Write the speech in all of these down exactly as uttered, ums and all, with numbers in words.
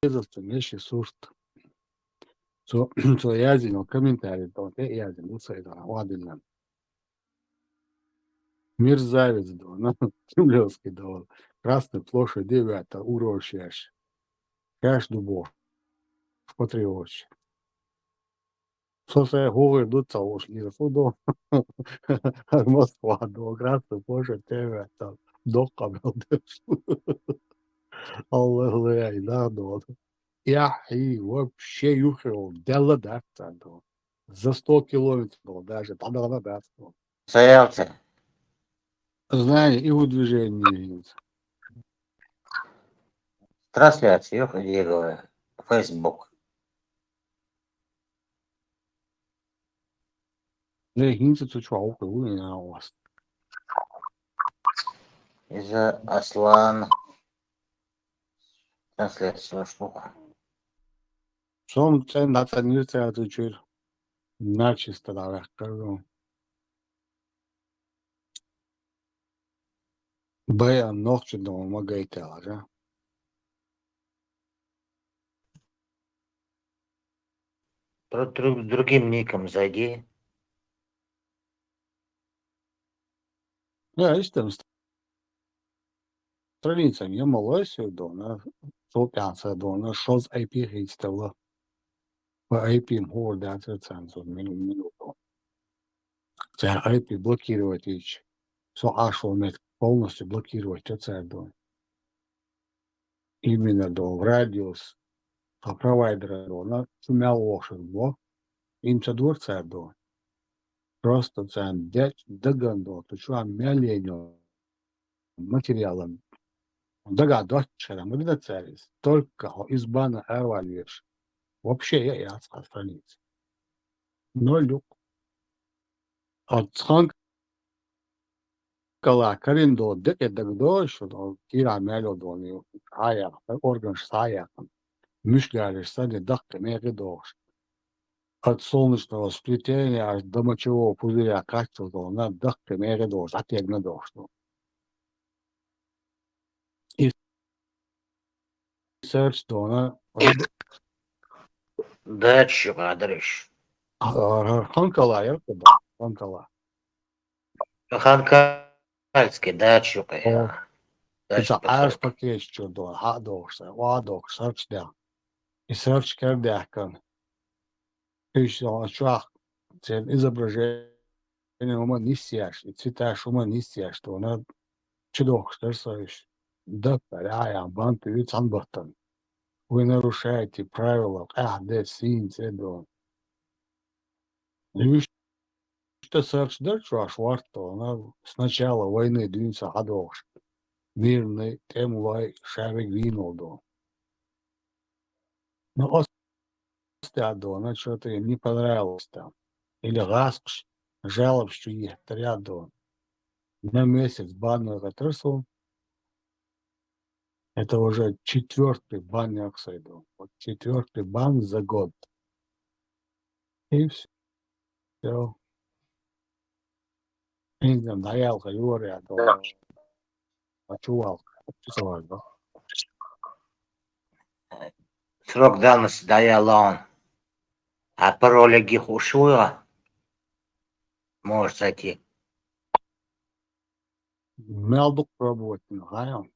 Резов цу меши сурт. Цо, цо яздина комментарий тӀа, тӀе яздина, ду цо иза, вадилла. Мерзавец ду, на, кремлевский ду. Красную площадь де ваьтта, урочеш. Каш ду бо. Патриотш. Со сай хӀугӀур ду ца вуш гира фу ду. Москва ду, Красная площадь теве там. Доккха мел деш. Аллах лай, да, ду. Яхьи, вообще юхел, дела дац ду. За сто километров даже, дӀадала дац ду. Саялца. Знание и удвижение. Трансляция, ёх, где говорю, Facebook. Ле, хӀинца цу чу воккхаву, я вас. Иза Аслан. Трансляция штука. Сом цӀен дацӀанира цара цу чуьра. Начисто дӀаваьккхар ду. Баян нохча ду ма гайтала, да? Про-, друг-, другим ником зайди. Я, иштта м-, страница я малой сир ду, на, цу пӀянца ду, на, шозза I P хийцтала. По I P-м хӀора дацар царна цу мину-, минуту. Цара I P блокировать йича, со Ӏаш волу меттиг полностью блокировать йо цара ду. Именно ду, радиус, со провайдера ду, на, цу мел вохуш бо, им ца дора цара ду. Просто царна дечу даган ду, цу чохь мел йолу материалан дагахь доцчу хенахь ма дина цара иза. Только хьо иза бан араваьлла веш. Вообще я яц хьан страница. Ноль юкъ. Оцу цхьанкала карина долу декъе дага догӀуш, кийрахь мел йолу долу, схьа а яьккхина, органаш схьа а яьккхина. Муьшкариш санна, даккхий мехе догӀуш. От солнечного сплетения аж до мочевого пузыря кхаччалц долу, на, даккхий мехе догӀуш, дӀатегна догӀуш ду. И search ду, на, дача ю къадариш. Ханкала яра кху ду, Ханкала. Ханкальский дача ю къе. О. Дача. Иза Ӏаьржа пакеташ чуьра ду, хьа а дохуш, ва а дохуш, search дехна. И search кара даьхкина. Уьш чохь церан изображение хӀума нисъеш, и цветаш хӀума нисъеш ду, на, чудохуш дара со уьш. Даккха, а, я, бан тӀе цхьана баттана. Вы нарушаете правила, къаьхьа де, сийна цӀе ду. Уьш тӀе search дара чохь, шорта ду, на, с начала войны дуьйна схьадогӀуш. Мирный, тӀемалой, ша верг вийнал ду. Ну, оцу тӀе а ду, на, что-то им не понравилось там. Или гӀаскхаш жалобаш чу еттар а ду. На месяц бан яхийтира суна. Это уже четвёртый бан яхи сайду. Вот четвёртый бан за год. И всё. Хьинца дӀаялха юхара а ду. А чу валха. Чу ца валха. Срок давности дӀаяьлла хьуна. А пароль хууш ву хьо? Можешь зайти. Мел дукха пробовать дина, хьан?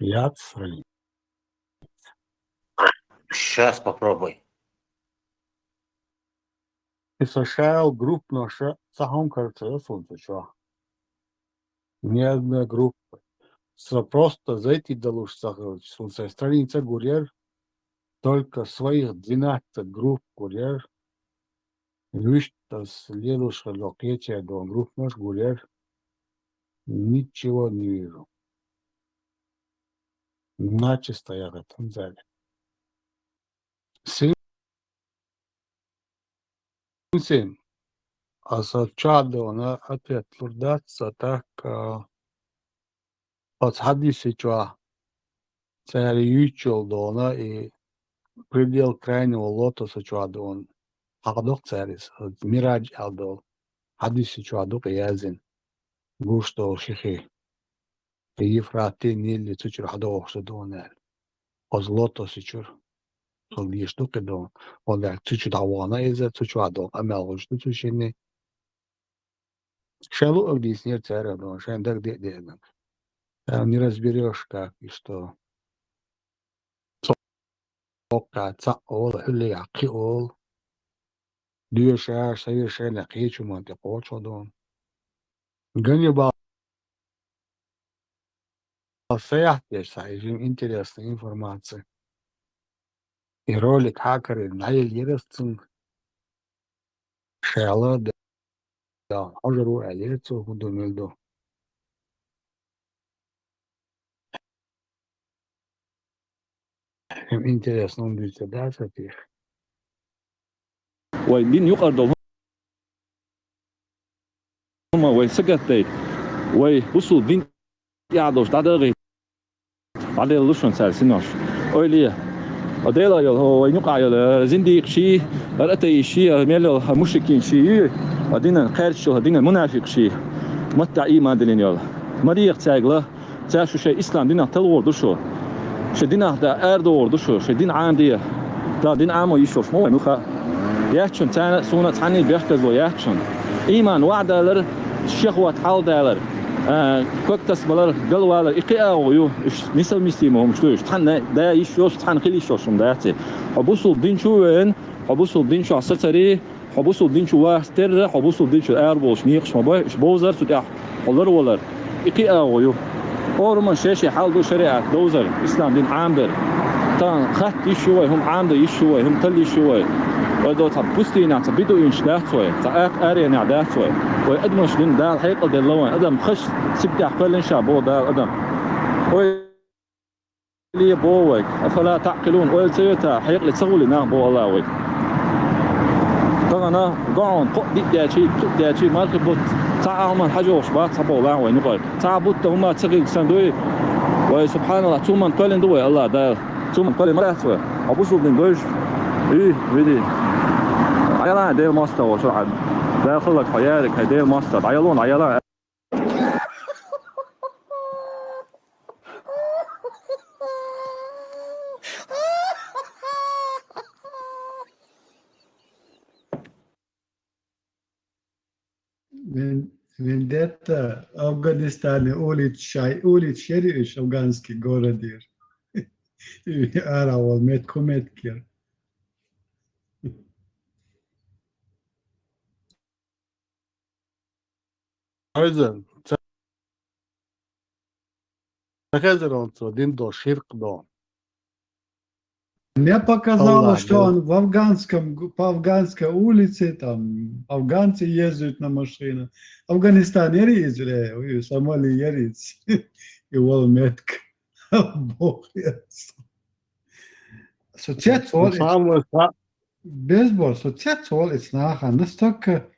Яц страница. Щас попробуй. И со шаьл группаноша цхьа хӀума карца йо суна цу чохь. Ни одной группы. Со просто зайти далуш ца хилча, суна сайн страница гур яра, только своих двенадцать групп гур яра. Вуьшта ас лелош хилла кхечеран группанош гур яра. Ничего не вижу. Начисто яхийтина цаьрга. Син, син. Аса чохь а ду, на, ответ лур дац, а так, а, оцу хьадисси чохь цара юьйцуш йолу ду, на, и предел крайнего лотоса чохь ду, хьакха доккху цара иза, Мираж аьлла долу хьадисси чохь ду-кх яздина, гуш долу ши хи. И Ефрати, Нили цу чуьра хьадогӀуш ду, ду, аьлла. Оз лотосичур. Хила дезаш ду кхы дон. Вон даьлла цу чу дӀавахана иза, цу чу дӀавахана къамаьл гӀуш ду цу шинне. Шайн луъург дийцинера цара дон, шайн дагадеъ деънарг. Там не разберёшь, как и что. Цоккха цхьаъ ола, хӀуллигахь кхин ола. Доьшуш, совершенно кхечу хӀуманна тӀе кхочуш дон. Ганнибал, саяхь деш цхьа, и жим интересная информация. И ролик хьакарина, дӀаелла яра цунга. Шала да, хьожур ву аьлла, цо хӀун ду, мила ду. Интересно, хӀун дуьйцур дац аса теш. Вай дин юкъара долу хӀума вай сагатдайта, вай бусул дин тӀехь долуш дӀадагӀийта, дӀаделла шуна цара синош. Ойла е, хьо Дела йолу, хьо вайн юкъахь йолу, э, зиндийкъ ший, хӀара атеист ший, хӀара мел йолу, хӀара мушрикин ший, хӀара динан кхаьрдаш йолу, хӀара динан мунафикъ ший, маттахь ийман диллина йолу. Мареха цаьрга ла, цара шу шайн ислам динах талор ду шу. Шайн динах да арадогӀур ду шу, шайн дин Ӏамаде. Дала дин Ӏамо йиш йолуш ма вай, ну ха. Яьччун царна, суна цхьанний бехказло яьччун. Ийман ваӀдалар, шехват хьалдалар, а, ког тасбалар, галвалар, и кхин агӀо ю, уьш несовместимо хӀумаш ду уьш. Цхьанна да йиш йолуш, цхьанна хила йиш йолуш хӀума дац и. Хьо бусул дин чу веана, хьо бусул дин чохь сацарий, хьо бусул дин чу вац терра, хьо бусул дин чу араболуш некъаш ма бай, уьш бовзар цу тӀехь, хьо ларвалар. И кхин агӀо ю. Ораман шен-шен хьал ду шариӀат довзар, ислам дин Ӏамадар. Тахана хатта йиш ю вай, хӀума Ӏамадан йиш ю вай, хӀума талла йиш ю вай. Вай до цхьа пустийнахь цхьа бедуинаш дац вай, цхьа акха аренехь дац вай. Вай адамаш дина Дала хьекъал делла вайн, адам хаш сибтехь кхоьллина ша боху Дала адам. Вай Ле боху вайга, афала таӀкъилун, ойла ца йойту, хьекъале ца гӀули нах боху Аллах вайга. Тахана гохьун кхоъ диъ дечий, кхуъ дечий, мархи бутт, цхьа а хӀуманна хьажохуш бац, цхьа боху Аллах вайна юкъара. Цхьа а бутт хӀума ца хилча сан дуй, вай, субханаллах, цу хӀуманна кхоьллина ду вай, Аллах Дала. Цу хӀуманна кхоьллина ма дац вай. Хьо бусулба дин дойуш, и, види. Ӏайалан Дела мостагӀа волчу Ӏад. Дала хилларг хьо яриг, хьайн Дела мостагӀа. Ӏайалон, Ӏайалан. Вен-, Вендетта, Афганистане улица шай, улица шери уьш, афганский город яра. Ара вол мет-, кху меттиг яра. Хьоьзан, ца, ца хезар он цо дин долу ширк дон. Мне показалось, Аллах что Бог. Он в афганском г-, по афганской улице, там, афганцы ездят на машинах. Афганистан яри изре, уй, Сомали яри из. И вол метк. Бог яц. Со цец вол, Самое са- Безбор, со цец вол эцу нахана. Настолько,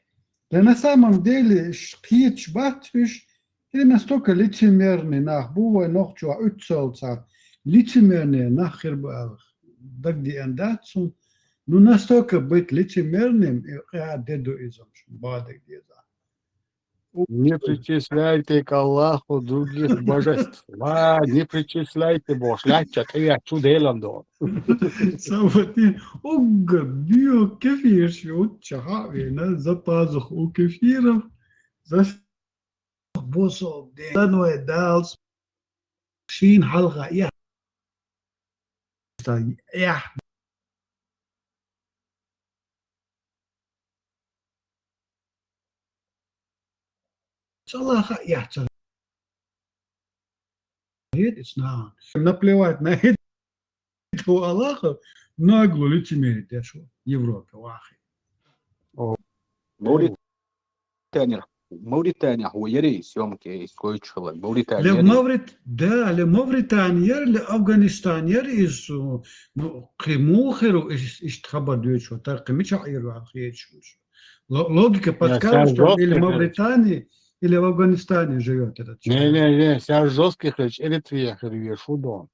да на самом деле, ш-, кхеташ бац уьш, или настолько лицемерный нах бу вай нохчо уьццалца, лицемерный нах хир бу аьлла дагадеана дац суна. Ну, настолько быть лицемерным, и къа де ду иза, шун бадиг деза. Не причисляйте к Аллаху других божеств. Ва, не причисляйте, бохуш, лаьттача тӀеяьччу Делан догӀу. Саватин уггар био кефирш ю, чахьа а вена, за пазух у кефиров, за бусул ден, за вай Далс, шин хьалха, я. Ца лаха яц. Наплевать на этого Аллаха, нагло лицемерить деш ву Европе вахи. О. Мавритания, Мавритания хьо яри съёмки, и скойч хилла. Мавритания Ле яри. Маврит-, да, ле Мавритания яри, ле Афганистан яри из, ну, кхи муха хир ву иш-, иштта хабар дуьйцуш ву, тахкхи мичахь эр ваьлла хеташ ву. Ло-, логика подскажет, что он или в Мавритании, или в Афганистане живёт этот человек. Не, не, не, сейчас жёсткий хилча, Эритрея хир веш ву дон.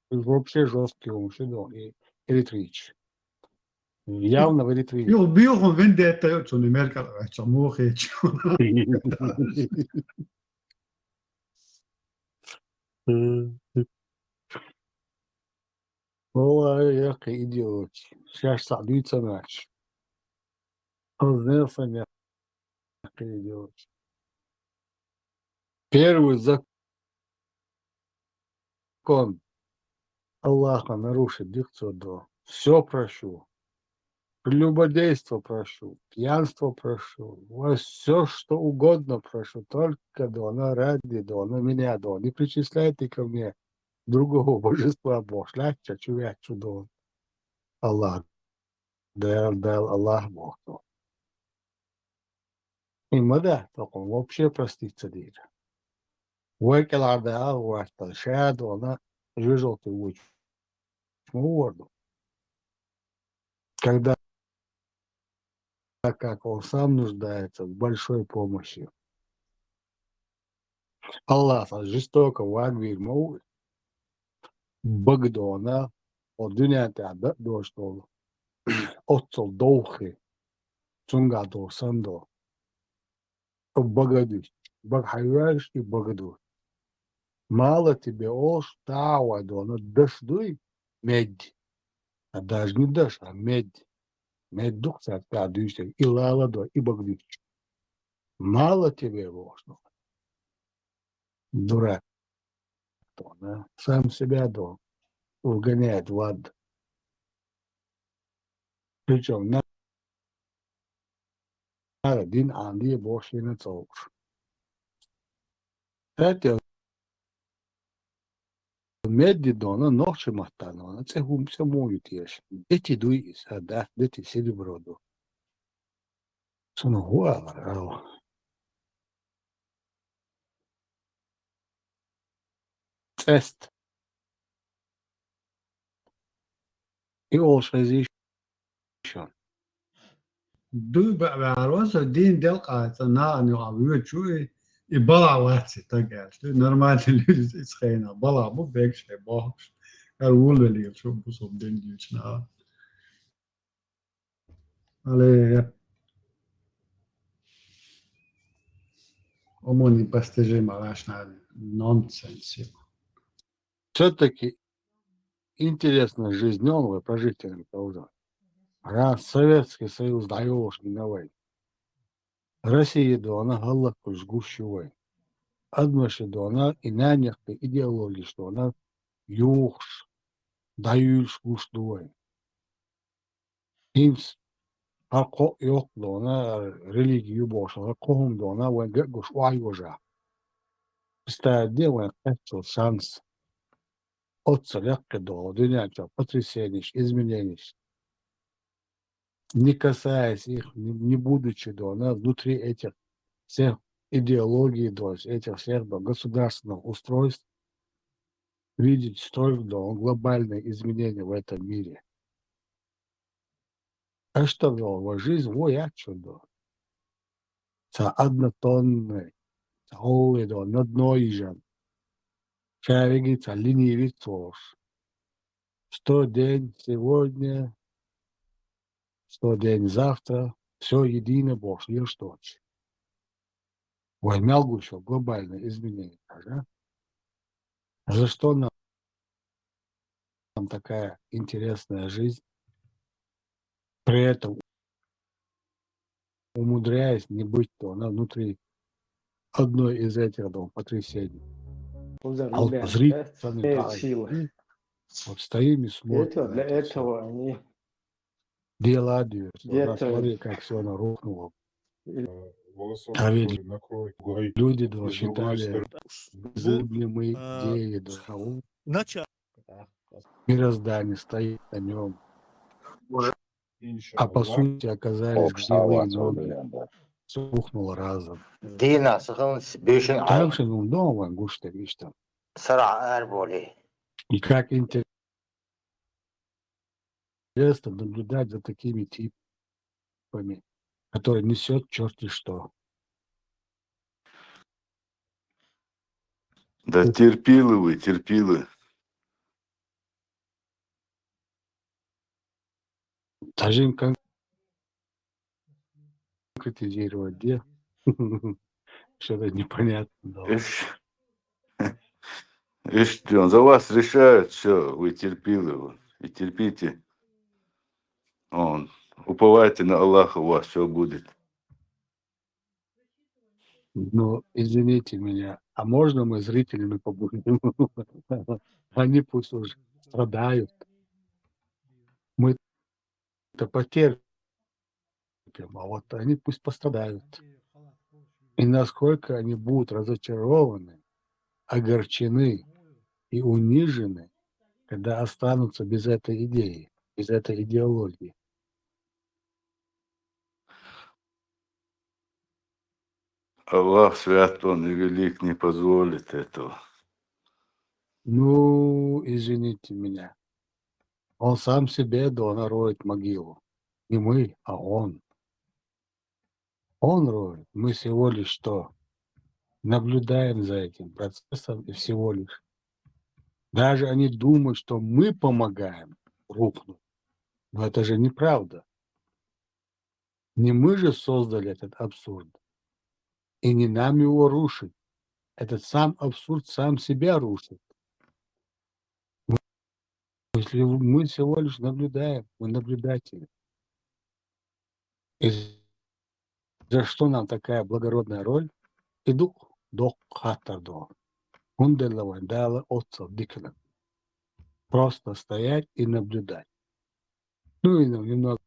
Вообще жёсткий хӀумаш ду и эритрийцаш. Явно в Эритрее. Юха бухахь вендетта йо цунна меркал ваьчча мухечу. Аллах, яккхий идиоташ. Шаьш цхьаъ дуьйцу ца моьттуш. Хаза нервный яккхий идиоташ. Первый закон. Аллаха нарушить дихцо до. Всё прощу. Прелюбодейство прощу, пьянство прощу, всё, что угодно прощу, только дона ради дона меня дона. Не причисляйте ко мне другого божества бохуш, лаьттача чу ваьчча дона. Аллах, Дала, Дала, Аллах боху. И ма дац, тхо вообще простить ца дийр. Вай кӀелхьардаьлла гӀоьртал ша дона жоьжалте вуьйцуш ма вора ду. Когда как он сам нуждается в большой помощи. Аллах цхьа жестоко вагвийр ма ву, бага дона, хӀо дуьнен тӀехь дакъа доцуш долу, оццул довхий, цуьнгахь долу сан долу. Бага дуьту. Бага хьайоьжуш и бага ду. Мало тебе олуш, тахьа вай дона даш дуй, медди. А даже не даш, а медди. Медди ду-кх цаьрга тӀехь дуьйцург, и лала до, и бага дуьтуш. Мало тебе бохуш ду. Дурак. Дона, сам себя дона угоняет в ад. Причём на-, нара дин Ӏан де боху шена цӀовкъаш. ХӀетте медди дона, нохчийн маттахь дона, цӀе хӀума цӀе муха ю теша? Дети дуй иза, хӀа, дац, дети серебро ду. Цунах хӀун алар, ала? ЦӀест. И олуш хезий шуна? Дуй баьӀ ваьхьар ван со, дийна делкъа цӀа нахана юкъахь воьдучу и, и балахь вац и стаг аьлча. Дуй нормальный люди иза хенахь балахь бу, бегаш хӀе бохуш. ХӀара вулвелийла шу бу со дин дуьйцу наха. Алле, уму непостижимо, ваьшна нонсенс. Всё-таки интересная жизнь, он вы прожить не должен. Раз Советский Союз дӀайолуш гина вай. Россия дона хӀаллаквуьйсуш гуш ю вай. Адамашна дона и нанехкий идеологиш дона юхуш, дӀаюьйлуш гуш ду вай. ХӀинца хӀара кхо а йоккха дона, религи ю бохуш, хӀара кхо хӀума дона вайн ган а гуш охьайожахь. Представить де вайн кхаччалц шанс. Оццул яккхий долу дуьнен чохь потрясениш, изменениш. Не касаясь их, не, не будучи дона внутри этих всех идеологий, то есть этих всех до государственных устройств, видеть столько дона глобальные изменения в этом мире. А что было? Вай жизнь вон яц шуна ду. Цхьа однотонный, цхьа гӀовгӀа дона, на дно йижан. Ша вегий цхьа ленивец волуш. Сто день сегодня, сто день завтра, всё едино бохуш лелаш доцуш. Вай мел гуш ю глобальное изменение, да? За что нам такая интересная жизнь? При этом умудряясь не быть то, она внутри одной из этих двух потрясений. А вот зрителями, да, вот стоим и смотрим на это всё. Дело о деле. Смотри, как всё оно рухнуло. А ведь люди, да, считали незыблемые идеи, да, а у мироздание стоит на нём. А по сути оказались гнилые ноги. Всё рухнуло разом. Дина, сахалнас бешин. Там же, ну, дома ван гуш дерг иштта. Сара арболи. И как интересно наблюдать за такими типами, которые несёт чёрти что. Да терпилы вы, терпилы. Тажин кон-, конкретизировать, где? Что-то непонятно, да. Иш-, иштта, за вас решают всё, вы терпилы, вы. И терпите. Он, уповайте на Аллаха, у вас всё будет. Ну, извините меня, а можно мы зрителями побудем? Они пусть уже страдают. Мы-то потерпим, а вот они пусть пострадают. И насколько они будут разочарованы, огорчены и унижены, когда останутся без этой идеи, без этой идеологии. Аллах свят, Он и велик, не позволит этого. Ну, извините меня. Он сам себе, да, он роет могилу. Не мы, а он. Он роет. Мы всего лишь что? Наблюдаем за этим процессом и всего лишь. Даже они думают, что мы помогаем рухнуть. Но это же неправда. Не мы же создали этот абсурд. И не нам его рушить. Этот сам абсурд сам себя рушит. Мы, если мы всего лишь наблюдаем, мы наблюдатели. И за что нам такая благородная роль? И дух, дух хаттар дугӀа. ХӀунда аьлча вайн Дала оццул дика да. Просто стоять и наблюдать. Ну и немного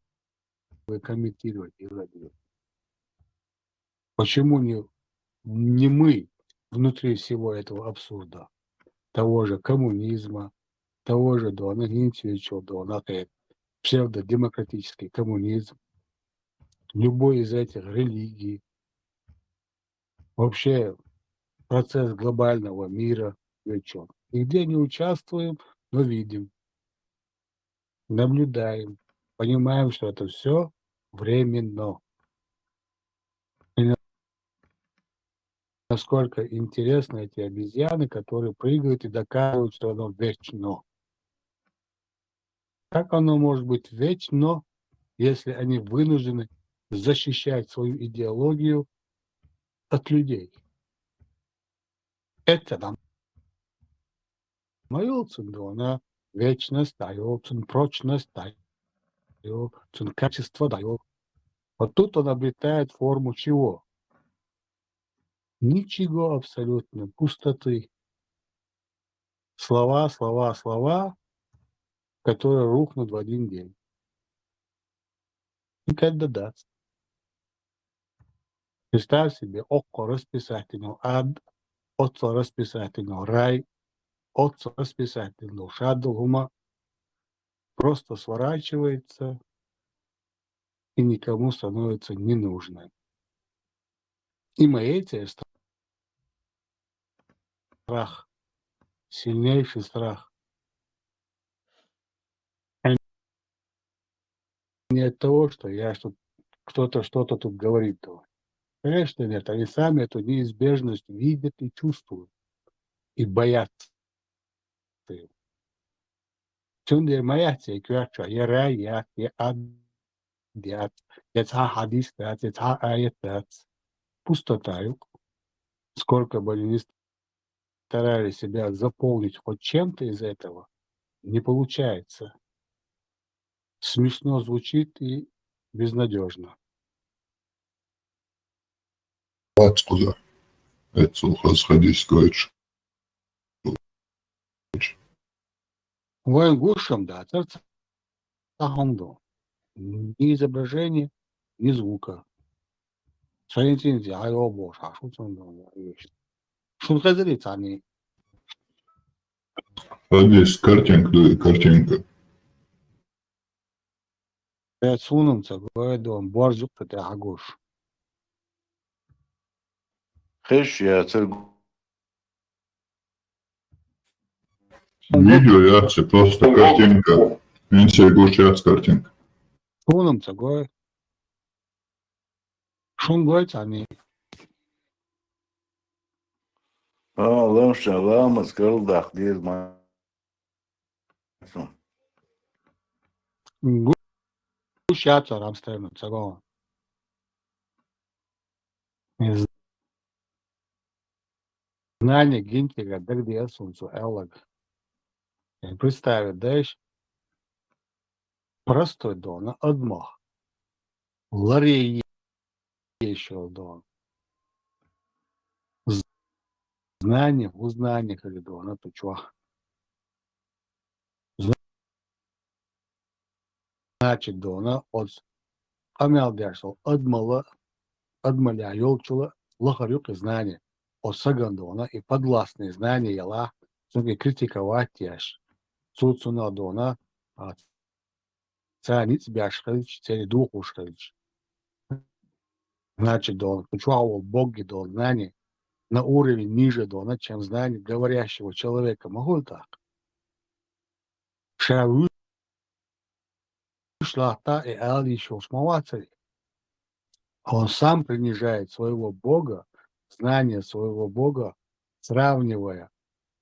комментировать и радировать. Почему не, не мы внутри всего этого абсурда, того же коммунизма, того же, да, нагинцвечо, да, нахер, псевдодемократический коммунизм, любой из этих религий, вообще процесс глобального мира, и чё. И где не участвуем, но видим, наблюдаем, понимаем, что это всё временно. И на-, насколько интересно эти обезьяны, которые прыгают и доказывают, что оно вечно. Как оно может быть вечно, если они вынуждены защищать свою идеологию от людей? Это нам моё цендона, вечность даёт, цен-, прочность даёт, цен-, качество даёт. Вот тут он обретает форму чего? Ничего абсолютно, пустоты. Слова, слова, слова, которые рухнут в один день. И как додаться? Представь себе, окко расписательного ад, отцо расписательного рай, отцо расписательного шадл, хӀума просто сворачивается и никому становится не нужным. И маэци страх, сильнейший страх. А не от того, что я что-, кто-то что-то тут говорит, то. Конечно, нет, они сами эту неизбежность видят и чувствуют, и боятся. Цундела ма яц я коьртачохь я рай яц, я ад яц, я цхьа хьадис дац, я цхьа аят дац. Пустота ю. Сколько бы они ни старались себя заполнить хоть чем-то из этого, не получается. Смешно звучит и безнадёжно. Вац кхуза. Эцул хаза хьадис гойтуш. Вайн гушам дац, цхьа хӀума ду. Ни изображения, ни звука. Сайн цӀинца хьайо бохуш, хьан шу цунна вешта. Шун хезарий цхьанний? Хьадис картинка ду, и картинка. Э, цунам ца гой, дон, борз юкъа тӀехьа гуш. Хезаш яцар. Видео яц, просто картинка. Ин се гуш яц картинка. Цунам ца гой. Шун гой царний? А, ламша, ламаз карладаккха деза ма. Гуш яц цара амстерна цагон. Знание гинчигара дагадеа суна цу аьлларг. Э, представить дайш, Простой дона, адмах. Ларейе ещё дона. З-, знание, узнание, говорит, дона, ты чё? Зна-, значит, дона, от къамаьл деш, ол адмала, адмала йолчула лахар юкъе знание. От саган дона, и подвластное знание яла, цунга критиковать яш. Цу-, цуна дона, а, царна ницкъ беш хилча, царна духуш хилча. Значит, дона, кучуа вол Бог и дона знание на уровень ниже дона, чем знание говорящего человека. Могу так? Ша вуьш лахта и ала йиш йолуш ма вацара. Он сам принижает своего Бога, знание своего Бога, сравнивая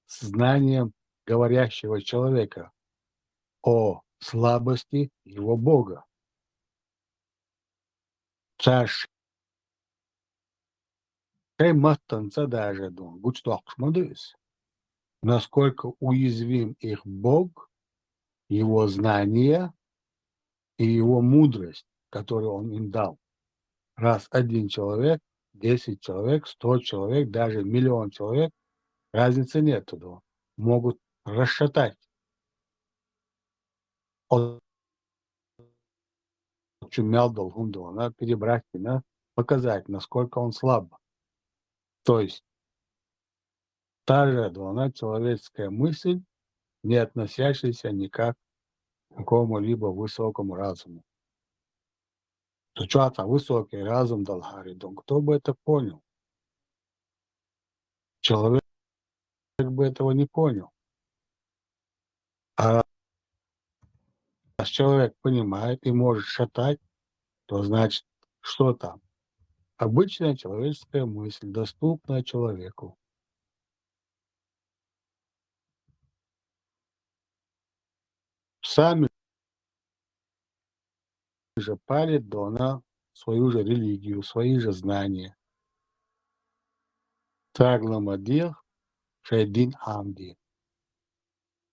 с знанием говорящего человека о слабости его Бога. Царш шайн маттанца даже дона гучадоккхуш ма ду иза, насколько уязвим их Бог, его знание и его мудрость, которую он им дал. Раз один человек, десять человек, сто человек, даже миллион человек, разницы нету, да, могут расшатать. От чу мел долу хӀума дона, перебрать дина, показать, насколько он слаб. То есть та же дона человеческая мысль, не относящаяся никак к какому-либо высокому разуму. То чё там высокий разум дал хари, дон, кто бы это понял? Человек бы этого не понял. А раз человек понимает и может шатать, то значит, что там? Обычная человеческая мысль, доступная человеку. Сами же палят дона свою же религию, свои же знания. Цаглама дех шайн дин Ӏамаде.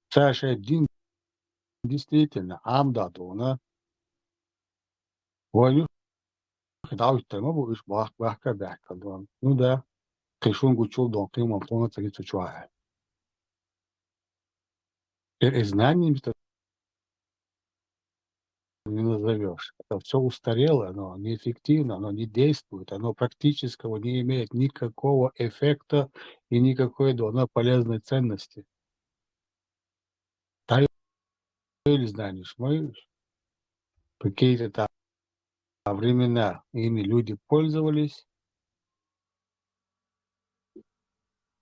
Ца шайн дин действительно Ӏамаде дона. Вайна юххе дӀахӀуьттур ма бу уьш бах-, бахка а баьхкина дона. Ну да, кхин шуна гучул дона, кхин ма тхуна ца гицу чохь. Теперь и знаниями это не назовёшь. Это всё устарело, оно неэффективно, оно не действует, оно практического не имеет никакого эффекта и никакой дона полезной ценности. Та или знаешь, мы какие-то там времена ими люди пользовались,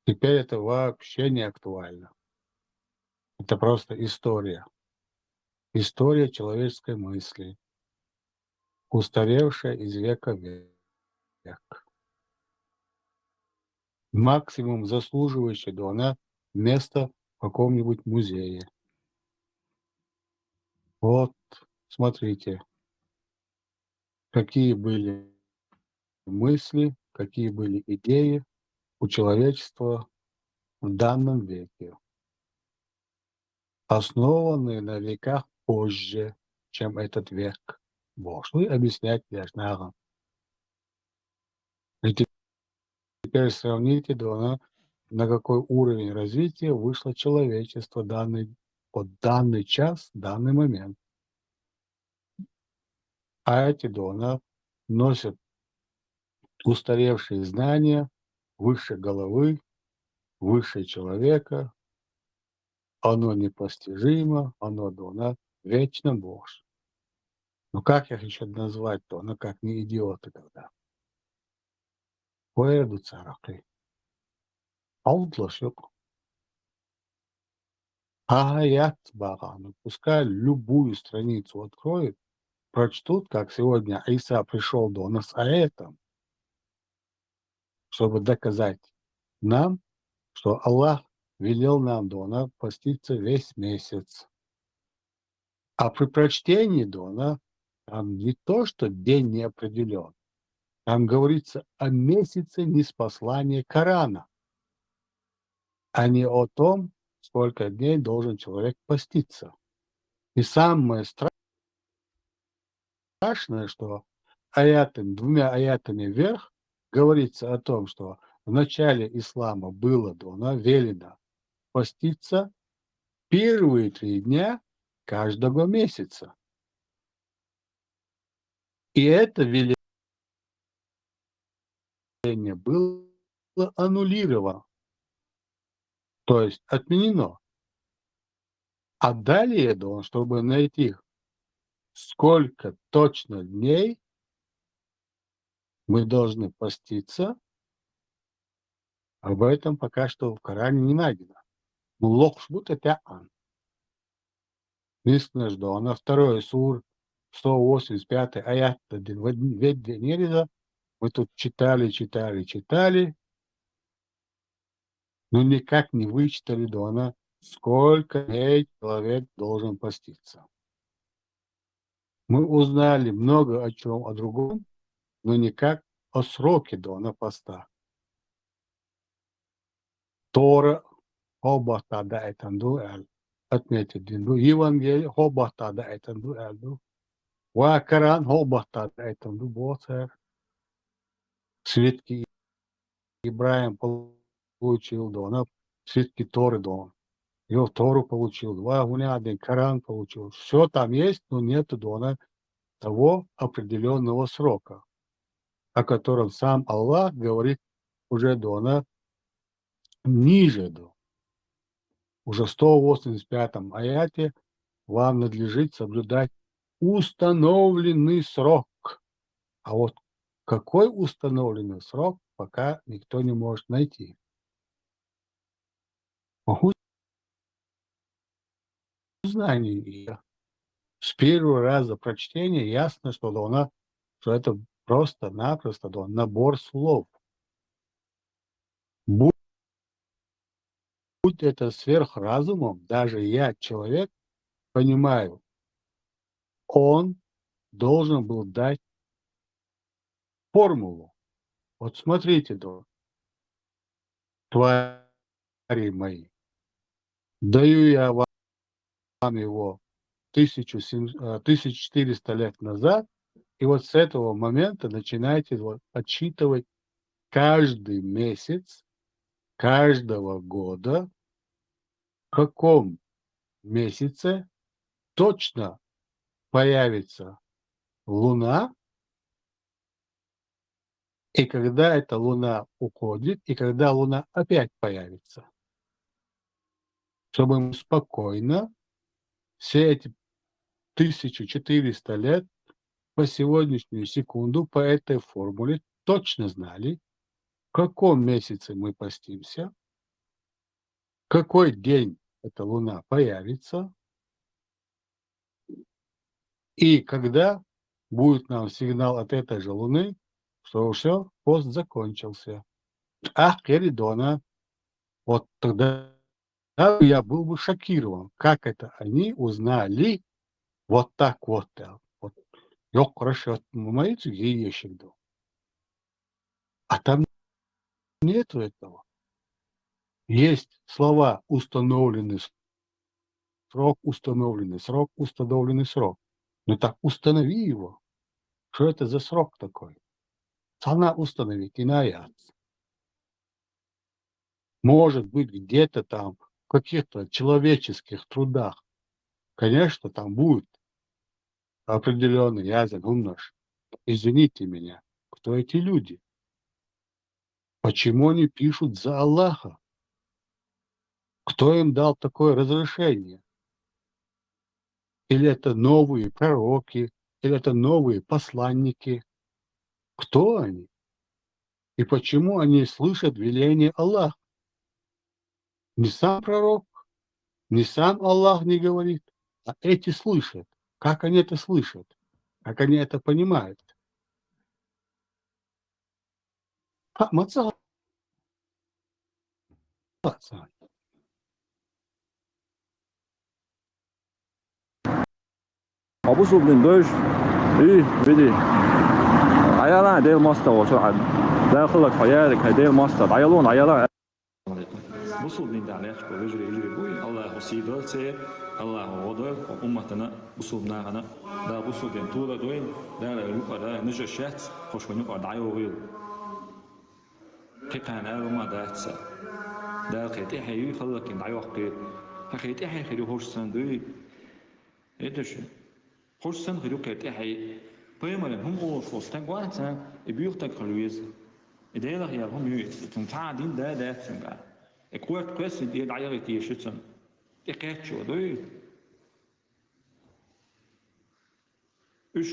теперь это вообще не актуально. Это просто история. История человеческой мысли, устаревшая из века в век. Максимум заслуживающая дона место в каком-нибудь музее. Вот, смотрите, какие были мысли, какие были идеи у человечества в данном веке, основанные на веках позже, чем этот век. Бохуш ду объяснять деш нахана. И теперь сравните, дона, на какой уровень развития вышло человечество данный, вот данный час, данный момент. А эти дона носят устаревшие знания выше головы, выше человека. Оно непостижимо, оно дона вечно бохуш. Ну как их ещё назвать дона, как не идиоты тогда? Кхоьра ду цара кхин. Хьовдалаш юкъа. Хьан-хьан яц бахьана, пускай любую страницу откроют, прочтут, как сегодня Иса пришёл дона с аятом, чтобы доказать нам, что Аллах велел нам дона поститься весь месяц. А при прочтении дона там не то, что день не определён, там говорится о месяце ниспослания Корана, а не о том, сколько дней должен человек поститься. И самое страшное, страшное, что аятами, двумя аятами вверх говорится о том, что в начале ислама было дано, велено поститься первые три дня каждого месяца. И это веление было аннулировано, то есть отменено. А далее, дано, чтобы найти, сколько точно дней мы должны поститься, об этом пока что в Коране не найдено. Ну, локш бут это ан. Мискнеш дано, второй сур, сто восемьдесят пятый аят, ведь не реза. Мы тут читали, читали, читали, но никак не вычитали дано, сколько дней человек должен поститься. Мы узнали много о чем, о другом, но никак о сроке дано поста. Тора хо бахта да этанду эл, отметит динду. Евангелие хо бахта да этанду элду. Ва Коран хо бахта да этанду босер. Свитки Ибрахим получил дано, свитки Торы дано. Его Тору получил, ва гуня один Коран получил. Все там есть, но нету дано того определенного срока, о котором сам Аллах говорит уже дано ниже до. Уже в сто восемьдесят пятом аяте вам надлежит соблюдать установленный срок. А вот какой установленный срок, пока никто не может найти. Могу знание. И с первого раза прочтения ясно, что дано, что это просто-напросто дано набор слов. Будь, будь это сверхразумом, даже я, человек, понимаю, он должен был дать формулу. Вот смотрите, дано, твари мои, даю я вам его тысячу семь, э, тысяча четыреста лет назад, и вот с этого момента начинайте вот отсчитывать каждый месяц каждого года, в каком месяце точно появится луна, и когда эта луна уходит, и когда луна опять появится. Чтобы мы спокойно все эти тысяча четыреста лет по сегодняшнюю секунду по этой формуле точно знали, в каком месяце мы постимся, какой день эта луна появится, и когда будет нам сигнал от этой же луны, что все, пост закончился. Ах, Еридона, вот тогда я был бы шокирован, как это они узнали вот так вот. Э, вот. Ёк расчёт, молитву ей ещё. А там нету этого. Есть слова: установленный срок, установленный срок, установленный срок. Ну так установи его. Что это за срок такой? Цана установить, инаят. Может быть, где-то там в каких-то человеческих трудах, конечно, там будет определённый язык, умножь. Извините меня, кто эти люди? Почему они пишут за Аллаха? Кто им дал такое разрешение? Или это новые пророки, или это новые посланники? Кто они? И почему они слышат веление Аллаха? Ни сам пророк, ни сам Аллах не говорит, а эти слышат. Как они это слышат? Как они это понимают? Ха, маца. Маца. Абу Субдин дойш, и, види. Аялан дел моста вошо ад. Дахлак хаяри кай дел моста. Аялон, аялан. Бусулба дин тӀехь лаьтташ болу вежарий, йижарий буй, Аллахо сий дойла церан, Аллахо гӀо дойла хӀокху умматана, бусулба нахана, Дала бусулба дин тола дойла, Дала юкъара нажаш яц, хӀорш вайн юкъара дӀайогӀийла. Кхин кхана ала ма дац цара. Дала кхин тӀаьхье юй, хӀаллакьхина дӀайоккхийла. Хьан кхин тӀаьхье хир ю хӀорш санна дуй? Эдаш, хӀорш санна хир ю кхин тӀаьхье. Пайхамаран хӀума олуш волу стаг вац, а? И буьйху стаг хила веза. И Делах яьлла хӀума ю иза. Цунна цхьа а дин да а дац цуьнгахь. И кхоьрта кхоьссина тӀе дӀаяхийта езаш ю цунна. ТӀекхаьччо дуй? Уьш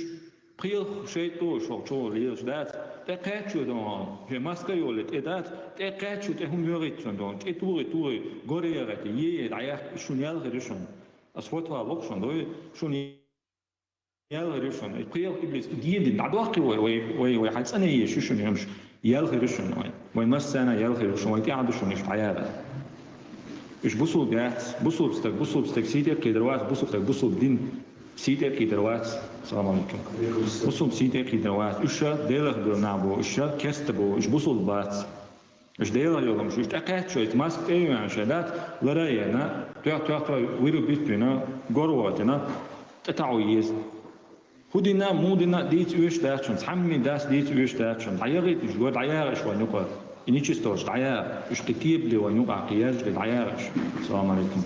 пхелах шайтӀа уьш хӀокху чу лелаш дац. ТӀекхаьччо дохьо, шен маска а йолий тӀе дац. ТӀекхаьччо тӀе хӀума йохийта цунна дохьо. ТӀе тухий, тухий, гора яхийта, е, е, дӀаяккха, уьш шуна ял хир ю шуна. Ас фотва лоху шуна дуй, шуна ял хир ю шуна. И пхелах иблис, и дийна дин дӀадоккхий вай, вай, вай, вай хьайн цӀанъеш ю шуна хӀумаш. Ял хир ю шуна вай. Вай массарна ял хир ю шуна, вай тӀехь ду шуна иштта дӀаяра. Уьш бусулба яц, бусулба стаг, бусулба стаг сий тӀе а кхийдар вац, бусулба стаг, бусулба дин сий тӀе а кхийдар вац. Салам алейкум. Бусулба сий тӀе а кхийдар вац. Уьш ша Делах бевнна бу, уьш ша кеста бу, уьш бусулба бац. Уьш Делах йолуш, уьш тӀекхаьччо, иза маска тӀе а веана шайн дац, лара а йина, тоьх-тоьх-тоьх виру битвина, гор ватина, тӀе таӀо еза. ХӀун дина, муха дина дийца оьшуш дац шуна, цхьамма дас дийца оьшуш дац шуна. ДӀаяхийта уьш, гора дӀаяха уьш вайн юкъара. И нечисталаш дӀаяха, уьш кхин тебале вайн юкъахь кхин яьржале дӀаяха уьш. Салам алейкум.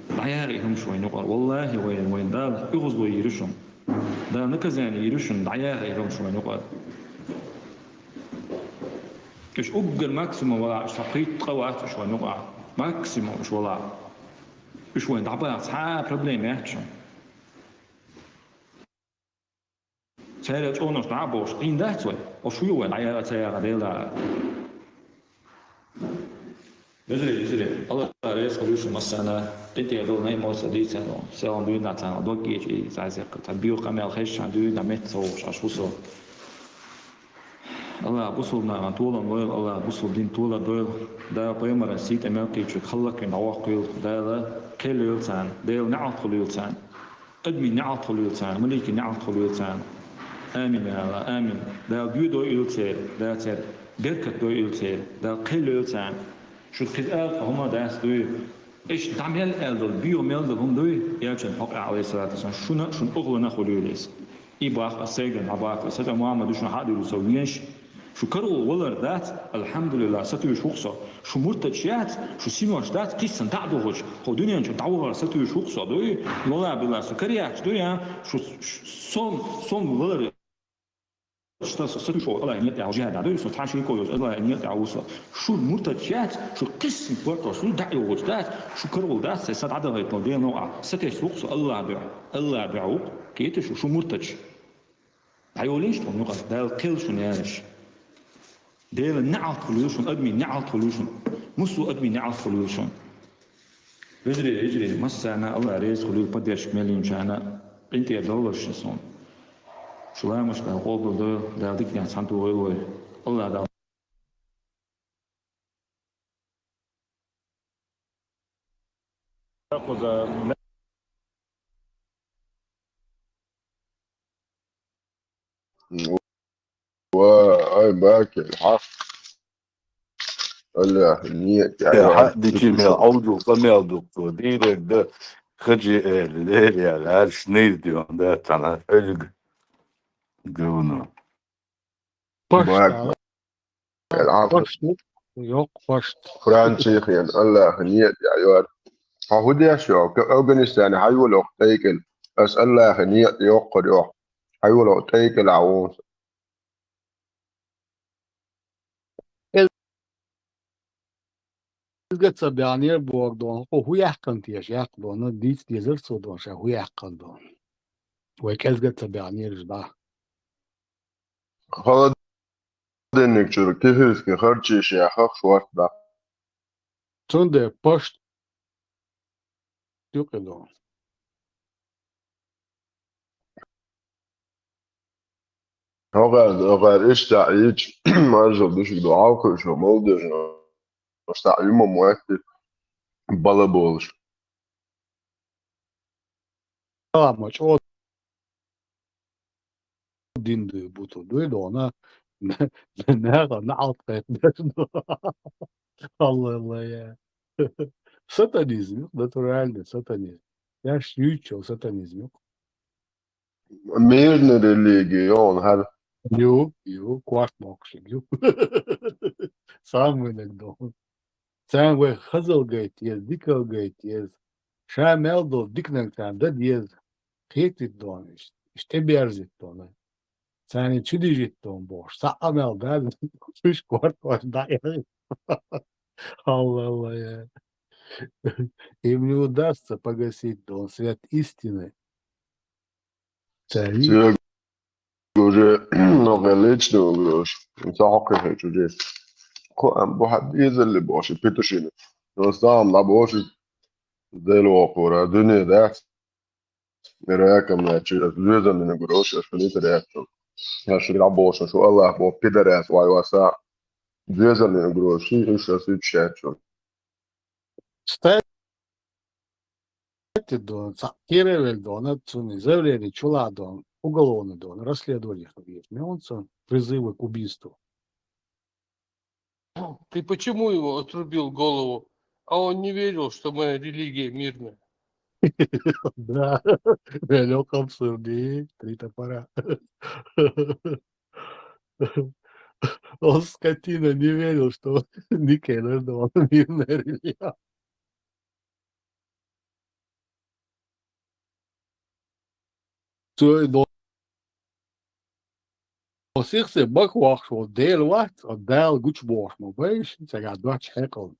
ДӀаяха и хӀумаш вайн юкъара. Валлахи, вайн, вайн Дала оьгӀазло йийр ю шуна. Дала наказание йийр ю шуна, дӀаяха и хӀумаш вайн юкъара. Уьш уггар максимум валахь, уьш цхьа пхийтта ткъа вац уьш вайн юкъахь. Максимум уьш валахь. Уьш вайн дӀабаха цхьа а проблема яц шуна. Церан чӀогӀанаш дӀа а бохуш, къийна дац вай? Ош ю вай, дӀаяха ца яха Дела. Вежарий, вежарий, Аллах реза хуьлийла шуна массарна, къинтӀера долу наимоца дийцина, селхана дуьйна царна дог гечи, цхьа зеккха, цхьа буьйху къамел хезча дуьйна метта ца вогӀуш, аш ву со. Аллах бусулба нахана толам лойла, Аллах бусулба дин тола дойла, Дала пайхамаран сий тӀе мел кхийчуьйту хӀаллакьхина дӀавоккхийла, Дала кхел йойла царна, Дела неӀалт хуьлийла царна. Адамийн неӀалт хуьлийла царна, маликийн неӀалт хуьлийла царна. Амин, я Аллах, амин. Дала доьдойла церан, Дала церан беркат дойла церан, Дала кхел йойла царна. Шу кхин ала хӀума дац дуй. Иштта дӀа мел аьлла долу, боьха мел долу хӀума дуй, элчан хьокъехь, алейхиссалату вассалам, шуна, шуна охлана хуьлийла иза. И баккха, сайгара дӀабаккха, сатӀа Мухьаммад ду шуна хьадуьйла со венаш, Шу каро валар дац, алхьамдулиллах, сатуьйсуш ву-кх со. Шу муртадаш яц, шу синош дац, кхиссана дӀа а духучу, хӀо дуьнен чу дӀавахар сатуьйсуш ву-кх со, дуй? Валла билла, со караяккхаш дуй, а? Шу, шу, сон, сон валар, шу со сатуьйсуш ву, Аллахьан некъа тӀехь жихӀад дӀа дуй, со цхьа шико йолуш, Аллахьан некъа тӀехь ву со. Шу муртадаш яц, шу кхиссана корта, шу дӀа а йохуьйтуш дац, шу каро дац, сайн са дӀадахийта, Делан новкъахь сатуьйсуш ву-кх со, Аллахьан дуьхьа, Аллахьан дуьхьа ву-кх, кхета шу, шу муртадаш. ДӀайолийша тхуна юкъара, Дала кхел шуна яьржа. Делан неӀалт хуьлийла шуна, адамийн неӀалт хуьлийла шуна. Муьлхха адамийн неӀалт хуьлийла шуна. Вежарий, вежарий, массарна Аллах реза хуьлийла поддержка мел йинчарна, къинтӀера довлалаш шуна суна. Шу ламазаш Дала къобалдойла, Дала диканехь цхьаьна тухийла вай. Аллах Дала Ва, ай, бакел, хьа. Аллах, нет, я, Э, я, хьа, дичи мел, аудио, къамел дукку, дирек да, хаджи, э, лер, я, лар, шныр, дион, да, тана, эльг, говно. Пашта. Бак. Пашта. Йокъ, пашта. Францихен, Аллахьан ният яьр. Хьо хӀун деш йо? Афганистане хьайволу тӀекӀел. Ас Аллахьан ният йоккхур йо. Хьайволу тӀекӀел а ву. Изга ца баьхнера боху дона, хӀо хӀун яьккхина теша, яьккха дона, дийца дезара цо дона, ша хӀун яьккхина дона. Вай кӀезга ца баьхнера жда. Холодильник чуьра кефирский харчиш яхах шорт баккха. Цундела пашт юкъа дона. ХӀокхара, хӀокхара иштта а йича, маржал душиг ду хьалкхуьуш, молдуьжна, иштта а юмма моьтту бала болуш. Ама чӀо дин дуй буту дуй дона, Наха наӀалт кхетадеш ду. Алла, Алла, я. Сатанизм ю, натуральный сатанизм. Я ш юйчул сатанизм ю. Мирный религия, он хӀара. Ю, ю, кхойтта боккхуш ю. Самый наг дон. Царна вай хазал гайта еза, дикал гайта еза. Ша мел долу диканиг царна дан деза. Кхетийта дон иштта, иштта тӀеберзийта дон. Царна чу дижийта дон бохуш. Цхьа а мел дан, уьш кортош дӀаэхийта. Алла, Алла, я. Им не удастся погасить дон свет истины. Цаьрга уже нохе лечный волуш, ца хьокхуьхуьйту уже. Кху ам бу хьан дезалли бохуш, и Петушина. Но сам лабош, Дела вокхура, дуьне дац. Ракам начи, ас лезан нагурош, ас хилита ракам. Ас шуьга бохуш, шу Аллах бо пидарас, вай васа. Лезан нагурош, и иш ас иччачу. Кстати, дон, цхьаъ кхеравелла дон, цунна заявление чула дон, уголовный дон, расследование хьабийр. Меонца призывы к убийству. Ты почему его отрубил голову? А он не верил, что моя религия мирная. Да, великом суде три топора. Он, скотина, не верил, что Никелер дон мирная религия. Цо и до сихсе бакъ вахаш волу Дела вац, а Дала гучубохуш ма бай, ши цигахь доцчу хьекъал.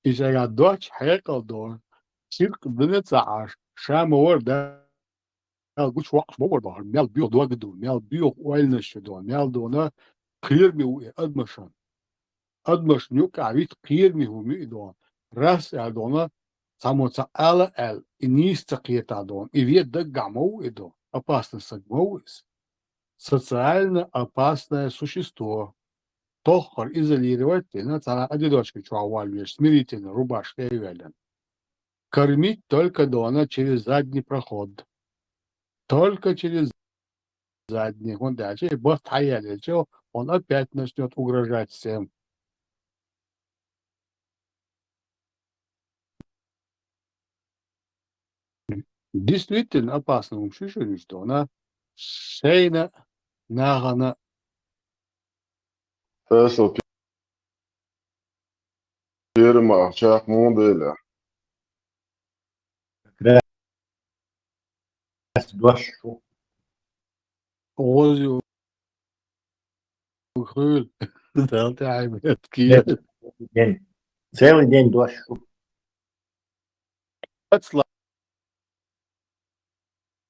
И цигахь доцчу хьекъал дон, ширкъ дуьне ца Ӏаш, ша ма вара Дала гучуваккхаш ма вара бахар, мел боьха дог ду, мел боьха ойланаш ю дон, мел дона кхераме ву и адамашна. Адамашна юккъехь вита кхераме хӀума ю и дон. Рас аьлла дона, цхьаммо ца ала аьлла, и нийса ца кхетахь дона, и вен даггахь ма ву и дон, опасный саг ма ву иза. Социально опасное существо. Тоххара изолировать а дина, цхьана одиночка чохь валла веш, смирительный рубашка тӀе а ваьллина. Кормить только дона через задний проход. Только через задний. ХӀунда аьлча и барт хьаеллачо, он опять начнёт угрожать всем. Действительно опасно хӀума шу шуьнаш дона. Шайна, нахана. Тесал кера ма чакх муха дела. Крас дош шу. Ози хуьлу. Дал тӀаьхьа бет кийра. День. Целый день дош шу. Ацла.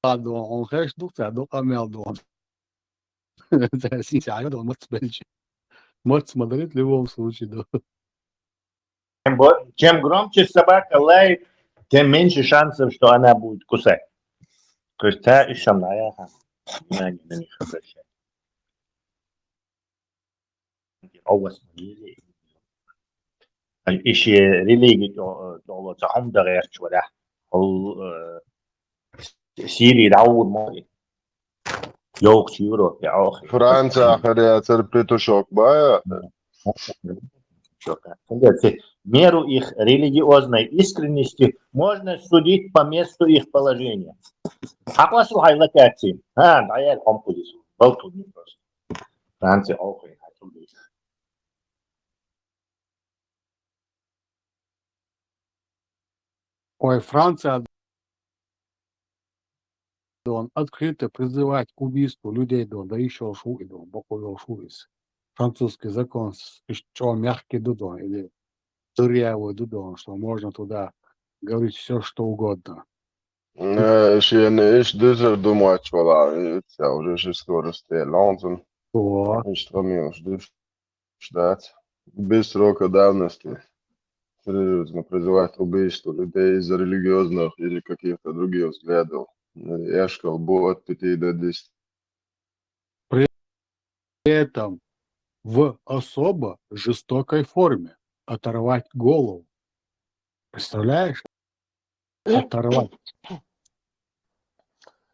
Ладно, он хеш ду, ца ду, къамел ду. Ца син ца ду, мац белчи. Мац мадрит в любом случае ду. Чем бо-, чем громче собака лает, тем меньше шансов, что она будет кусать. То есть та и сама, я, внимание на них обращаю. Иши религи тӀе-, тӀехула ца хӀума дан гӀерташ вара. Хьул, э, Сири дӀавур ма вари. Йовхачу Европе Ӏохи. Франция хӀара яцара петушок бая. Меру их религиозной искренности можно судить по месту их положения. Хьакъасал хьайн локаци. А, дӀаяьлла хьо ма кхуза. Балтуни просто. Франция Ӏохи. Ой, Франция дон открыто призывать к убийству людей дон, да ещё шу и дон, бакъо йо шу из. Французский закон с-, иш чё мягкий ду дон, или дырявый ду дон, что можно туда говорить всё, что угодно. Э, шен иш дизер думать вала, и всё, уже же скорость лонзун. О. Иш томилш диш. Ждать. Без срока давности. Серьёзно призывать убийство людей из-за религиозных или каких-то других взглядов. Я ж сказал, бу от пяти до десяти. При этом в особо жестокой форме оторвать голову. Представляешь? Оторвать.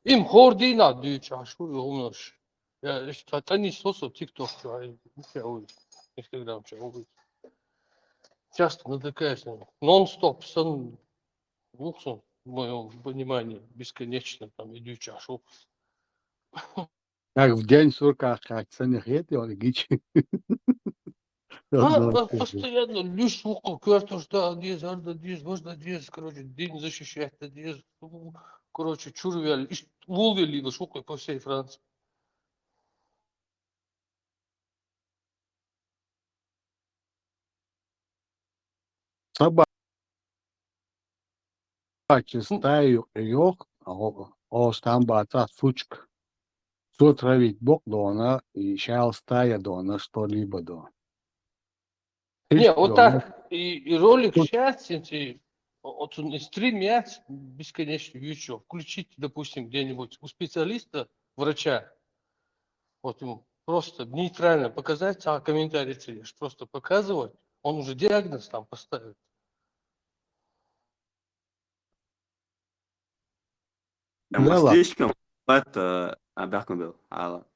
Им хӀора дийнахь дуьйцу Ӏаш ву и хӀуманаш. Я, я щас тӀанисса со TikTok чу, ай, ну, ща увидишь, Instagram чу увидишь. Часто натыкаюсь на них. Нон-стоп, сан, вухсон, в моем понимании, бесконечно там идущий шоу. Как в день сурка, как цены хет, я гич. А, а, постоянно лишь вухо, картошка да дез, арда дез, важда дез, короче, день защищать да дез. Короче, чурвял, иш, волвял, либо шукой по всей Франции. Собачья стая юкъе йоах, а о- оаш там бац сучка. Цо травить бокъ дона, и шаьлта стая дона, что-либо дона. Не, вот так. И, и ролик сейчас, если вот он и стрим яц бесконечно, YouTube, включить, допустим, где-нибудь у специалиста, врача, вот ему просто нейтрально показать, а комментарий цедеш, просто показывать, он уже диагноз там поставит. Там слишком это обякнул. Алла.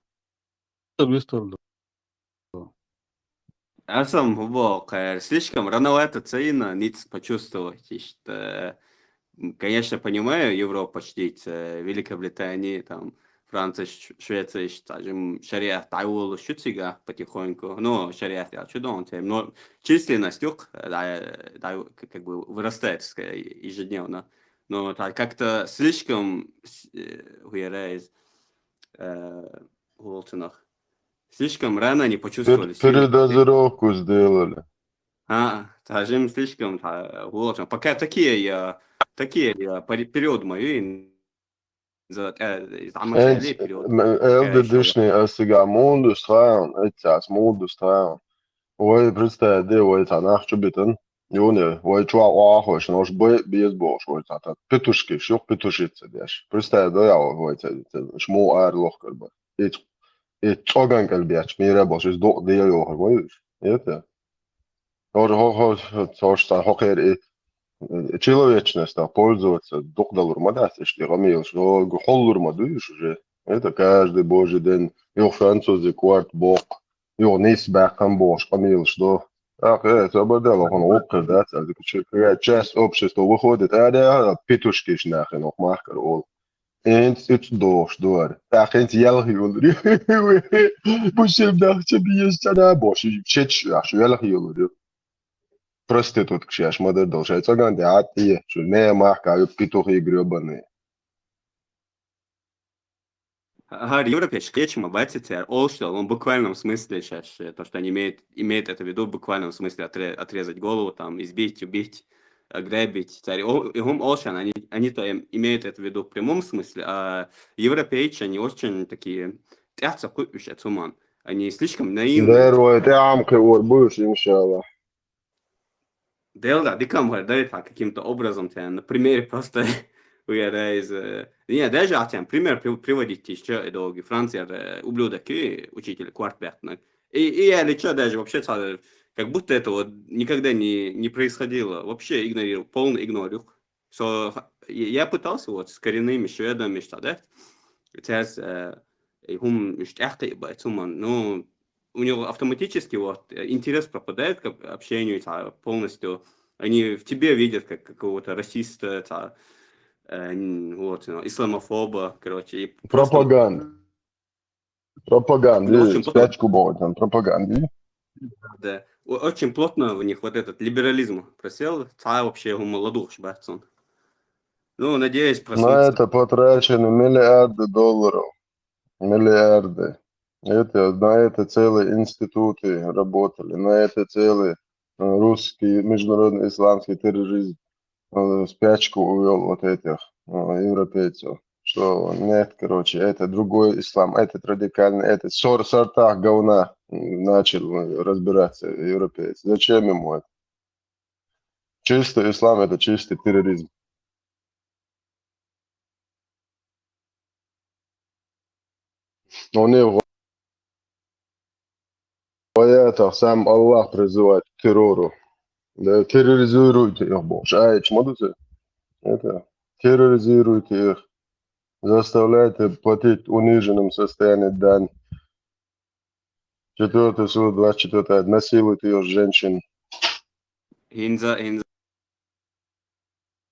Тобис турду. Арсам, бо, кхер, слишком рановато цайна ниц почувствовать, что, м, конечно, понимаю, Европа чтить, э, Великобритания, там, Франция, Ш- Швеция, ш- скажем, шариат дӀайолалуш ю цига потихоньку. Ну, шариат я чудо, он тем, но численность юкъ, э, да, да, к- как бы вырастает, ска- ежедневно. Но та- как-то слишком с- э, хуярайз, э, волчинах. Слишком рано они почувствовали Пер- силу. Передозировку сделали. А, тажим слишком, та- волчинах. Пока такие я, такие я пери- период мою за э, за Энд период. элды дышны эсига мулдус хаун, эцас мулдус хаун. Ой, представь, де, ой, та нах чубитан. Юне, ой, чуа охош, нош бой, без бош, ой, та та. Петушки, шух петушица деш. Представь, да, я, ой, та, та, шму ар лох карба. И, и чоган калбяч, мира бош, из до, де я, ой, ой, это. Тоже хо, хо, хо, хо, хо, хо, хо, человечность, да, пользоваться, дух далур ма дац, ишти гамил, что холлур ма дуюш уже. Это каждый божий день, ё французы кварт бок, ё нис бакан бош, гамил, что. Ах, э, это бардало, он опкар, да, это какая часть общества выходит, а, да, петушки ж нахрен, ох, махкар, ол. Энц, эц дош, дуар. Так, энц, ялх юлри. Бушем да, че биеш чана бош, чеч, аш, ялх юлри. Проститутка шаш, мадыр дол шай, цаган де, а, и, чу, не, мах, как петухи грёбаные. Гар европеш кечма бацицер, ол что, он в буквальном смысле сейчас, то, что они имеют, имеют это в виду, в буквальном смысле отре- отрезать голову, там, избить, убить, ограбить. Царь, о- и гум олшан, они, они-то им- имеют это в виду в прямом смысле, а европейцы, они очень такие, тяца купишь от суман. Они слишком наивные. Дэр вой, тэ ам кэ ор будешь, иншаллах. Делда, дикам гар, да, так, каким-то образом, тэ, на примере просто угадайз. Не, даже а тем пример при- приводить ещё и долгий. Франция, э, ублюдок и учитель квартбятнак. И, и я лично даже вообще, ца- как будто это вот никогда не, не происходило. Вообще игнорировал, полный игнор. Со, я я пытался вот с коренными шведами что, да? Сейчас, э, и гум, ишь, тяхты, ебать, суман. Ну, у него автоматически вот э, интерес пропадает к об- общению, ца, полностью. Они в тебе видят как какого-то расиста, ца, э, н- вот, ну, исламофоба, короче. И просто Пропаганда. Пропаганда. Ну, в общем, Спячку богатан, пропаганда. Да. О- Очень плотно в них вот этот либерализм просел, ца вообще гум ладуш, батсон. Ну, надеюсь, На проснуться. это потрачены миллиарды долларов. Миллиарды. Это, на это целые институты работали, на это целые э, русский, международный исламский терроризм э, в спячку увел вот этих э, европейцев. Что нет, короче, это другой ислам, этот радикальный, этот сор сортах говна м, начал э, разбираться европейцы. Зачем ему это? Чистый ислам — это чистый терроризм. Он его в аятах сам Аллах призывает к террору. Да, терроризируйте их, Бог. Ай, чмодуцы. Это, терроризируйте их. Заставляйте платить в униженном состоянии дань. Четвёртый суд, двадцать четвёртый, насилует её женщин. ХӀинца, хӀинца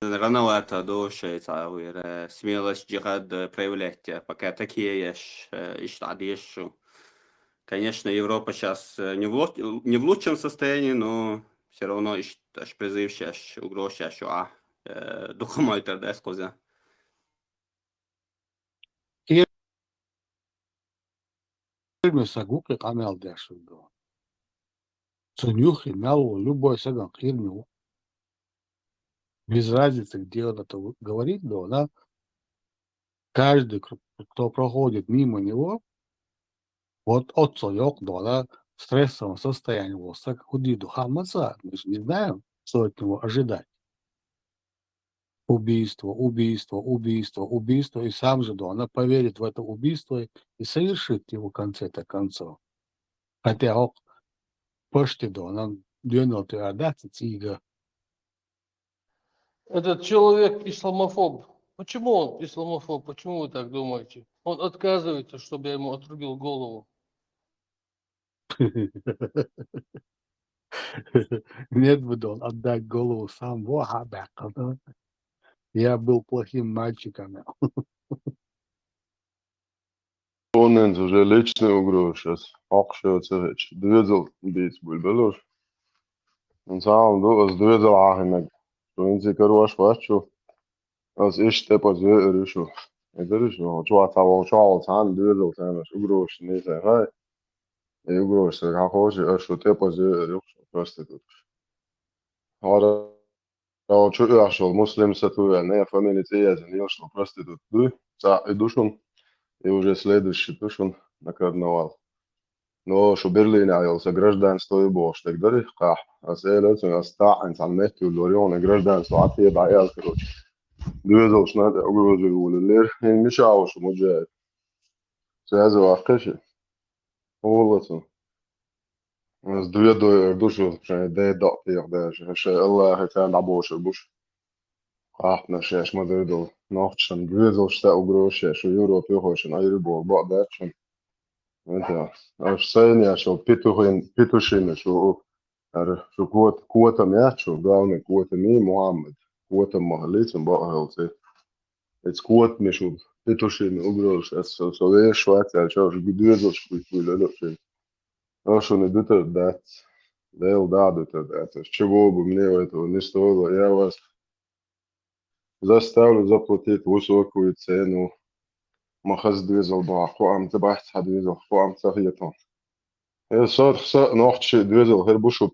рановато ду шоай цхьа вира, смелость, джихад, э, проявлять, э, пока такие еш, э, иштта дӀадеш шу. Конечно, Европа щас, э, не в лу-, не в лучшем состоянии, но всё равно иш-, аш призыв щас, угроза щас шу, а, э, дукха мойтар дас кхуза. Ирме са гукъе къамел деш ду. Цун юххе мел ву любой саган кхераме ву. Без разницы, где он это говорит, но она, каждый, кто проходит мимо него, вот оццо йокъ, да, она в стрессовом состоянии ву саг, хӀу де ду хӀама ца, мы же не знаем, что от него ожидать. Убийство, убийство, убийство, убийство, и сам же, да, она поверит в это убийство и совершит его в конце-то концов. Хотя, ок, почти, да, она двенадцать отдаться цига. Этот человек исламофоб. Почему он исламофоб? Почему вы так думаете? Он отказывается, чтобы я ему отрубил голову. Нет бы, да, он отдать голову сам, во, а, бакъана. Я был плохим мальчиком. Онненца уже личный угроза щас. Хьокхуш йоцу хӀечу. Доьзал дийца буьйлабелуш. Цхьа хӀума ду, ас доьзал Ӏахинарг. Шу хӀинца карош вац шу. Ас иштта тӀепаза веар ю шу. Эдара шу, чохь цхьа вогӀу, чохь волу цхьаьна доьзал царнаш угрозаш нийса хай. И угрозаш ца хьахош, ас шу тӀепаза веар ю шу проституткаш. ХӀара Ау, чу оьхуш волу Муслим Сатуевна, фамилия цӀе яздина йолуш волу проститутка дуй, цӀахь и ду шуна, и уже следующий ду шуна на карнавал. Но шу Берлинехь йолу сан гражданство ю бохуш дерг дара кхахь. Ас элира цуьнга, ас таӀина цхьана метта юьллур ю хьуна гражданство, Ӏа теба Ӏа аьлла, короче. Доьзалш на тӀе угроза волуьллера. ХӀинца мичахь ву шу, Муджаид? Цаьза ваккхи ши? ХӀула цу. Ас доьдой эр ду шу, шайн ден докъ тӀехь даьлча, шайн Аллахе царна дӀабошур бу шу. Кхахьпанаш шаьш ма-дарра долу. Нохчашна доьзалш ца угроза шаьш, шу Европа юхошна айра боху бакъ дац шуна. ХӀунда аша сайна еш йолу петухин, петушина шу, ара, шу кот-, котам яц шу, главный котам и Мухаммад. Котам ма хилийца бакъ хьалцӀе. Эца котаме шу петушина угроза шаьш, со, со вешаш вац аьлла, шу доьзалш кхуьйсуьйлура шуьга. Аш шуна дуьтур дац. Дела дӀа а дуьтур дац. Аш чу богу, мне этого не стоило. Я вас заставлю заплатить высокую цену. Ма хаза доьзал боху, кхоам ца бац хьан доьзал, кхоам ца хетон. Э, со, со, нохчи доьзал хир бу шу,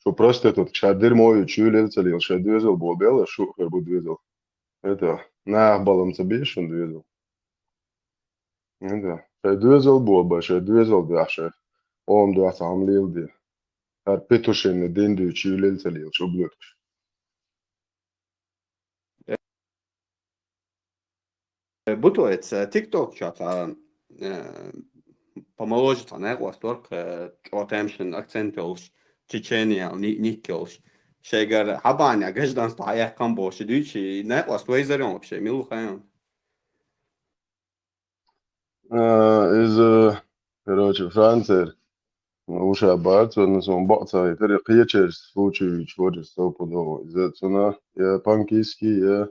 шу проститутка, ша дерьмо ю, чуьйлел ца лела, шайн доьзал бо бела, шу хир бу доьзал. Это, нах балам ца бийш шун доьзал. ХӀунда? Шайн доьзал бо ба, шайн доьзал дуьхьа шайн. Ома дуьхьа цхьа хӀума леладе. ХӀара петушинна дин дуьйцу чуьйлел ца лелаш, ублюдкаш. Э, бу тхо эца TikTok чохь цхьа, э, помоложе цхьа некъост вара, э, чӀогӀа тамашийна акцент йолуш, Чечения, ни-, ник йолуш. Шайгара хьабаьхьна гражданство хьаэккхам бохуш дуьйцу, и некъост вайзарен вообще, мила ву хаьий? А, иза, короче, Францера. Ну, уьш а бац, варна суна бакъ ца хетара, кхечераш случай вуьйцуш вара стопудово. Иза цуьнан я панкийский, я,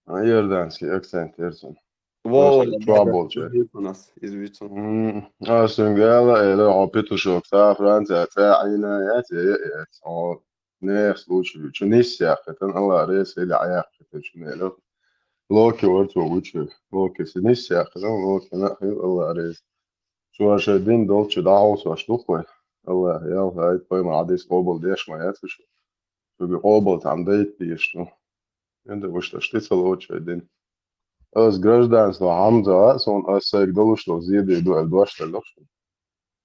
а, иорданский акцент яра цуьнан. Во, просто чохь болчу. Иза вуьйцу. М, ас цуьнга аьлла, элира, хьо петушок, сан Франция цӀа Ӏийна яц, я, я, яц. Хьо нехан случай вуьйцу. Нисса яьккхитина, Аллах реза хила, Ӏа яьккхитина шу нело. Локи вара цо вуьйцуш. Локи сан нисса яьккхитина, Локина а хила, Аллах реза. Шу шайн дин долчу дӀахьовсош ду-кх вай. Аллах, ялх айта пайхамар хьадис къобал деш ма яц шу. Шуьга къобал цхьаьна дайта дезаш ду. ХӀунда вуьш даша тӀе ца лоцу шайн дин. Ас гражданство хьамза а, суна ас сайга далуш долу зен дийр ду аьлла дош делла шу.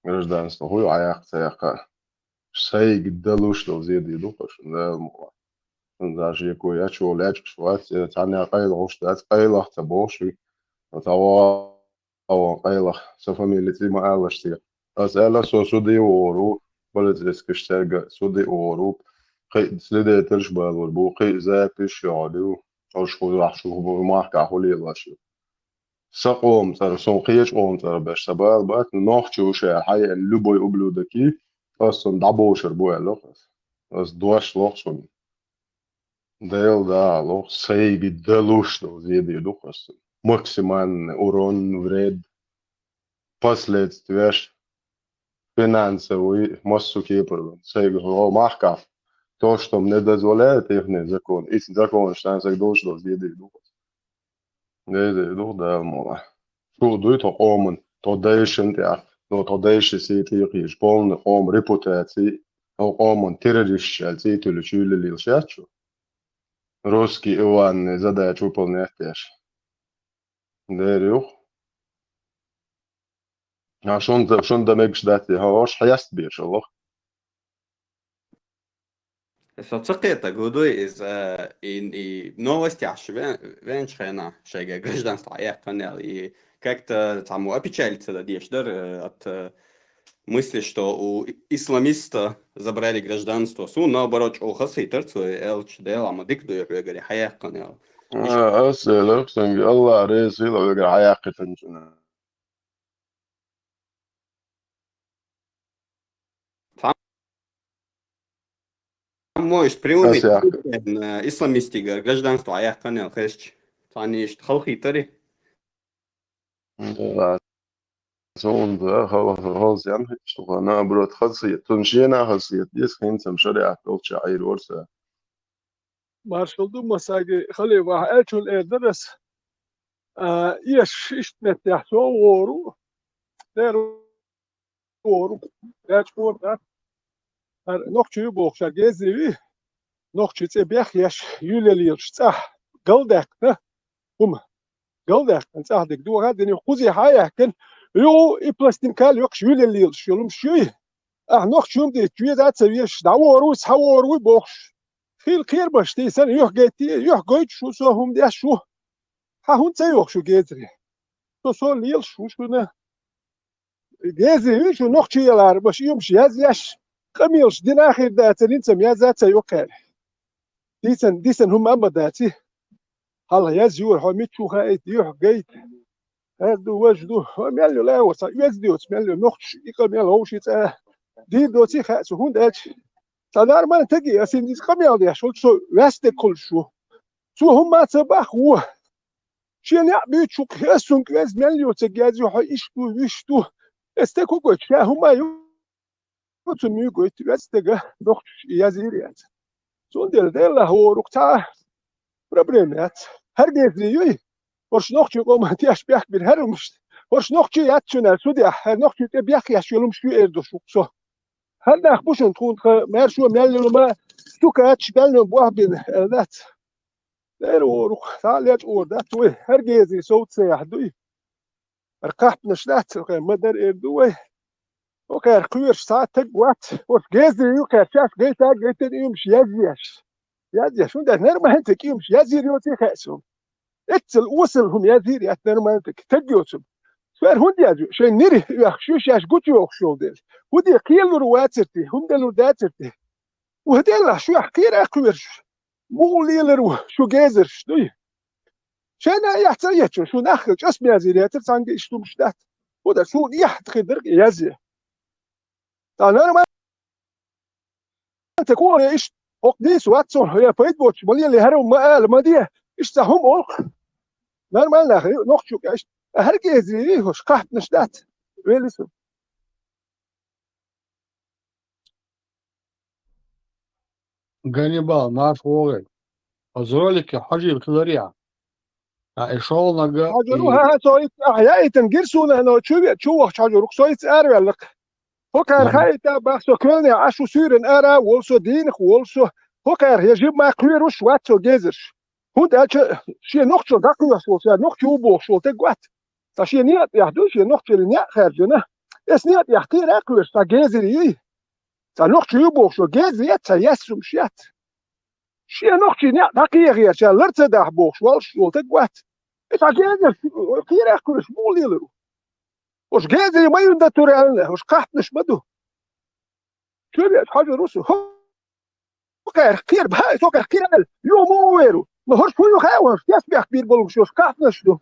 Гражданство хӀу ю, Ӏа яккха ца яккха. Сайга далуш долу зен дийр ду-кх шуна, Дала мукъ лахь. Шуна даже яко яч волу лечкъаш вац, я цхьанна къайла гӀуш дац, къайлах ца боху шуьга. Цхьа вон къайлах, сан фамилия цӀе ма аллаш те. Ас аьлла, со суде вогӀур ву, полицейскаш цаьрга суде вогӀур ву. Кхин а следователаш балор бу, кхин а записаш йогӀур ю. Ош хӀу рахь шу хӀу махкахь хӀу лелош ю. Сан къоман цӀарах, суна кхечу къоман цӀарах беш сан бала бац, нохчо ву ша аьлла хьаеана любой ублюдок, ас цунна дӀабовшар бу аьлла ас. Ас дош лоху шуна. Делан дагӀа лоху, сайга далуш долу зен дийр ду ас цунна. Максимальный урон, вред, последствияш, финансовый, массо кепара. Сайга хӀо махкахь, то, что мне дозволяет ихний закон, и законаш, сан сайга долуш долу зен дийр ду ас. Деза ду Дала мукъ лахь. Шу дуй тхо къоман, тхо дайшан тӀехь, но тхо дайши сий тӀекхийча, полный къоман репутаций, тхо къоман террористаш аьлла цӀий туьллучу юьллалийла шаьш шу? Русский Иванный задача выполнять деш. Дера юх. А шун, шун дан мегаш дац, хьо ош хьеста беш, аллах. Со ца кхетаг, хӀун ду иза, и, и новостяш вен-, венчу хенахь шайга гражданство яьккхина аьлла, и как-то цхьаммо опечалиться дан деш дара, э, от, э, мысли, что у и-, исламиста забрали гражданство. Суна, наоборот, чӀогӀа хазахийтар цо аьлча, Дела ма дика ду хьоьгара хьаяьккхина аьлла. А, ас элира цуьнга, Аллах реза хила хьоьгара хьаяьккхитинчунна. Цхьаммо иштта приунит, исламистигара гражданство яьккхина аьлла хезча, цхьанна иштта халахийтарий? Да, суна хала, хала зен хеташ ду, наоборот, хазахета. Цунна шена хазахета деза, хӀинца-м шариат долчохь Ӏийр вара сан. Маршалла ду, Масаги, хали ваха аьллачунна эр дара ас. А, эш иштта меттехь со а гӀору, дера гӀору, баьчкъор дац. ХӀара нохчий ю бохуш, ша гезий вий, нохчий цӀе бехъеш, юьллалелаш цӀахь галдаьккхина хӀума. Галдаьккхина, цӀахь дерг дохадина, кхузахь а яьккхина, юха и пластинка лоькхуш юьллалелаш йолуш юй. Ахь нохчий хӀума дийца веза а ца везаш, дӀагӀор вуй, схьагӀор вуй бохуш. Хила кхерабаш тийсана, юьхь гайти, юьхь гойтуш ву со, хӀума деш ву. Хьан хӀунда ца йоху шу гезаре? Со, со лелаш ву шуна. Гезий вуй шу нохчий ялара, баш иймаш язъеш, къамелаш дина а хир дацара, хӀинца-м язъяц а йоккхаьра. Дийцан, дийцан хӀума а ма даци. Хьалха язйора, хьо мича ву хаийта, юьхь гайта. ХӀара ду, важа ду, хьо мел ю лаьа ваца, оьзда доцу мел ю, нохчаш и къамел вовший цӀа дийр доций хаьа цу, хӀунда аьлча цхьа нормальный стаге, ас иза къамел деш волчу со ваьстаг хуьлуш ву. Цо хӀумма а ца бахху ву. Шен некъ буьйцуш ву, ас цунга оьзда мел ю ца гезйо, хьо иштта ву, вуьшта ву. Ас стаг хӀу гойту, ша хӀумма а ю. Цунна муьйгуьйту, веза стага нохчаш и язйийр яц. Цундела Деллахь, хӀорук цхьа а проблема яц. ХӀара гезри юй, хӀорш нохчийн къоман теш бехк бира хӀара хӀумашна. ХӀорш нохчий яц шуна аьлла судехь, хӀара нохчий тӀе бехъеш йолу хӀумаш ю эр ду шух со. ХӀара нах бу шуна тхуна тхан маьршо мел йолу ма, сту качаш мел йолу бохь бина аьлла дац. Дера хӀорук, цхьа а лечкъор дац вай, хӀара гезри совцаехь дуй. ХӀара кхаьпнаш дац, хӀокхара ма-дарра эр ду вай. ХӀокхара кхоьруш цхьа а таг вац, оцу гезри юкъара шаьш гайта а гайтина иймаш язъеш. Язъеш, хӀунда аьлча нормальный стаг иймаш язйийр йоций хаьа суна. Эццал осал хӀума язйийр яц нормальный стаг, стаг йоцург. Цара хӀунда язйо? Шайн нира оьхуш ю, шаьш гучу йохуш йолу дела. ХӀун де, кхелур вацар те, хӀума делур дацар те? УхӀ, Деллахь, шуьх кхера а кхоьруш. Муха лелар ву шу гезарш дуй? Шайна а эхь ца ечо, шу нах хилча, ас мел язйийр яцара, цхьаьнга иштта хӀумаш дац. ХӀунда аьлча суна эхь хир дара язъе. Ткъа нормально ца кхоре иштта, хӀокху нийса вац цунах, я пайда боцуш ма леле, хӀара ма ала, ма де, иштта цхьа хӀума олу-кх. Нормально нах, нохчо кӀа иштта. ХӀара гезри, хӀорш кхаьпнаш дац. Вели со. Ганнибал, марша вогӀийла. Оцу ролике хьожийла хиларий ахь? Ткъа и шолгӀаниг а, хьожур ву, и хӀан-хӀа, со иштта ахь яийтина гира суна, но чу ве-, чу вахча хьожур ву, со иштта араваьлла-кх. ХӀокхара хаийта бах со, кхоьллинехь Ӏаш ву суьйранна ара а волу со, дийнах а волу со. ХӀокхара я жимма кхоьруш вац со гезарш. ХӀунда аьлча шен нохчо дӀакхоьхьуш волу, ша нохчо ву бохуш волу стаг вац. Ткъа шен некъа тӀехь ду, шен нохчаллин некъ хаьржина. Эс некъа тӀехь кхера а кхоьруш, цхьа гезар юй. Цхьа нохчо ю бохуш волу гезар яц, цхьа яьссумаш яц. Шен нохчийн некъ дӀакхехьера, ша лар ца дахь бохуш волуш волу стаг вац. И цхьа гезар кхера а кхоьруш муха лелар ву? ХӀорш гезаре ма юн дан тур аьлла, хӀорш кхаьпнаш ма ду. Чу веача хьожур ву со. ХӀокхара кхера, баха, хӀокхара кхера аьлла, юха муха вер ву? Но хӀорш хӀун ю хаьа вайна, тешнабехк бийр болуш, хӀорш кхаьпнаш ду.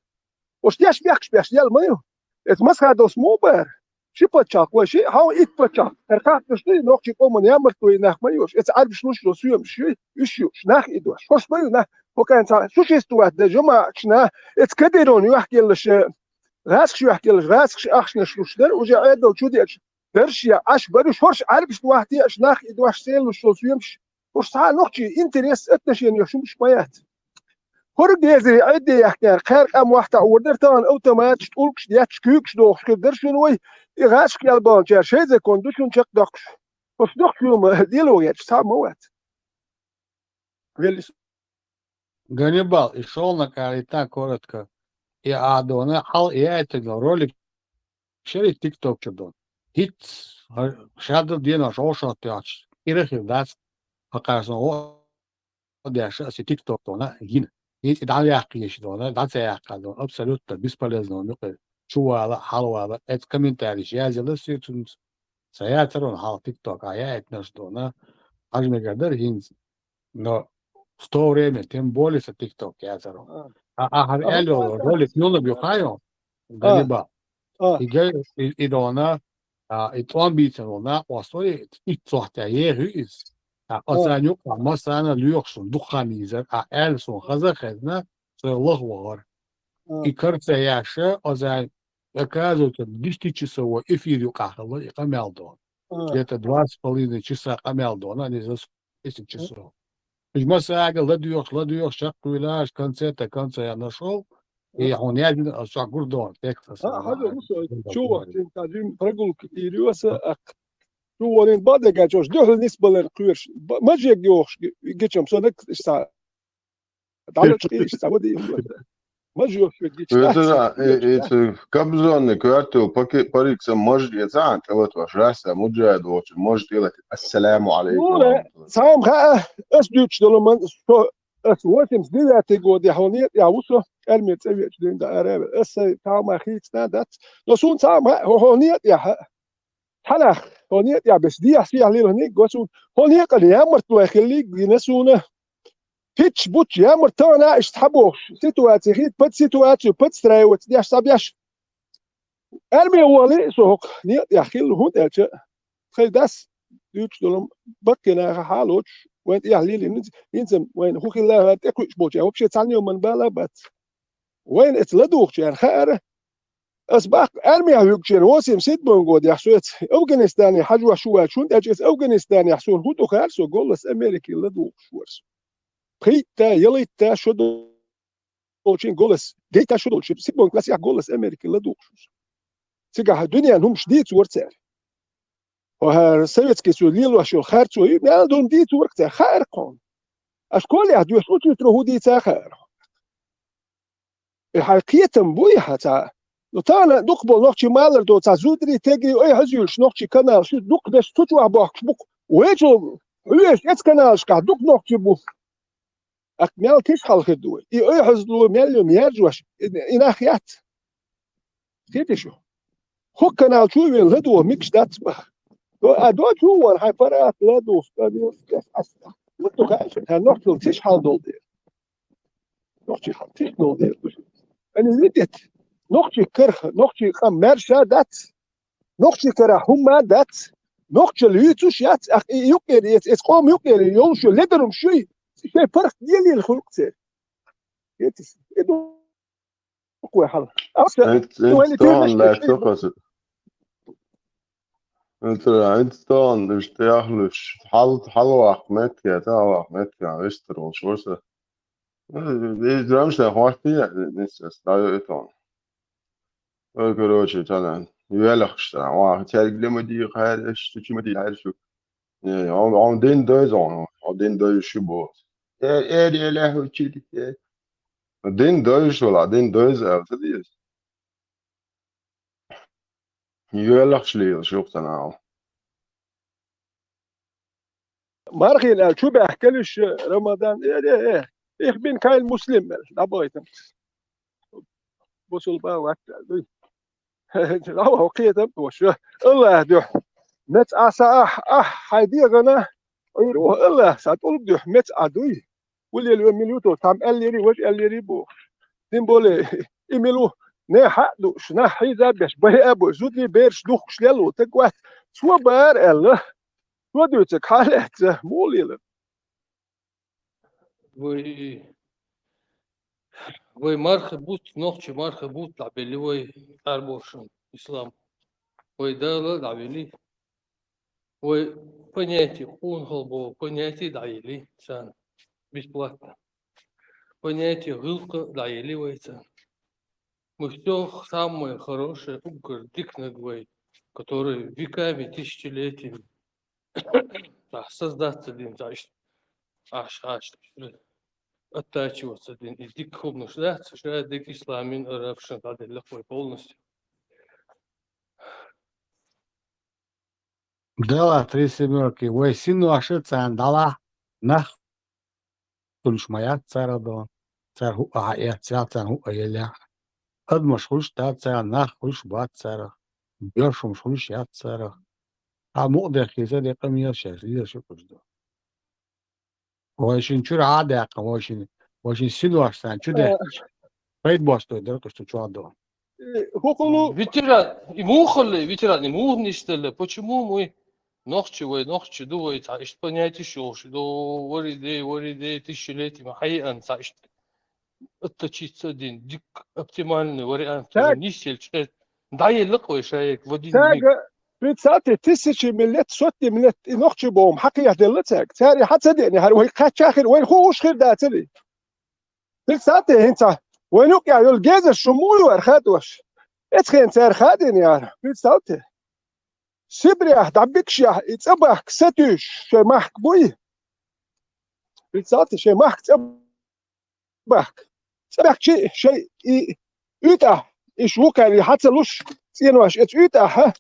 Ош деш бехкаш беш ял ма ю. Эца масхадос му бар. Ши паччахь вай, ши хьо ит паччахь. Тар хатташ ду, нохчи къоман ямарт вай нах ма юш. Эца Ӏарбиш луш ду, суьемаш ю, уьш юш, нах и дош. Хош ма ю, нах, покаянца, существовать да, жамаачна, эца Кадырон юхкеллаш, гӀаскаш юхкеллаш, гӀаскаш ахшнаш луш дар, уже Ӏедал чу деш. Дарш я, Ӏаш баруш, хорш Ӏарбиш вахте, аш нах и дош сел луш, шо суьемаш. Хош цхьа нохчи интерес, отношения шумаш ма яц. ХӀора гезари Ӏедде яхкар, кхаьр къам вахта ур дар, тахана автоматаш, тӀулгаш, детташ, куьйгаш дохуш хир дар шуна вай, и гӀашка ялбанчар шайн закон ду шуна чекхдоккхуш. Оцу доккхачу хӀума лело гӀерташ цхьа а ма вац. Веллис. Ганнибал, и шолна карита коротко. И адона, хьал и айтагал ролик шери тикток чу дон. ХӀиц, ша дал денош, ош оттош, ирахир дац, хакарсон, о, деш, аси тикток дона, гин. ХӀинца и дӀа яккха еш дона, дӀа ца яккха дона, абсолютно бесполезно, мукъе, чувала, хьалвала, эц комментарий язила сецунц, ца яцарон хьал тикток, а я этнаш дона, хьажмегар дар хӀинца. Но в то время, тем более со тикток яцарон. А, а, хар а, элло, ролик юлна бюхайо, а, ганнибал. А. И гай, и, и дона, а, и тӀом бийцан вол накъостори, и цохтя ехи из. А, а, асан юкъа, масана лоьхуш сун дукха низар, а, аьлла сун хаза хезна, со лох вогӀар. А. И карца яша, асан, оказывается, десятичасовой эфир юкъа хала, и къамел дона. А. Где-то два с половиной часа къамел дона, не за десять часов. Уж масага ладуьйхуш, ладуьйхуш, чаккхуьйлаш, концерта конца я нашёл. И хьуна яздина, аз чохь гур дохур, текст аса. А, хьажа, русо, чу вахтин, та жим прогулка ирёса, ах. Чу ворин бадега чош, дуьхьал нисбалар кхуьрш. Ба-, мажег йохуш, ги-, гичам, со дак, иштта. Далучкъи, иштта, води. Мажег йохуш, гичам. Это да, э, это Кобзонный квартал, паки-, парик сам может, я за, а вот ваш раз, а муджа, дочь, может делать. Ассаламу алейкум. Ну, да, сам ха, ас дючдолу ман, со Ас восемьдесят девятый год я хьо нет, я вусо, армия цӀа вечу дин да арабе. Ас сай тама хийцна дац. Но сун цама хьо, хьо нет я ха. Хьанах, хьо нет я бес диас я лил хни госун. Хьо нет къали ямарт вай хилли гина суна. Пич буч ямарт тана иш тхабохш. Ситуация хит, под ситуацию подстраивать деш сабеш. Армия вали со хьо нет я хил хун элча. Тхай дас дуьйцуш долу баккхий наха хьалоцуш, вайн тӀехь лелийна, хӀинца вайн хӀун хилла а тӀекхуьуш болчу, вообще цхьана йоман бала а бац. Вайн эца ладугӀучу яра хаьара, ас баккха армия хьуьгучу яра восемьдесят седьмой годехь со эца Афганистане хьажош ву ваьлча, хӀунда аьлча эца Афганистанехь суна хӀун ду хаьара, со голлас Америке ладугӀуш вара со. Пхийтта, ялитта шо долчийн голлас, дейта шо долчу, седьмой классехь голлас Америке ладугӀуш ву со. Цигахь дуьненан хӀумаш дийца вара цара. Оха, Советский Союз лелош йолу харцо ю, мел долу дийца вара цара, хаьара кхуна. Аш колехь доьшу учуьйтро хӀун дийца а хаьара. И хьайн кхетам бу и хьан цхьа. Ну, тахана дукхахболу нохчий малар до цхьа зударий, тегий, ой, хьазуьйлуш нохчий канал, шу дукха деш цу чохь бохкуш бу-кх. Вайчул хьоьжуш эцу каналашкахь дукха нохчий бу. Акх мел тиша хьалхир ду вай. И ойхьазло мел ю яржош, и, и нах яц. Хити шу. ХӀокху канал чу вен ладогӀа микаш дац баха. До, а до чу ван хьайн парат ладугӀуш, ладугӀуш, деш аста. Вот только аьлча, хьан нохчул тиша хьал долу дела. Нохчий хьал тиша долу дела. Ани видит. Нохчий карха, нохчий къам маьрша дац. Нохчий карахь хӀумма а дац, нохчалла юьйцуш яц, ах, и юккъера эца, эца къоман юккъера йолуш йолу ледарум шуй, шайн паргӀат лелийла хуьлу-кх церан. Эцис, и ду вай хьал. Аса, Эц-, ну, эц вайна тахана тирнаш лаьтту тӀе хаза. Эцара, эц тахана уьш тӀехлуьш, хьал-, хьалаваккха меттиг, тӀехваккха меттиг, вистар волуш вара со. Э, э, драмаш дан хӀоттий, э, э, э, э, э, э, Ой, короче, цхьана, велахаш цхьана, ва, цаьрга лема дийхар, аш, цу чу ма дийхар шу. Э, хьо, хьо дин дойза, хьо, хьо дин дойза шу бо. Э, э, э, э, хьо чили, э. Дин дойза шу ла, дин дойза, а, ца дийза. Велахаш лийла шу цхьана, а. Мархина аьлла чу баьхкалуш, Рамадан, э, э, э, их бин кайл муслим аьлла, дӀабахийтина. Бусулба вац аьлла дуй. Лава кхетам а ваша. Аллах дуьхьа. Мец а са ахь, ахь, хьайн дегӀана, Ӏуьйра ву Аллах, сан тӀулг дуьхьа, мец а дуй. Уллел вен мила ю то, там аьллери, важа аьллери бохуш. Тем более, и мила ву, не хьа а дууш, нах хьийза а беш, бай а бой, зуди бераш духкаш лелла стаг вац. Цо бара аьлла, цо дуьйцург хьалаьцча, муха лела? Вай, вай мархий бутт, нохчий мархий бутт дӀабелли вай, Ӏарбошин ислам. Вай Дала дӀавели. Вай понятие, къонахалла боху понятие дӀаели царна. Бесплатно. Понятие гӀиллакха дӀаели вай царна. Мы всё самое хорошее, уггар диканиг вай, который веками, тысячелетиями цхьа создаться дина, цхьа иштта, аш, аш, оттачиваться дина, и дика хӀуманаш дац, ша дика ислам дин арабашна дӀаделла вай полностью. Дала три семёрки, вай синош царна дӀалахь, нах хуьлуш ма яц царах дон, цара хӀуъа хьаэццехь, царна хӀуъа еллехь. Адамаш хуьлуш дац царах, нах хуьлуш бац царах, боьршамаш хуьлуш яц царах. Хьан мукъа дехкийца де къамелаш яц, лелаш ю уьш ду. Вай шин чуьра хьа а даьккхина, вай шин, вай шин синош царна чу даьккхина. Пайда бостуй дара кхуьш ду чохь ду. Э, хӀокхулу Ветеран, и муха хилла, ветеран, и муха нисделла? Почему мы нохчи, вай нохчи ду, вай цхьа иштта понятиш йолуш ду, вари де, вари де, тысячелетиями хьаеана цхьа иштта оттачиться дина, дика оптимальный вариант, Так. Нисъелча хӀета, дӀаелла-кх вай шайга, в один миг. Цаьрга, представьте, тысячами лет, сотнями лет и нохчи боху хьакхехьаделла цаьрга. Цара и хьа ца деъна, хӀара вай кхаччахир, вайна хууш хир дацара. Представьте, хӀинца вайна юкъахь йолу гезар шу муха ю аьлла хадош? Эцхена цара хадийна яра. Представьте. Сибрехь дӀабигашехь и цӀа бахка сатуьйсуш шайн махка буй? Представьте, шайн махка цӀа бахка. ЦӀа баьхкича шайн и уьйтӀахь, и шу вукхаьрий хьа ца луш, цӀенош эца уьйтӀахь,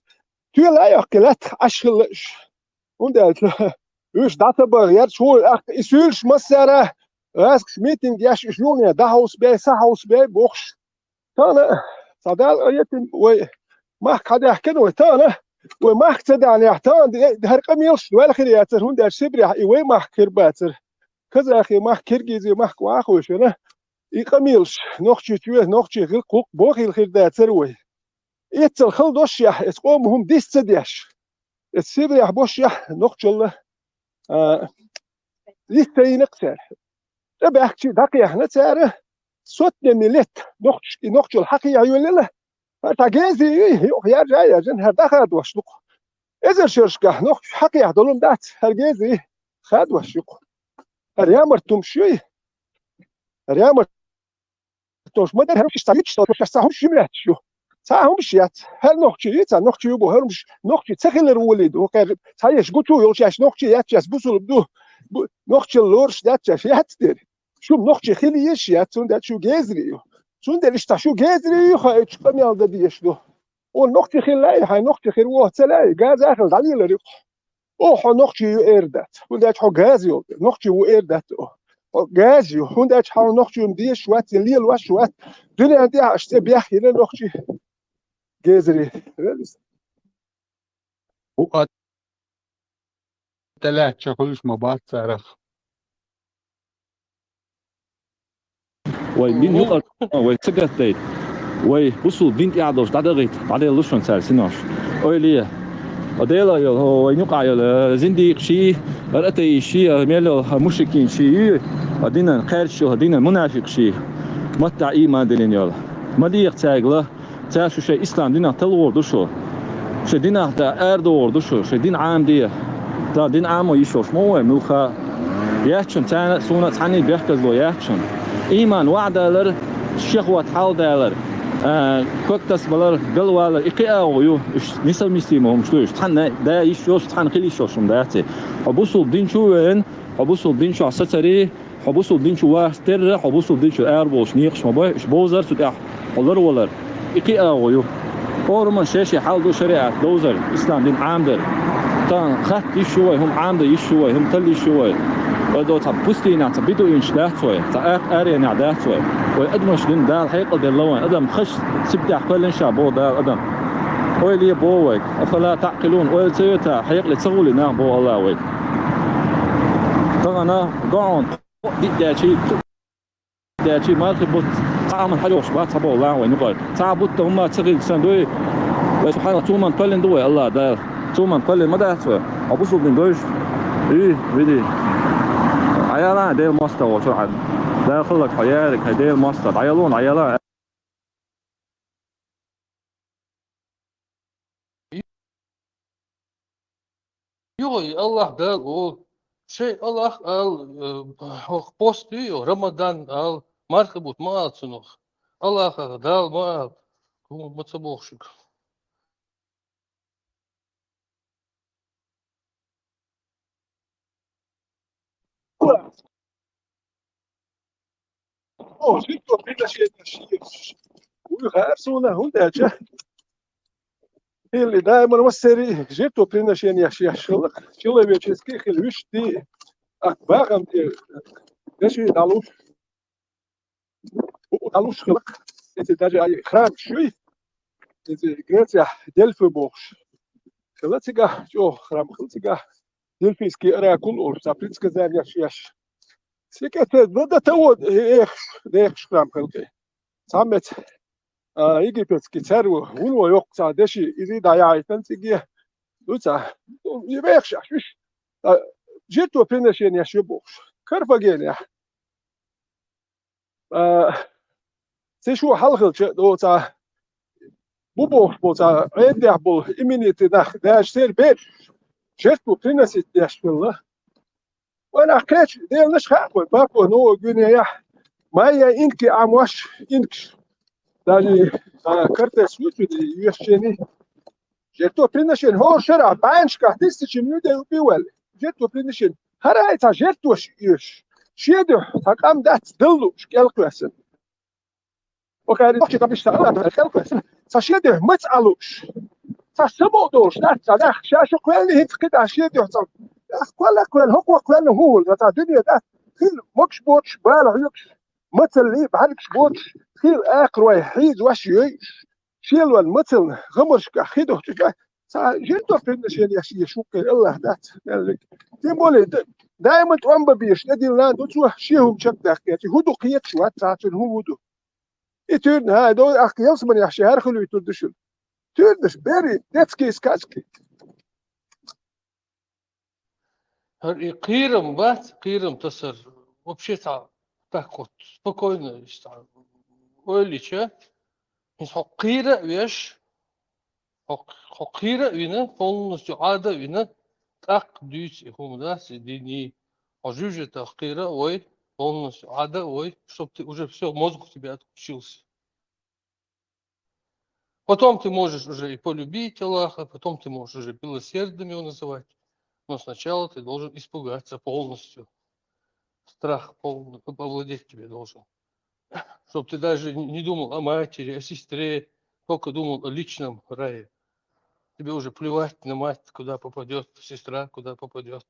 тоьла а йоккхий лаьттах Ӏаш хилла уьш. ХӀунда аьлча уьш дӀа ца бахара, ярча хӀума ахка и суьйлуш массара, гӀаскаш митинг еш, уьш юххе дӀахьовсабей, схьахьовсабей бохуш. Тахана, цхьа Дала къинхетам, вай махка хьадаьхкина вай, тахана, вай махка ца даьхнехь, тахана де-, хӀара къамелаш ваьлла хир яцара, хӀунда аьлча Сибрехь и вай махка хир бацара. Казахи махка, Киргизи махка ваха вай шуна, и къамелаш, нохчи чоь, нохчи гӀиллакх-гӀуллакх бохийла хир дацара вай. Эццал хала дошшехь, эца къоман хӀума дис ца деш, эца Сибрехь бошшехь, нохчалла, а, дис ца йина-кх цара. ТӀе баьхкича дӀакхехьна цара, сотнями лет нохчаш, и нохчалла хьакхехьа йолийла. ХӀара цхьа гези юй, юха яржа а яржина, хӀара дӀахадош ду-кх. Эзар шерашкахь нохчаш хьакхехьа долу дац, хӀара гези хадош ю-кх. ХӀара ямарт хӀумаш юй. ХӀара ямарт хӀумаш ма дара, хӀара хӀумаш иштта цхьа юьтуш долу, шаьш цхьа хӀумаш юй моьттуш ю. Цхьа хӀумаш яц. ХӀара нохчи ю, цхьа нохчи ю боху, хӀара хӀумаш нохчи ца хилар волий ду. ХӀокхара цхьа еш гучу йолуш, шаьш нохчи яц, шаьш бусулба ду. Бу-, нохчалла лоруш дац, шаьш яц дерг. Шу нохчи хила езаш яц, цундела шу гезри ю. Цундела иштта шу гезри ю, хьо эцу къамел дан дезаш ду. О, нохчи хила лаьий, хьайн нохчи хир ву ца лаьий, газа а хила дӀалелар ю-кх. О, хьо нохчи ю эр дац. ХӀунда аьлча хьо газа йолу, нохчи ву эр дац о. Хьо газа ю, хӀунда аьлча хьо нохчи юн дезаш вац, я лелош вац. Дуьнен тӀехь аша цӀе бехкина нохчи гезри. ХӀуъа тӀелаьцча хуьлуш ма бац царах. Вай дин юкъара, вай ца гатдайта, вай бусул дин тӀехь долуш дӀадахийта, дӀаделла шуна цара синош. Ойла е, о Делах йолу, хӀо вайн юкъахь йолу, э, зиндийкъ ший, ара атеист ший, ара мел йолу, хӀо мушрикин ший ю, хӀо динан кхаьрдаш йолу, хӀо динан мунафикъ ший, маттахь ийман диллина йолу. Ма деха цаьрга ла, цара шу шайн ислам динах талхор ду шу. Шайн динах да арадохур ду шу, шайн дин Ӏамаде. Дан дин Ӏамо йиш йолуш ма ву вай, муьлхха а. Яц шуна царна а, суна а цхьаьний бехказло яц шуна. Ийман ваӀ далар, шехват хьал далар, а, ког тасабалар, галвалар, и кхин агӀо ю, уьш несовместимо хӀумаш ду уьш. Цхьанна да йиш йолуш, цхьанна хила йиш йолуш хӀума дац и. Хьо бусул дин чу а веана, хьо бусул дин чохь сацарий, хьо бусул дин чу ваха терра, хьо бусул дин чу арабовлуш некъаш ма бай, уьш бовзар цу тӀехь, хьо ларвалар. И кхин агӀо ю. Ораман шен-шен хьал ду шариӀат довзар, ислам дин Ӏамадар. Тахана хатта йиш ю вай, хӀума Ӏамадан йиш ю вай, хӀума талла йиш ю вай. Вай до цхьа пустийнахь цхьа бедуинаш дац вай, цхьа акха аренехь дац вай. Вай адамаш дина Дала хьекъал делла вайн, адам хаш сибтехь кхоьллина ша боху Дала адам. Ойла е боху вайга, афала таӀкъилун, ойла ца йоьта, хьекъале ца гӀули нах боху Аллах вайга. Тахана гохьун диъ дечий, диъ дечий мархи бутт, Цхьа аман хьалъохуш бац цхьаболу лан вайн юкъара. Цхьа а бутт хӀумма ца хилча сан дуй. Вай субхьана, цу хӀуманна кхоьллина ду вай, Аллах Дала. Цу хӀуманна кхоьллина ма дац вай. Хьо бусулба дин дойуш. И, види. Ӏаяла Делан мостагӀа волчу хьан. Дала хилларг хьо яьрриг хьайн Делан мостагӀа. Ӏаяла, Ӏаяла. Юха и Аллах Дала олу, шайн Аллах ала, э, хӀокху пост ю, Рамадан ала, марха бутт ма ала цунах. Аллахах Дала ма ала, хӀума ма ца боху шуьга. О, жертвоприношение еш. Вуй хаьа суна, хӀунда аьлча хилла даиман массерий жертвоприношение еш хилла, человеческий хила вуьшта, ах, бахам тӀе деши дӀалуш. ДӀалуш хилла. Иза даже ай храм шуй. Иза Грецияхь Дельфы бохуш. Хилла цигахь, чӀогӀа храм хилла цигахь. Дельфийский оракул олуш, цхьа предсказание еш. Цигахь те, ну, да того, эх, эх, храм хилла. Цхьа меца, а, египетский царь ву, вуно йоккха цхьа деши, иза дӀаяхьийтина циге. Ну, цхьа, ну, и вехаш аш, виш. А, жертвоприношение еш ю бохуш. Карфагенехь. А, ци шу хьалхалча, доцу, бу бохуш болу цхьа Ӏедалехь болу именитый нах, даже церан бераш жертву приносить деш хилла. Вайн ахь кхечу деланаш хаьа вай, Папуа-Новая Гвинеяхь, майя инки Ӏамош, инкаш. Даже, а, Кортес ву цуьнан вешчений. Жертвоприношение, хӀора шарахь бӀеннашкахь тысячами людей убивали. Жертвоприношение. ХӀара а цхьа жертваш оьшуш. Шен дуьхьа цхьа къам дац далла лууш кӀел кхоьссина. Окари нохчи къамиш цхьа Аллах кӀел кхоьссина. Цхьа шен дуьхьа маца Ӏа лууш. Цхьа самукъа долуш дац цхьа нах. Ша шу кхоьллина хӀинца кхидӀа шен дуьхьа цхьа. Ах, кхоьлла, кхоьлла, хӀокхо кхоьллина хӀун хуьлу? Цхьа дуьне дац. Хила могуш боцуш, бала хьоьгуш, мацаллий, бӀаьргаш боцуш, хила акхарой хьийзош йойуш. Шелонан мацаллина гӀамаршкахь хи дохчуьйтуш, цхьа жертвоприношение еш ву кхин Аллах дац, аьллиг. Тем более, да-, даиман тӀом бан безаш тӀедиллина ду цо, шен хӀума чекхдаккхи, хӀун ду кхеташ вац цхьа цуьнан хӀун ву ду. И туьрна, хӀай, до, ахка ялсаманехь ши хӀара хуьлуьйтур ду шуна. Туьрнаш, бери, детские сказки. ХӀара и кхерам бац, кхерам тасар вообще цхьа так вот спокойно, иштта ойла йича, хӀинца хьо кхера а веш, хьо, хьо кхера а вина, полностью Ӏада а вина, тӀаккха дуьйцу и хӀума дац, и дини. Хьо жуьжатах кхера а вой, полностью Ӏада а вой, чтоб ты уже всё, мозг у тебя отключился. Потом ты можешь уже и полюбить Аллаха, потом ты можешь уже милосердным его называть. Но сначала ты должен испугаться полностью. Страх полный овладеть тебе должен. Чтоб ты даже не думал о матери, о сестре, только думал о личном рае. Тебе уже плевать на мать, куда попадет, сестра, куда попадет.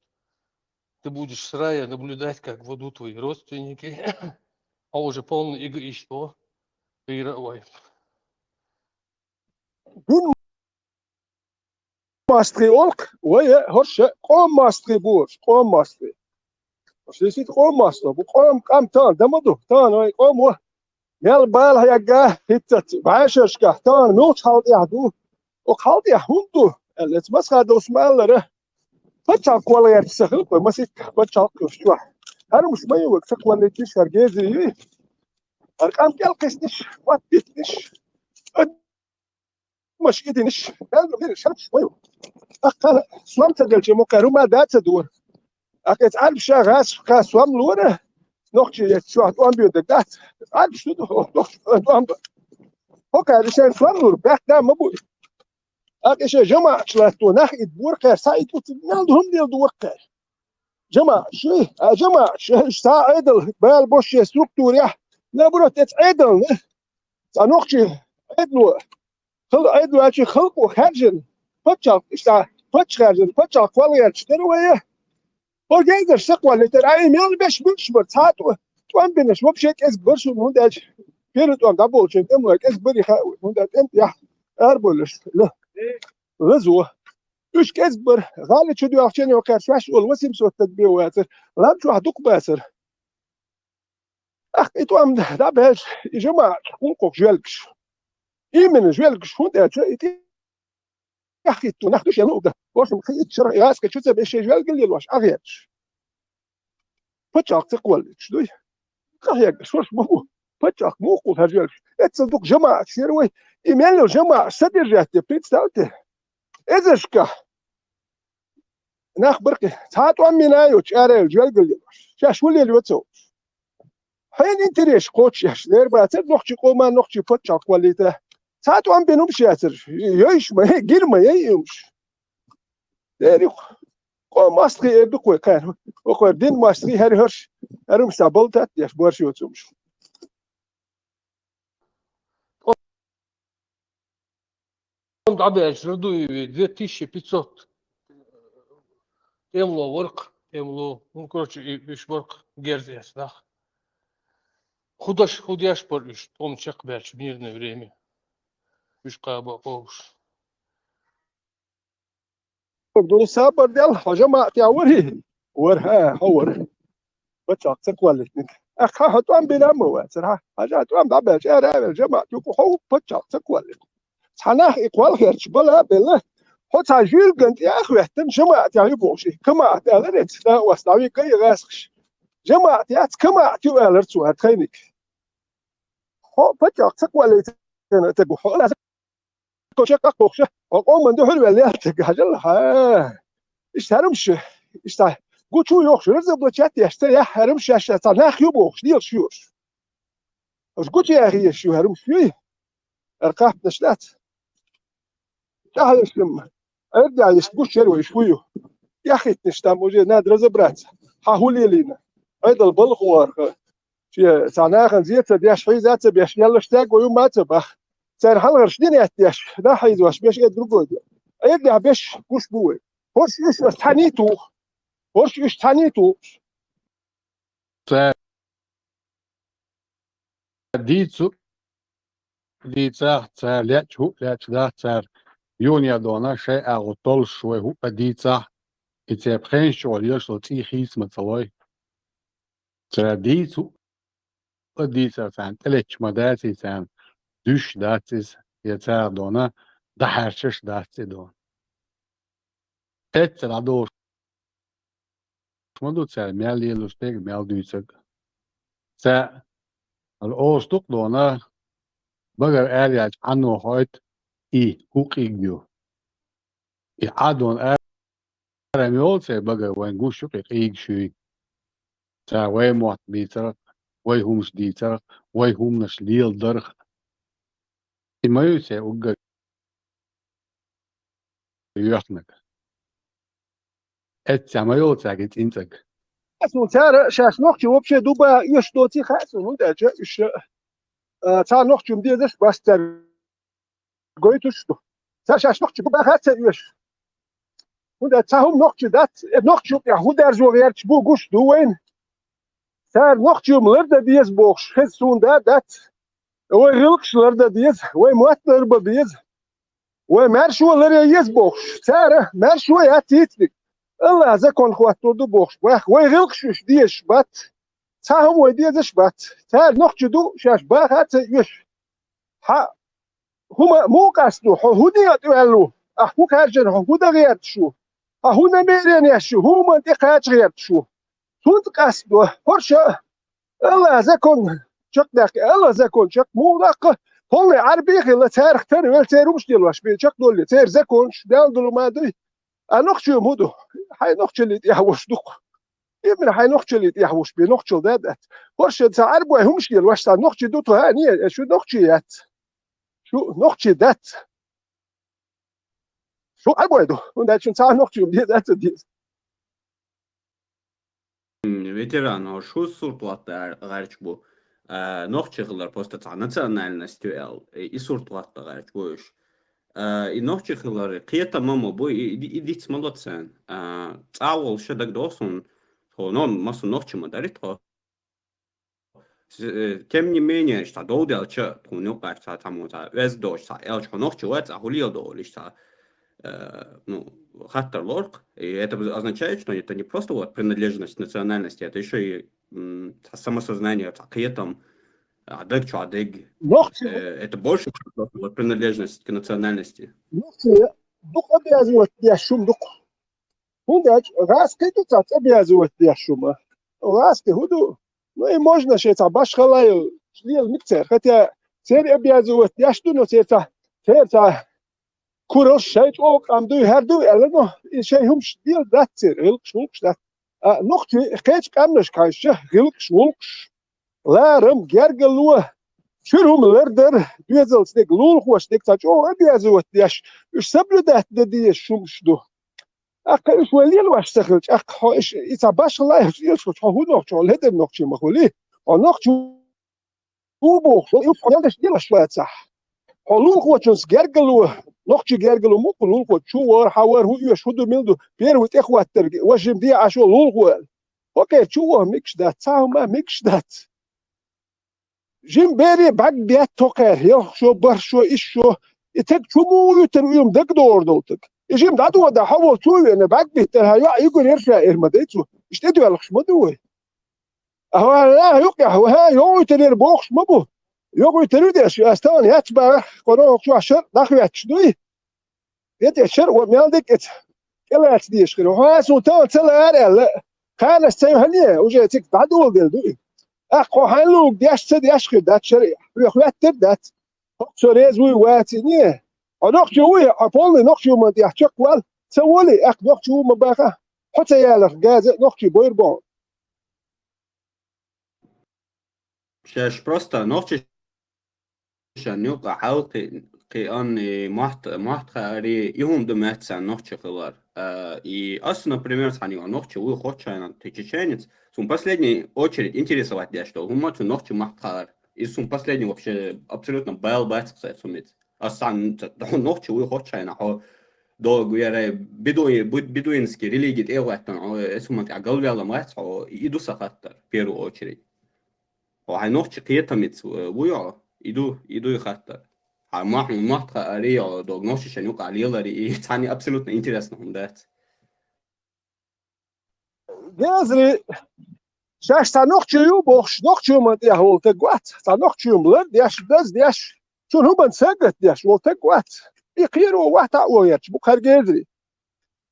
Ты будешь с рая наблюдать, как в аду твои родственники, а уже полный эгоист, о, кхера а вой. Дин мостагӀий олу-кх вай, хӀорш, къоман мостагӀий бу уьш, къоман мостагӀий. Уьш дисита къоман мостагӀий бу, къоман къам тахана дан ма ду, тахана вай къомо мел бала хьегна, хӀинццалц бӀешерашкахь тахана муьлхачу хьал тӀехь ду, окху хьал тӀехь хӀунда ду аьлла, эца масхадовс ма-аллара, пачхьалкх кхолла гӀерташ ца хилла-кх вай, масийтта пачхьалкх йолуш чохь. ХӀара хӀумаш ма ю вайга ца кхоллийтинаш, хӀара гезий ю. ХӀара къам кӀел кхисниш, хӀоттийтинаш, адамаш идинаш, мел ду хир шарчаш ма ю. Ахкха сом ца делча, мукъа рума да ца дора. Ахкха эца Ӏарбаша гӀазкхаша сом лора, нохчий эца чохь тӀом бен дерг дац. Ӏарбаш ду, нохчий тӀом бан. ХӀокхара шайн сом лур, баьхна ма бу. Ахкха и шайн жамаӀаташ латто нах идбора кхара, схьаидбуц, мел ду хӀума дела дора кхара. ЖамаӀаташ, а, жамаӀаташ, цхьа Ӏедал бала беш шен структурехь, наоборот, эца Ӏедална, цхьа нохчий Ӏедало, хала Ӏедало аьлча халкъо хаьржина, пачхьалкх, иштта, паччахь хаьржина, пачхьалкх кхолла гӀерташ дара вай. ХӀора гезарш ца кхоллийтара, ай, мел беш буьллуш бара, цхьа тӀо-, тӀом бинарш вообще кӀезиг бара шуна, хӀунда аьлча первый тӀом дӀаболчун тӀемалой кӀезиг барий хаьа вай, хӀунда аьлча тӀемтӀехь арабевлларш ла-, лазо. Уьш кӀезиг бара, гӀали чу доьлхучу йоккхаьрчу шаьш олу восемьсот стаг бен вацара, лам чохь дукха бацара. ТӀаккха и тӀом дӀабаьлча, и жамаӀат гӀулакхо жоьлгаш. Именно жоьлгаш, хӀунда аьлча и тӀеххӀитто нах ду шен луг да. Бошам кхийтта шера и гӀаскхи чу ца беш шоай жоьлгал лелош, Ӏохайша. Паччахьалкхе ца кхоллийташ дуй. Къахьегаш хӀорш ма бу. Паччахьалкхе муха кхолл хӀара жоьлгаш? Эццал дукха жамаӀаташ яр вай. И мел йола жамаӀаташ содержать де, представьте. Эзаршкахь нах бар-кх, цхьа тӀом бина йоцуш, араяьлла жоьлгал лелош. Шаьш хӀун лелайо ца хууш. Хьайна интересаш кхочушъеш лер бацара нохчийн къома, нохчийн паччахьалкхе кхоллийта. Цхьа тӀом бина хӀумаш яцара, йойш ма яй, гира ма яй и хӀумаш. Дера юха. Къоман мостагӀий эр ду-кх вай кхара. Вахара динан мостагӀий хӀара хӀорш, хӀара хӀумаш цхьа балтат деш, борш йоцу хӀумаш. ДӀабаьлча, радуеви две тысячи пятьсот тӀемало вар-кх, тӀемало. Ну, короче, и уьш бар-кх герз эцна нах. ХӀун деш, хӀун деш бар уьш, тӀом чекхбаьлча, мирное время. Уьш кхаба а кхобуш. Дулла сабар дел, хьо жамаӀатехь варий? Вара, хьо вара. Паччахьалкхе ца кхоллийтинарг. Ахьа, хьо тӀом бина ма вацара, хьа? Хьажа, тӀом дӀабаьлча, ара а ваьлла, жамаӀат юкъа хьо паччахьалкхе ца кхоллийна. Цхьа нах и кхолла херча бала а белла, хьо цхьа жуьрган тӀе а хӀоьттина, жамаӀатехь ю бохуш и. КамаӀат аьллера эццахь, да, ос дӀавигга и гӀаскхаша. ЖамаӀат яц, камаӀат ю, аьллера цо, хӀара тхайниг. Хьо паччахьалкхе ца кхоллийтина стаг ву, хьо ала кхоча къакхухуша, хьо къоман дуьхьал ваьлла ял стаг, хьажал хьа. Иштта хӀара хӀумаш, иштта гучу йохуш, разоблачать деш ца яхь, хӀара хӀумаш шаьш цхьа нах ю бохуш, лелаш ю уьш. Уьш гучу яхьа езаш ю, хӀара хӀумаш юй? ХӀара кхаьпнаш дац. ТӀаьхьенаш-м, Ӏердехь иштта гучуяр вай, уьш хӀун ю? ТӀаьхьахӀиттинарш там уже надо разобраться. Хьан хӀун лелийна? Ӏедал балха варха. Шен цхьа нахана зе ца деш, хьийза ца беш, яллаш стаг вай хӀума ца баха. Цара хьалхарчу дин эттеш, нах хьийзош беш, э, другой дело. Ӏердехь беш гуш бу вай. ХӀорш уьш аса цхьаьний туху. ХӀорш уьш цхьаьний туху. Цара дийцу дийцахь, цара лечу хӀуъа лечу дахь, цара юханера дона шайн агӀо толлуш вай хӀуъа дийцахь, и церан пхенаш чу гӀолла еш долу цӀий хийца ма ца лой. Цара дийцу а дийцахь, царна тӀелетча ма дац и, царна дуьсуш дац иза, я цара дона дӀахьаьрчаш дац и дона. Эццара дӀадолуш ма ду цара мел лелош дерг, мел дуьйцург. Цара олуш ду-кх дона, багара ара яьлча Ӏано хоуьйту и хӀун къиг ю. И Ӏа дона ара ма йолу церан багара, вайна гуш ю-кх и къигаш юй. Цара вай мотт бийцарх, вай хӀумаш дийцарх, вай хӀуманаш леладарх. И ма ю церан уггар йоьхнарг. Эццехь ма йолу цаьрга и цӀинцӀаг. Хаьа суна, цара шаьш нохчий вообще ду баха оьшуш доций хаьа суна, хӀунда аьлча уьш, а, цхьа нохчо-м дезаш бац цаьрга гойтуш ду. Цара шаьш нохчий ду баха а ца оьшу. ХӀунда аьлча цхьа хӀума нохчий дац, э, нохчий юкъехь хӀун даржо гӀерташ бу гуш ду вайна. Цара нохчий-м лардан деза бохуш, хеза суна да а дац. Вай гӀиллакхаш лардан деза, вай мотт ларбан беза. Вай маьршо ларъян еза бохуш, цара маьршо яц йицниг. АллахӀан закон хӀоттор ду бохуш баха, вай гӀиллакхаш уьш дезаш бац. Цхьа хӀума вай дезаш бац. Цара нохчий ду, шаьш баха а ца оьшу. Хьан хӀума муха къасто, хьо хӀун ден тӀе ваьлла ву? Ахь хӀун хаьржина, хьо хӀун дан гӀерташ ву? Хьан хӀун намеренеш ю, хӀуманна тӀе кхача гӀерташ ву? Цунца къасто, хӀорш а АллахӀан закон чекхдаккха, АллахӀан закон чекх муха даккха, полный Ӏарбий а хилла, царах тара велла, церан хӀумаш лелош бен чекхдолле, церан законаш, Далла долу ма дуй. А нохчий-м хӀун ду? Хьайн нохчаллий тӀехь вуш ду-кх. Именно хьайн нохчаллий тӀехь вуш бен, нохчалла да а дац. ХӀорш а цхьа Ӏарбой хӀумаш лелош, цхьа нохчий ду тхо, хьан, не, шу нохчий яц. Шу нохчий дац. Шу Ӏарбой ду. ХӀунда аьлча шуна цхьа нохчий-м деза а ца деза. М, ветеран, хӀорш хӀун сурт латта гӀерташ бу? А, нохчий хилар просто цхьа национальность ю аьлла, и, и сурт латта гӀерташ бу уьш. А, и нохчий хилар кхетам а ма бу, и, и, и диц ма ло царна. А, цӀа а волуш дагадогӀу суна, тхо но-, массо нохчий ма дарий тхо. С-, э, тем не менее, иштта дов делча, тхуна юкъахь цхьа цхьаммо цхьа оьзда доцуш цхьа аьлча, хьо нохчи вац, ахь хӀун леладо олуш цхьа, э, ну, хаттар лорх. И это означает, что это не просто вот принадлежность к национальности, это еще и м, самосознание, кхетам, а, даг чу а даг. Нохчи, Э, Это больше, чем просто вот принадлежность к национальности. нохчи, дукха обязывать деш шума дукха. ХӀунда аьлча гӀазкхий ду цхьацца обязывать деш шума. ГӀазкхий хӀун ду? Ну, и можно шеца башхалай, лел мик цер. Хотя цер обязывать деш ду, но цер ца, цер ца куралш шай чӀогӀа къам дуй, хӀара дуй аьлла, но и шай хӀумаш дел дац цер, гӀилкхаш, гӀулкхаш дац. А нохчи кхеча къамнаш кхайша, гӀилкхаш, гӀулкхаш, ларам, гергало, чуьра хӀума лардар, доьзалца дег, лулахоша дег ца чӀогӀа обязывать деш, уьш соблюдать де дезаш хӀумаш ду. Аккха уьш вай лелош ца хилча, аккха хьо иш, и ца башхалай уьш лелаш хилча, хьо хӀун нохчо, ледар нохчи ма хули, хьо нохчи ву бохуш, и хьо ялдеш лелаш вацахь. Хьо лулахочунца гергало, нохчи гергало мукху лулахочу, чу вар, хьа вар, хӀун оьшу, хӀун ду, мила ду, первый тӀехӀоттарг, важим де Ӏашо лулахо аьлла. Окей, чу вар микаш дац, цхьа хӀума микаш дац. Жим бере бӀаг бетто кхер, йохшо, баршо, ишшо, и таг чу му вуьтар уьм дагадогӀар долу таг. И жим дӀадода, хьо волу цу вена, бӀаг биттар, хьа йоӀ игур ерша эр ма дай цу. Иштта доьлхуш ма ду вай. Ахьа юкъехь, ваха, йогӀуьйтарера бохуш ма бу. ЙогӀуьйтар ю деш, ас тахана яц бара, кхо чохь шар дӀахветташ дуй. Де тӀе шар, о, мел дерг эца кӀелаца дезаш хир. Хьо ас ву тахана ца лаар аьлла, кханаш ца юьхьане, уже цига дӀадоладелла дуй. Ахьа кхо хьайн луг деш ца деш хир дац шар, хьоьх хӀоьттар дац. ХӀокху со реза вуй вацийне. Хьо нохчи вуй, хьо полный нохчи ву ма тӀехь чекхвал, ца воли, ахьа нохчи ву ма баха. Хьо ца яларх газа нохчи бойр боху. Шаьш просто нохчашан юкъа хьал кхи- кхиъанна и мотт- мотт хаари, и хӀума ду меттасан нохчи хилар. А, и ас, например, цхьана юкъа нохчи вуй хоттачхьана, ты чеченец, сун последний очередь интересовать деш долу хӀума цу нохчи мотт хаар. И сун последний вообще абсолютно бал бац кху сай цу миц. Ас цхьана ц- хьо нохчи вуй хоттачхьана, хьо догу яра бедуи- бу- бедуинский религии тӀе а гӀоьттина, хьо эсуман тӀехь галвелла мац, хьо и ду сан хаттар, первую очередь. Хьо хьайн нохчи кхетамица вуй хьо, и ду, и ду и хаттар. Хьан мах- мотт хаари хьо дог нохчашан юкъа лелари, и цхьана абсолютно интересно хӀума дац. Дезри, шаьш цхьа нохчи ю бохуш, нохчи ма тӀехь волу таг вац, цхьа нохчи ма лар деш, даз деш, цуьнан хӀуман сагат деш волу таг вац. И кхеро вахьта а вогӀерчу бу кхара гезри.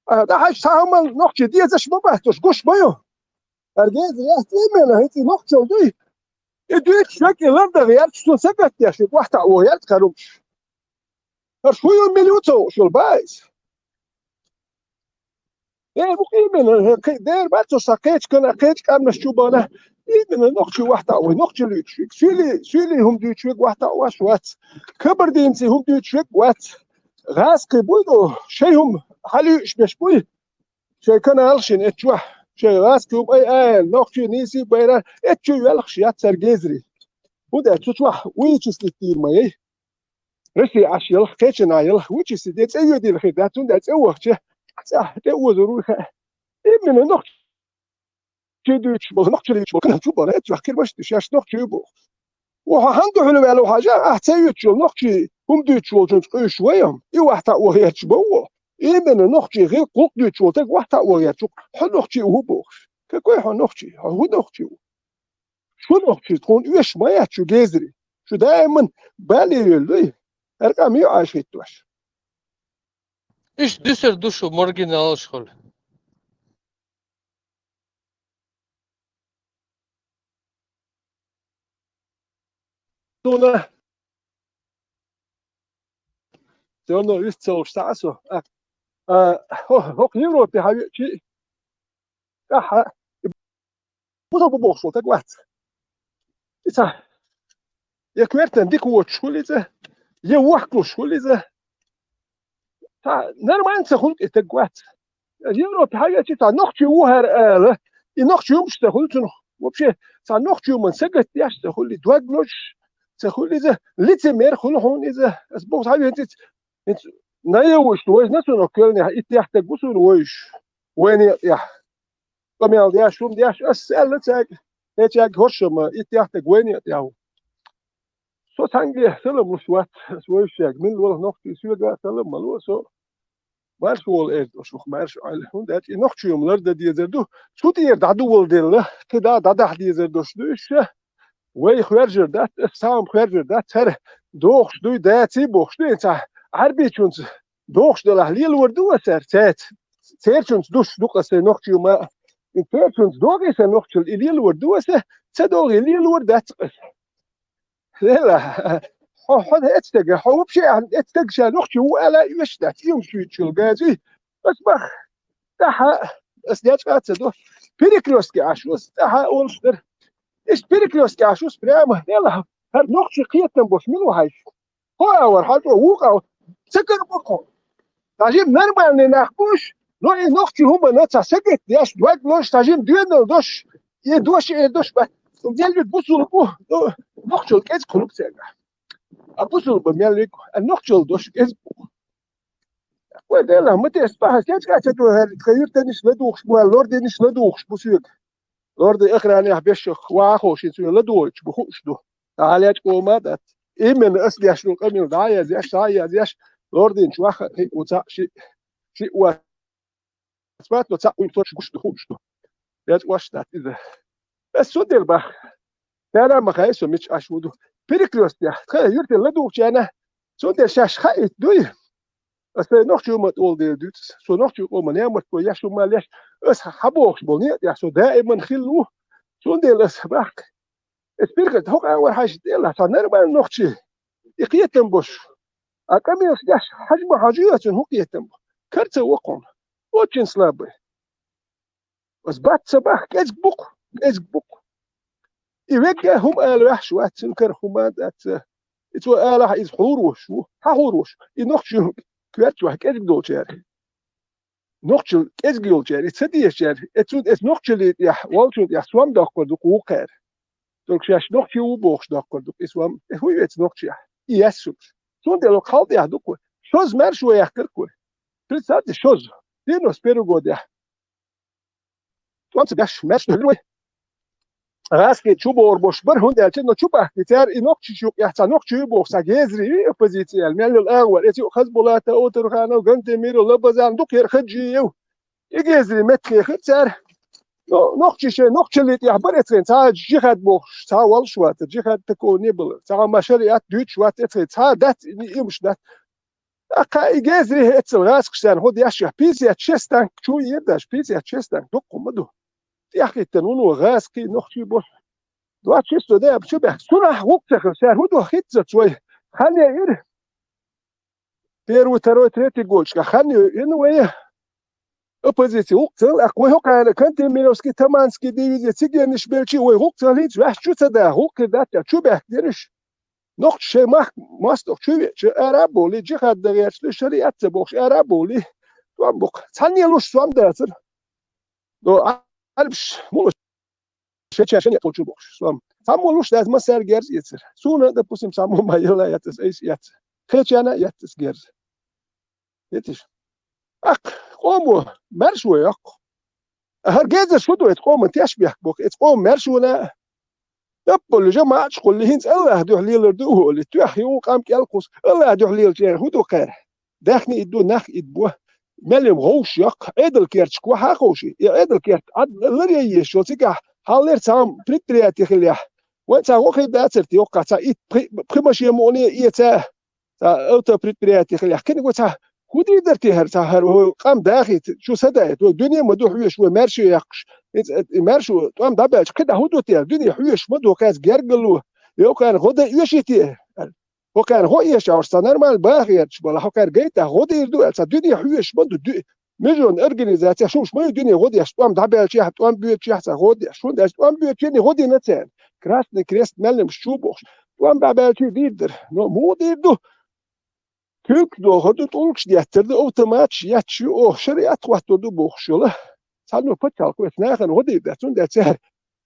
А, дахьаш цхьа хӀуман нохчи дезаш ма баттуш, гуш ма ю. Кхара гезри яц именно, хӀинца и нохчал дуй. И дуьйцу шаг и лардан гӀерташ, цуьнан сагат деш, и вахьта а вогӀерчу кхара хӀумаш. ХӀара шу ю мила ю ца хууш йолу баиз. Э, бу именно, кхе- дера бац, со кхечу кана, кхечу къамнаш чу бана. Именно нохчи вахьта а вай, нохчи луьйчу виг. Суьли, суьли хӀума дуьйчу виг вахьта а ваш вац. Кабардинций хӀума дуьйчу виг вац. ГӀазкхий буй ду, шай хӀума хьалуьйш беш буй. Шай канал шин эчвахь. Шай гӀазкхий хӀума ай ай, нохчи нийси байра, эчу велхаш яц цар гезри. ХӀунда цу чохь вычислить дийр ма яй. Россия Ӏаш ялх, кхечана ялх, вычислить де цӀе йоьдийла хир дац, цунда цӀе вахча, цӀа тӀе озур ву хаьа. Именно нохчи дуьйцуш болу, нохчи дуьйцуш болу, кхана чу бара, эцвахь кхир баш ду, шаьш нохчи ю боху. Ву хьан ду хьуьлу ваьлла хьажа, ахь ца юьтуш йолу нохчи, хӀума дуьйцуш волчунца къуьйсуш вай хьо, и вахьта а вогӀерчу бовво. Именно нохчи гӀилкх гӀуллакх дуьйцуш волу таг вахьта а вогӀерчу, хьо нохчи ву бохуш. Какой хьо нохчи? Хьо хӀун нохчи ву? Шу нохчи, тхуна оьшуш ма яц шу гезри. Шу даиман бале йолу дуй. ХӀара къам ю Ӏаш хӀиттош. Иштта дуьсур ду шу маргиналаш хуьлу. Суна. Всё равно вист ца луш схьа а со. А, а, хӀо- хӀокху Европе хьан веачи, тӀаьхьа, бусалба бохуш волу таг вац. Ица, я коьртан дика воцуш хуьлу иза, я вохкалуш хуьлу иза. Цхьа нормально ца хуьлу и таг вац. Европе хьан веачи цхьа нохчи ву хӀара ала, и нохчи хӀумаш ца хуьлу цунах. Вообще, цхьа нохчи хӀуман сагатдеш ца хуьлу, дог лозуш ца хуьлу иза, лицемер хуьлу хьуна иза. Ас боху, цхьа венца ица, хӀинца наяву иштта вайзина цунах коьлнехь, итт тӀехь таг ву суна войуш, вайна тӀехь. Къамел деш, хӀума деш, ас аьлла цаьрга, хӀечаьрга хӀоршамма, итт тӀехь таг вайна тӀехь ву. Со цхьаьнгге салам луш вац, ас вайшшаьрга, мила вала нохчий соьга салам ма ло со. Марша вола, эр ду шух, марша Ӏойла. ХӀунда аьлча и нохчий хӀума ларда дезар ду. Цу тӀера дӀадувла делла, кхы да дӀадахьа дезар дош ду уьш. Вай хержар дац, ас сам хержар дац, хӀара дохуш дуй, даций бохуш дуй, цхьа Ӏарбичунца дохуш делахь лелавар ду аса цаьрца. Церчунца душ ду-кх аса нохчий хӀума. И церчунца догӀий сан нохчал и лелавар ду аса, ца догӀий лелавар дац аса. Лела, хьо, хьо эцтага, хьо вообще эцтага ша нохчий ву ала оьшуш дац, и хӀума шуьйчул газий. Ас бах, тӀаьхьа, ас дечкъа ца до. Перекрёстке Ӏаш вус, тӀаьхьа олуш дара. Иш перекрёстке Ӏаш вус прямо, лела, хӀара нохчий кхетам бош мила ву хьайш? Хьо а вара, хьо чӀо вукъа, ца кара бу кхо. Ца жим нормальный нах буш, но и нохчий хӀума но ца сагатдеш, дог лош, ца жим доьнал дош, и дош, и дош ба. Мел виг бусул бу, но нохчал кӀезиг хуьлу церга. А бусул ба мел виг, а нохчал дош кӀезиг бу. Вай Делахь, ма тес бахьа, кечка ца ду хӀара, тха юьртаниш ладугӀуш бу, лординиш ладугӀуш бу соьга. Лорди охранехь бешах вахо шин цуьнан ладугӀуьйтуш бу хууш ду. Ахьа лечкъо ма дац. Именно ас деш ду къамел дӀа а язъеш, дӀа а язъеш, лординчу ваха кхин а ву цхьаъ шиъ, шиъ вац. Цхьаъ но цхьаъ уьйту гуш ду хууш ду. Лечкъош дац иза. Ас цундела бах. Цара ма хай со мича Ӏаш ву ду. Перекрёстке, тха юьртан ладугӀучарна, цундела шаьш хаийта дуй. Ас сайн нохчий хӀума тӀолдийр дуьйцу. Со нохчий къоман ямартло еш хӀума леш, ас хьабохуш болу некъа тӀехь со даиман хилла ву. Цундела ас бахка. Ас пирхат хӀокху агӀор хьаьжча тӀелахь, цхьа нормальный нохчий. И кхетам бош. А къамелаш деш, хьажа ма хьажа оьцун хӀун кхетам бу. Кара ца вокхун. Очень слабый. Ас бац ца бах, кӀезиг бу-кх, кӀезиг бу-кх. И вегга хӀума ала ваьхьаш вац, цуьнан кара хӀума дац. И цо алахь, иза хьур вуш ву, хьан хьур вуш? И нохчий коьртачохь кӀезиг долчара. Нохчал кӀезиг йолчара, и ца дезачара, и цунна эца нохчаллий тӀехь, волчун тӀехь сом доккхур ду-кх вукхара. Только шаьш нохчий ву бохуш доккхур ду-кх и сом. И хӀун веца нохчехь? И яьссумаш. Цундела хьал тӀехь ду-кх вай. Шозза маьршо яьккхира-кх вай. Представьте, шозза. Девяносто первый годехь. ТӀом ца беш, маьрша хилла вай. ГӀазкхий чу бохур бош бара, хӀунда аьлча, но чу бахкий цара и нохчий чу юкъехь цхьа нохчий ю боху, цхьа гезри, и оппозиция аьлла, мел йолу агӀор. Эцу Хазбулата, Отарханов, Гантемиров, Лабазан, дукха яра Хаджиев. И гезри меттахъехира цара. Но нохчий шайн нохчаллий тӀехь бара эцхен, цхьа а джихад бохуш, цхьа а волуш вацара, джихад такого не было. Цхьа а ма шариат дуьйцуш вац эцхен, цхьа а дац, и, и, имаш дац. Аккха и гезри эццал гӀазкхаш царна хӀун деш яхь, пятьдесят шесть танк чу йира даже, пятьдесят шесть танк дуккха ма ду. ТӀеххиттина вуно гӀазкхий нохчий бо. Двадцать шестой ноябрь чу баьхка, цунах гӀуллакх ца хилла, цара хӀун до хӀинццалц вай хан яйира. Первый, второй, третий годашкахь хан йина вай. Оппозиция гӀуллакх ца хилла, аккха вай хӀокхара Кантемировский, Таманский дивизи, цигенаш белчи вай гӀуллакх ца хилла, хӀинца ваьш чу ца даха, гӀуллакх хир дац, чу баьхкинарш. Нохчий шайн мах-, мостагӀ чу веача, ара а бовлий, джихад дан гӀерташ, шариат ца бохуш, ара а бовлий, тӀом бу-кх. Цхьанне луш сом дацара. Но Ӏарбаш мула шайн ча шен некъ чу бохуш сом. Цхьаммо луш дац, массаьрга герз эцара. Суна, допустим, цхьаммо ма елла яц аса, айса яц. Кхечарна а яц аса герз. Хетиш? Аккха, къомо, маьрша вай аккха. ХӀара гезар шу ду, эцу къоман теш бехк боху, эцу къоман маьршона а. Таппалла жамаӀаташ кхулли, хӀинца Аллахь дуьхьа лелар ду оли, тоьхна ю къам кӀел кхус. Аллахь дуьхьа лелачеран хӀун ду кхара? Даьхни идду, нах идбо. Мел ям гӀовш йоккха, Ӏедал керташка вахьа а ховший. И Ӏедал керт Ӏад ларъян езаш йолу цигахь, хьаллера цхьа предприяти хилехь. Вайн цхьа гӀо хир дацара те, йоккхахь цхьа итт пхи, пхи машен мукъане эца. Цхьа автопредприяти хилехь, кхин а го цхьа хӀун дийр дара те хӀара, цхьа хӀара вай къам дахийта, чу са даийта, вай дуьне ма ду хьоьжуш, вай маьрша яккхуш. ХӀинца, э, маьрша тӀом дӀабаьлча, кхин дӀа хӀун ду те, дуьне хьоьжуш ма ду, кхаьца гергарло, йоккхарна гӀо дан оьший те? ХӀокхарна гӀо эшча, уьш цхьа нормально баха гӀерташ бала, хӀокхарна гайтахь гӀо дийр ду аьлла, цхьа дуьне хьоьжуш ма ду, ду-, международная организация, шуна ма ю дуьне гӀо деш, тӀом дӀабаьлчехь, тӀом боьдучехь цхьа гӀо деш, шуна аьлча тӀом боьдучерний гӀо дина царна. Красный Крест мел ям шу бохуш, тӀом дӀабаьлчий дийр дара, но муха дийр ду? Куьйгаш дохур ду, тӀулгаш деттар ду, автоматаш етташ ю, оха шариат хӀоттур ду бохуш йолу. Цхьанна пачхьалкх веца нахана гӀо дийр дац, цундела цара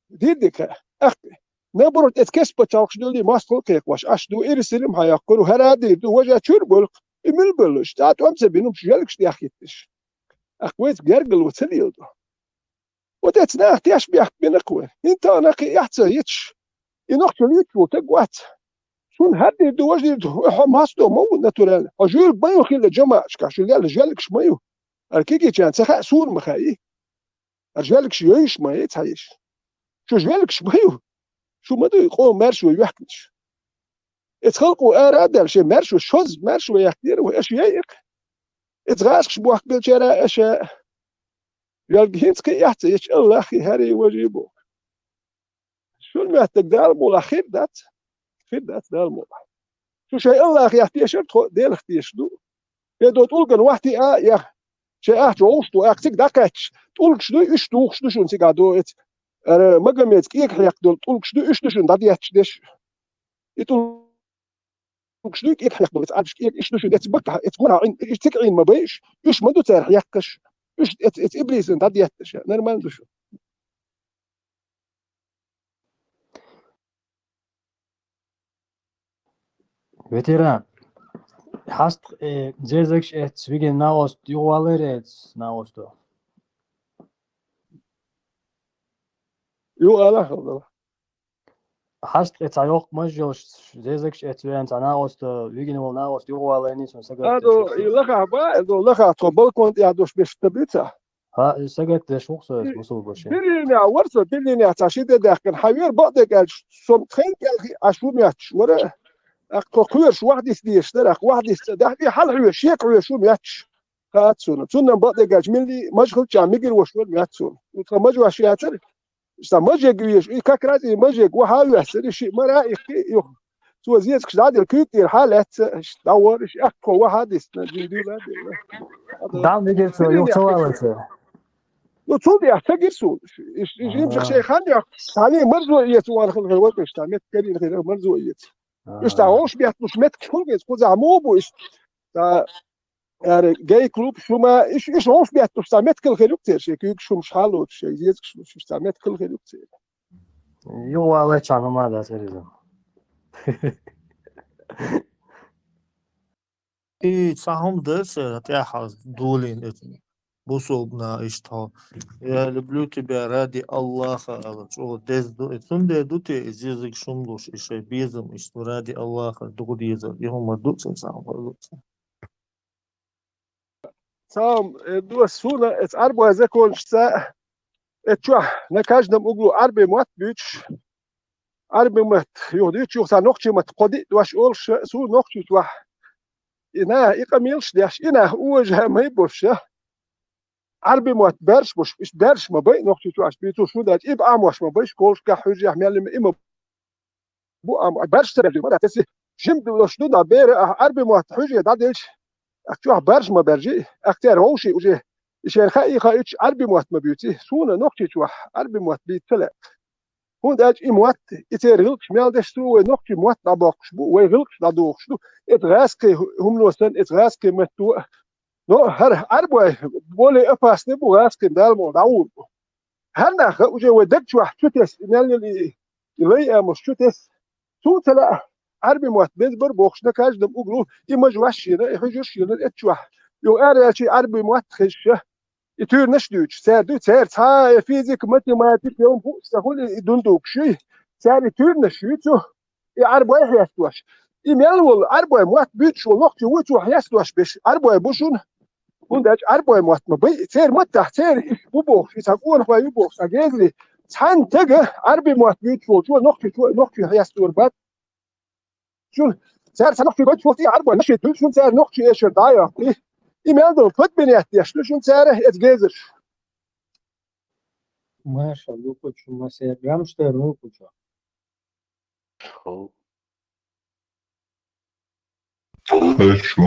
дийр дика. Аккха, наоборот, эца кеста пачхьалкхаш дуьллий, мостагӀа кхайкхош Ӏаш ду, ирс-ирим хьан йоккхур ву, хӀара а дийр ду, важа чуьра болу-кх, и мила бевлла, цкъа тӀом ца бина, хӀумаш ялгаш тӀехь хӀитташ. Аккха вайца гергарло ца лела ду. Вот эца наха теш бехк бина-кх вай. ХӀинца тахана кхин эхь ца йиташ, и нохчалла йиташ волу таг вац. Шуна хӀара дийр ду, важа дийр ду, хьо мостагӀа ма ву натурально. Хьо жоьлга ма ю хилла жамаӀаташка, шу лелла жоьлгаш ма ю. ХӀара кегийчарна ца хаьа, суна ма хаьа. ХӀара жоьлгаш йойуш ма яй цхьа йиш. Шу жоьлгаш ма ю. Шу ма дуй къоман маьршо йоьхкинаш. Эца халкъо ара а даьлла, шайн маьршо, шозза маьршо яьккхинера вай, аша яй-кх. Эца гӀашкаш бохкабеллачара аша. Жоьлга хӀинца кхы а эц, эцу Аллахьи хӀарий важий боху. Шуна моьттург Дала мукъалахь хир дац. Хир дац Дала мукъалахь. Шу шайн Аллахьах тешар тхо Делах тешаш ду. Шайн до тӀулгана вахьтиа а яха. Шайн ахча вовшах ду, ахча цига дӀакхаьчча, тӀулгаш дуй, уьш тухуш ду шуна цигахь до эца. Ара Магомеда кӀега хьекха долу тӀулгаш дуй, уьш ду шуна дӀадетташ деш. И тӀулгаш дуй кӀега хьекха долу, эца Ӏаьрбаш кӀега, уьш ду шуна эца баккахь, эца гонахь Ӏин, уьш цига Ӏийна ма байш, уьш ма ду цара хьекхаш, уьш эца, эца иблисана дӀадетташ. Нормально ду шу. Ветеран, хьаст, э, зезагаш эц, вигина накъост юхаваллера эц накъосто. Ю ала хала. Хьаст, э, цхьа йоккха маж йолуш зезагаш эц веана цхьа накъост, вигина волу накъост юхаваллайний цунна сагатдеш. Адо, и лахахь ба, адо лахахь тхо балкон тӀехь дош беш стабица. Ха, и сагатдеш ву-кх со, и мусул бу шен. Берлинехь вара со, Берлинехь цхьа ши де даьккхина, хьан вера бакъдерг аьлча, со тхайна кӀелхи Ӏаш ву моьттуш вара. ТӀаккха тхо кхоьруш вахдис дезаш дара, тӀаккха вахдис ца дахьа, и хьала хьоьжуш, шека хьоьжуш ву моьттуш. Хаьа суна. Цунна бакъдерг аьлча, милли мажа хилча мигира вош вара моьтту суна. Тхан мажош яцара, сан мажег везаш, и как раз и мажег ваха а воьссира, и шиъ мара а иккхи, юха. Цо зезагаш дӀаделла куьйга тӀера хьа а лаьцна, дӀавахара, и ахкхо ваха а дисна, жин дуьйла а делла. ДӀа а мигира цо, юха ца валлалца. Ну, цул тӀехь ца гира суна. И, и жимчах шайн хан яхка, цхьанне марзо а эца ван хила хир вара, иштта, меттиг карийна хир, марзо а эца. Иштта, вовш бетталуш меттиг хӀунда веза, кхузахь муха бу иштта? Ара гей-клуб, шума, иш, иш вовш бетталуш цхьа меттиг хила хир ю-кх церан, шайн куьйгаш хӀумаш хьалоцуш, шайн зезагаш луш, иш цхьа меттиг хила хир ю-кх церан. Юхаваллалц хӀума дац, Эриза. И цхьа хӀума дара церан тӀаьхьа долийна, эцна бусулба наха иштта хьо: «Я люблю тебя ради Аллаха», — аьлла, чӀогӀа деза ду. И цундела ду те и зезагаш хӀума луш, и шайн безам иштта «ради Аллаха» дукха дезар, и хӀума ду церан, цхьа хӀума ду церан. Цхьа хӀума, э, ду суна, эца Ӏарбойн законашца, эца чохь на каждом углу Ӏарбийн мотт буьйцуш, Ӏарбийн мотт юха дуьйцуш, юха цхьа нохчийн мотт кхо-диъ дош олуш, суна Нохчийчохь и наха и къамелаш деш, и нах уважаемый болуш, Ӏарбийн мотт баьржаш болуш, иштта баьржаш ма бай Нохчийчохь, иштта буьйцуш, хӀунда аьлча и бан Ӏамош ма бай, школашкахь, хьуьжарехь, мел и ма бу, амма баьржаш ца баьржира, ма дац иза. Жима долуш ду, нах бер а, ахь Ӏарбийн мотт хьуьжаре дӀаделча, ахь чохь баьржаш ма баьржи, ахь церан вовшийн уже, и шайна хаий, хаийтуш Ӏарбийн мотт ма буьйци. Суна Нохчийчохь Ӏарбийн мотт буьйца ца лаьа. ХӀунда аьлча и мотт, и церан гӀиллакхаш мел деш цо вай нохчийн мотт дӀабоккхуш бу, вай гӀиллакхаш дӀадохуш ду. Эца гӀазкхийн хӀумано санна, эца гӀазкхийн матто а. Но хӀара Ӏарбой более опасный бу, гӀазкхийн Дала мукъ лахь дӀагӀур бу. ХӀара нах уже вай даг чохь чу тесна, и мел йолу и, и лай амалш чу тесна. Цул ца лаьа, Ӏарбийн мотт беза бара бохуш на каждом углу, и мажош а йина, и хьуьжарш а йина эца чохь. Юха ара аьлча и Ӏарбийн мотт хезча, и туьйранаш а дуьйцуш, цара дуьйцу, цара цхьа а физика, математика, я хӀума бу ца хуьлу, и дундукаш юй. Цара и туьйранаш юьйцу, и Ӏарбой хьесталуш. И мел волу Ӏарбой мотт буьйцуш волу нохчи ву цо хьесталуш берш Ӏарбой бу шуна. ХӀунда аьлча Ӏарбой мотт ма бай, церан маттахь, церан иш бу бохуш, и цхьа къонахой ю бохуш, цхьа гезари, цхьана стага Ӏарбийн мотт буьйцуш волчо нохчичо, нохчи хьесталур бац. Шуна цара ца нохчий гойтуш вахтий Ӏарбой машин дуьллу, шуна цара нохчий эшар дӀа а йоккхий. И мел долу кабинет деш ду шуна цара эца гезарш. Маша лукучу масер гамштер лукучу. Хорошо.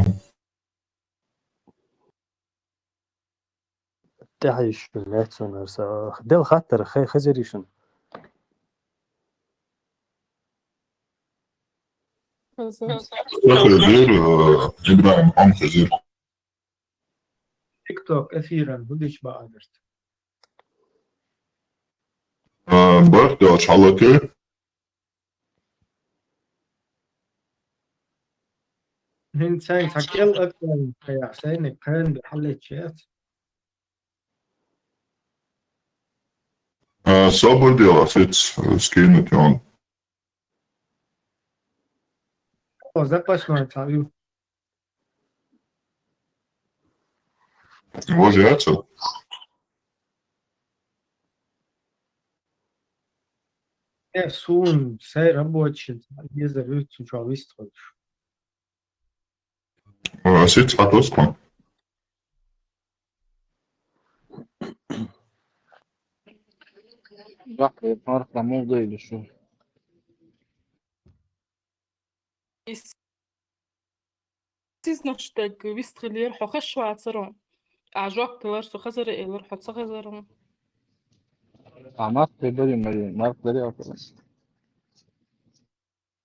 ТӀаьхьа йиш ю, лаьцна вара са. Делла хаттар хе-, хезирий шуна? Хезир, э, Ибрахим, хьо хезир. TikTok эфиран хӀун дича бакъ дац? Э, барт долчу хьалатир. ХӀинца сайн цхьа кӀел актуальный кхаьяхь, сайна кхаьнга хьаллетча яц. А, собар де, ас эц, э, скинуть он. О, запасной цаӀ ю. Боже, я цо? Э, сун, сай рабочий, езар ю, цу чӀоагӀа вистхуьлуш. Сиц хьатоскон. Бахъ, марх, ламо дойду шу. Ис-, сиз наш даг вистхилер, хьо хаш вацаро. А жок тилар су хазара элар, хьо ца хазаро. А марх бери, мари, марх бери, а.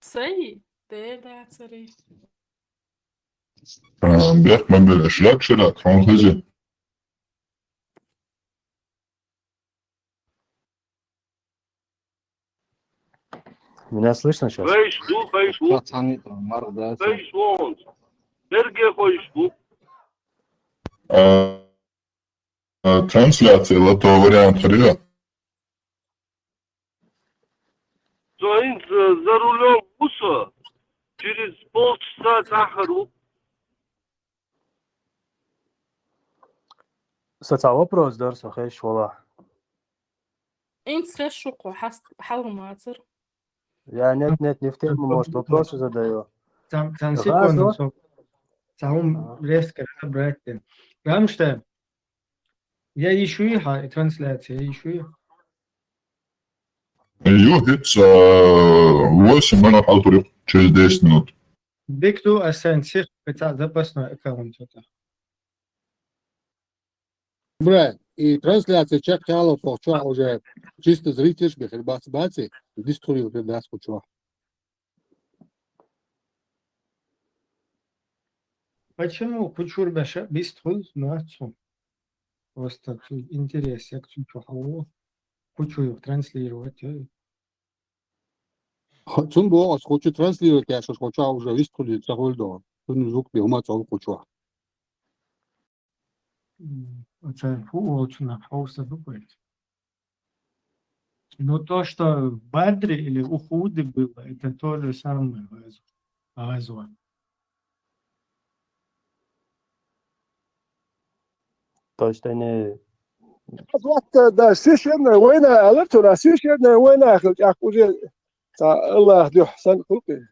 Сай, те дацари. Бех мабел шрак шрак, хон хази. Меня слышно сейчас? Фейш ду, фейш ву, Пацаны, марх да. фейш ву. Берге фейш ву. А, а, трансляция, лото вариант хрена. Цо инц за рулем усо, через полчаса сахару. Саца вопрос дар со хеш вала. Инц хеш шуко, хьал мацар. Я нет, нет, не в тему, может, вопросы задаю. Там, там Раз, секунду, два. Со-, там резко разобрать. Потому что я ищу их, а, трансляция, я ищу их. Ю, хиц, а, восемь минут, алтури, через десять минут. Бекту Асен, сих, хотя запасной аккаунт это. Бра, и трансляция чак чало фо чо уже чисто зритель бехер бац баци, дистрибьютор дас кучо. Почему кучур баша бистхуз нацу? Просто интерес, як чу хало. Кучу транслировать, э. Цун бо ас хочу транслировать, я шош хочу уже вистхули цахулдо. Цун звук бе ума цал кучо. М, это фу, очень на хаоса бывает. Но то, что в Бадре или Ухуде было, это то же самое, газва. Газва. То есть они... Газватта, да, священная война, алар тура священная война, хил чак уже, та, Аллах дюх, сан хулки.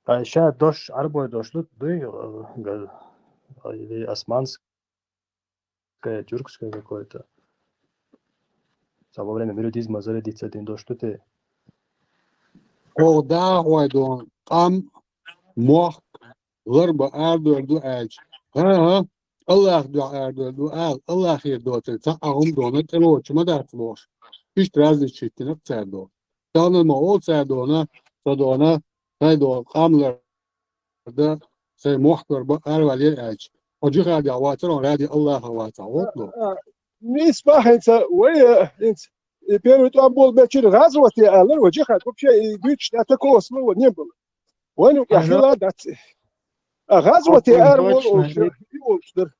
А ещё дош, арбой дош, ну, да, э, га-, или османское, тюркское какое-то. Там во время миридизма зарядиться один дош, что ты. О, да, ой, дон, ам, мох, ларба, ардур, ду, айч. Ага, Аллах, ду, ардур, ду, ал, Аллах, ир, до, ты, ца, агум, дона, ты, ло, чума, да, лош. Ишт различительно, ца, до. Тана, ма, о, ца, дона, ца, дона, ца, до, камлар, да, ца, мох, ларба, ар, валер, айч. О, джихад, я, ва, ца, ради Аллаха, ва, ца, о, до. Мис, ба, хин, ца, вай, э, хин, ца, и первый там был, бечир, газват, я, алар, ва, джихад, вообще, и дюч, да, такого слова не было. Вану, я, хила, да, ца. А газват, я, ар, вол, точно, о, и, и, о, что.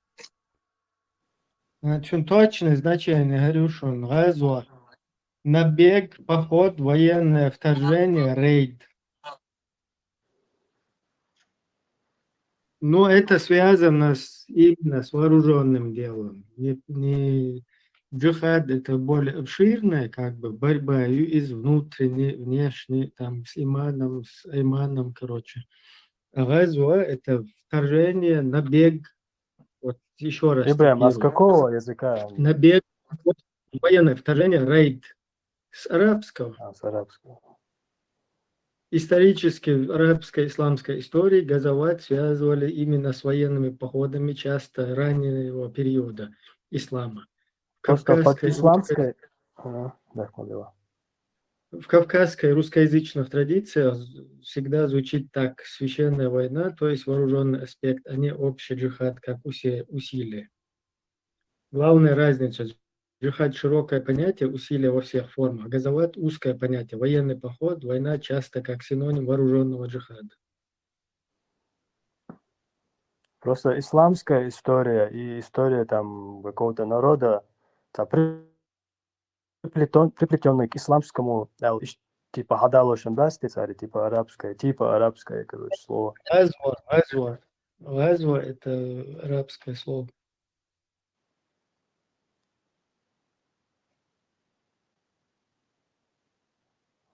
Значит, точное значение, говорю, что газва. Набег, поход, военное вторжение, рейд. Но это связано с, именно с вооружённым делом. Не, не, джихад — это более обширная, как бы, борьба и из внутренней, внешней, там, с иманом, с айманом, короче. А газва — это вторжение, набег. Вот ещё раз. Ибрахим, а с цитирую. Какого языка они? Набег, военное вторжение, рейд. С арабского. А, с арабского. Исторически в арабской исламской истории газават связывали именно с военными походами, часто раннего периода ислама. В Просто под кавказской, исламской... А, да, Хмадова. В кавказской русскоязычных традициях всегда звучит так: священная война, то есть вооружённый аспект, а не общий джихад, как усе-, усилие. Главная разница: джихад — широкое понятие, усилие во всех формах. Газават — узкое понятие, военный поход, война часто как синоним вооружённого джихада. Просто исламская история и история там какого-то народа, та при- приплетён, приплетённое к исламскому, а, иш-, типа хьадалошан дац те цари, типа арабское, типа арабское, короче, слово. Газва, газва. Газва — это арабское слово.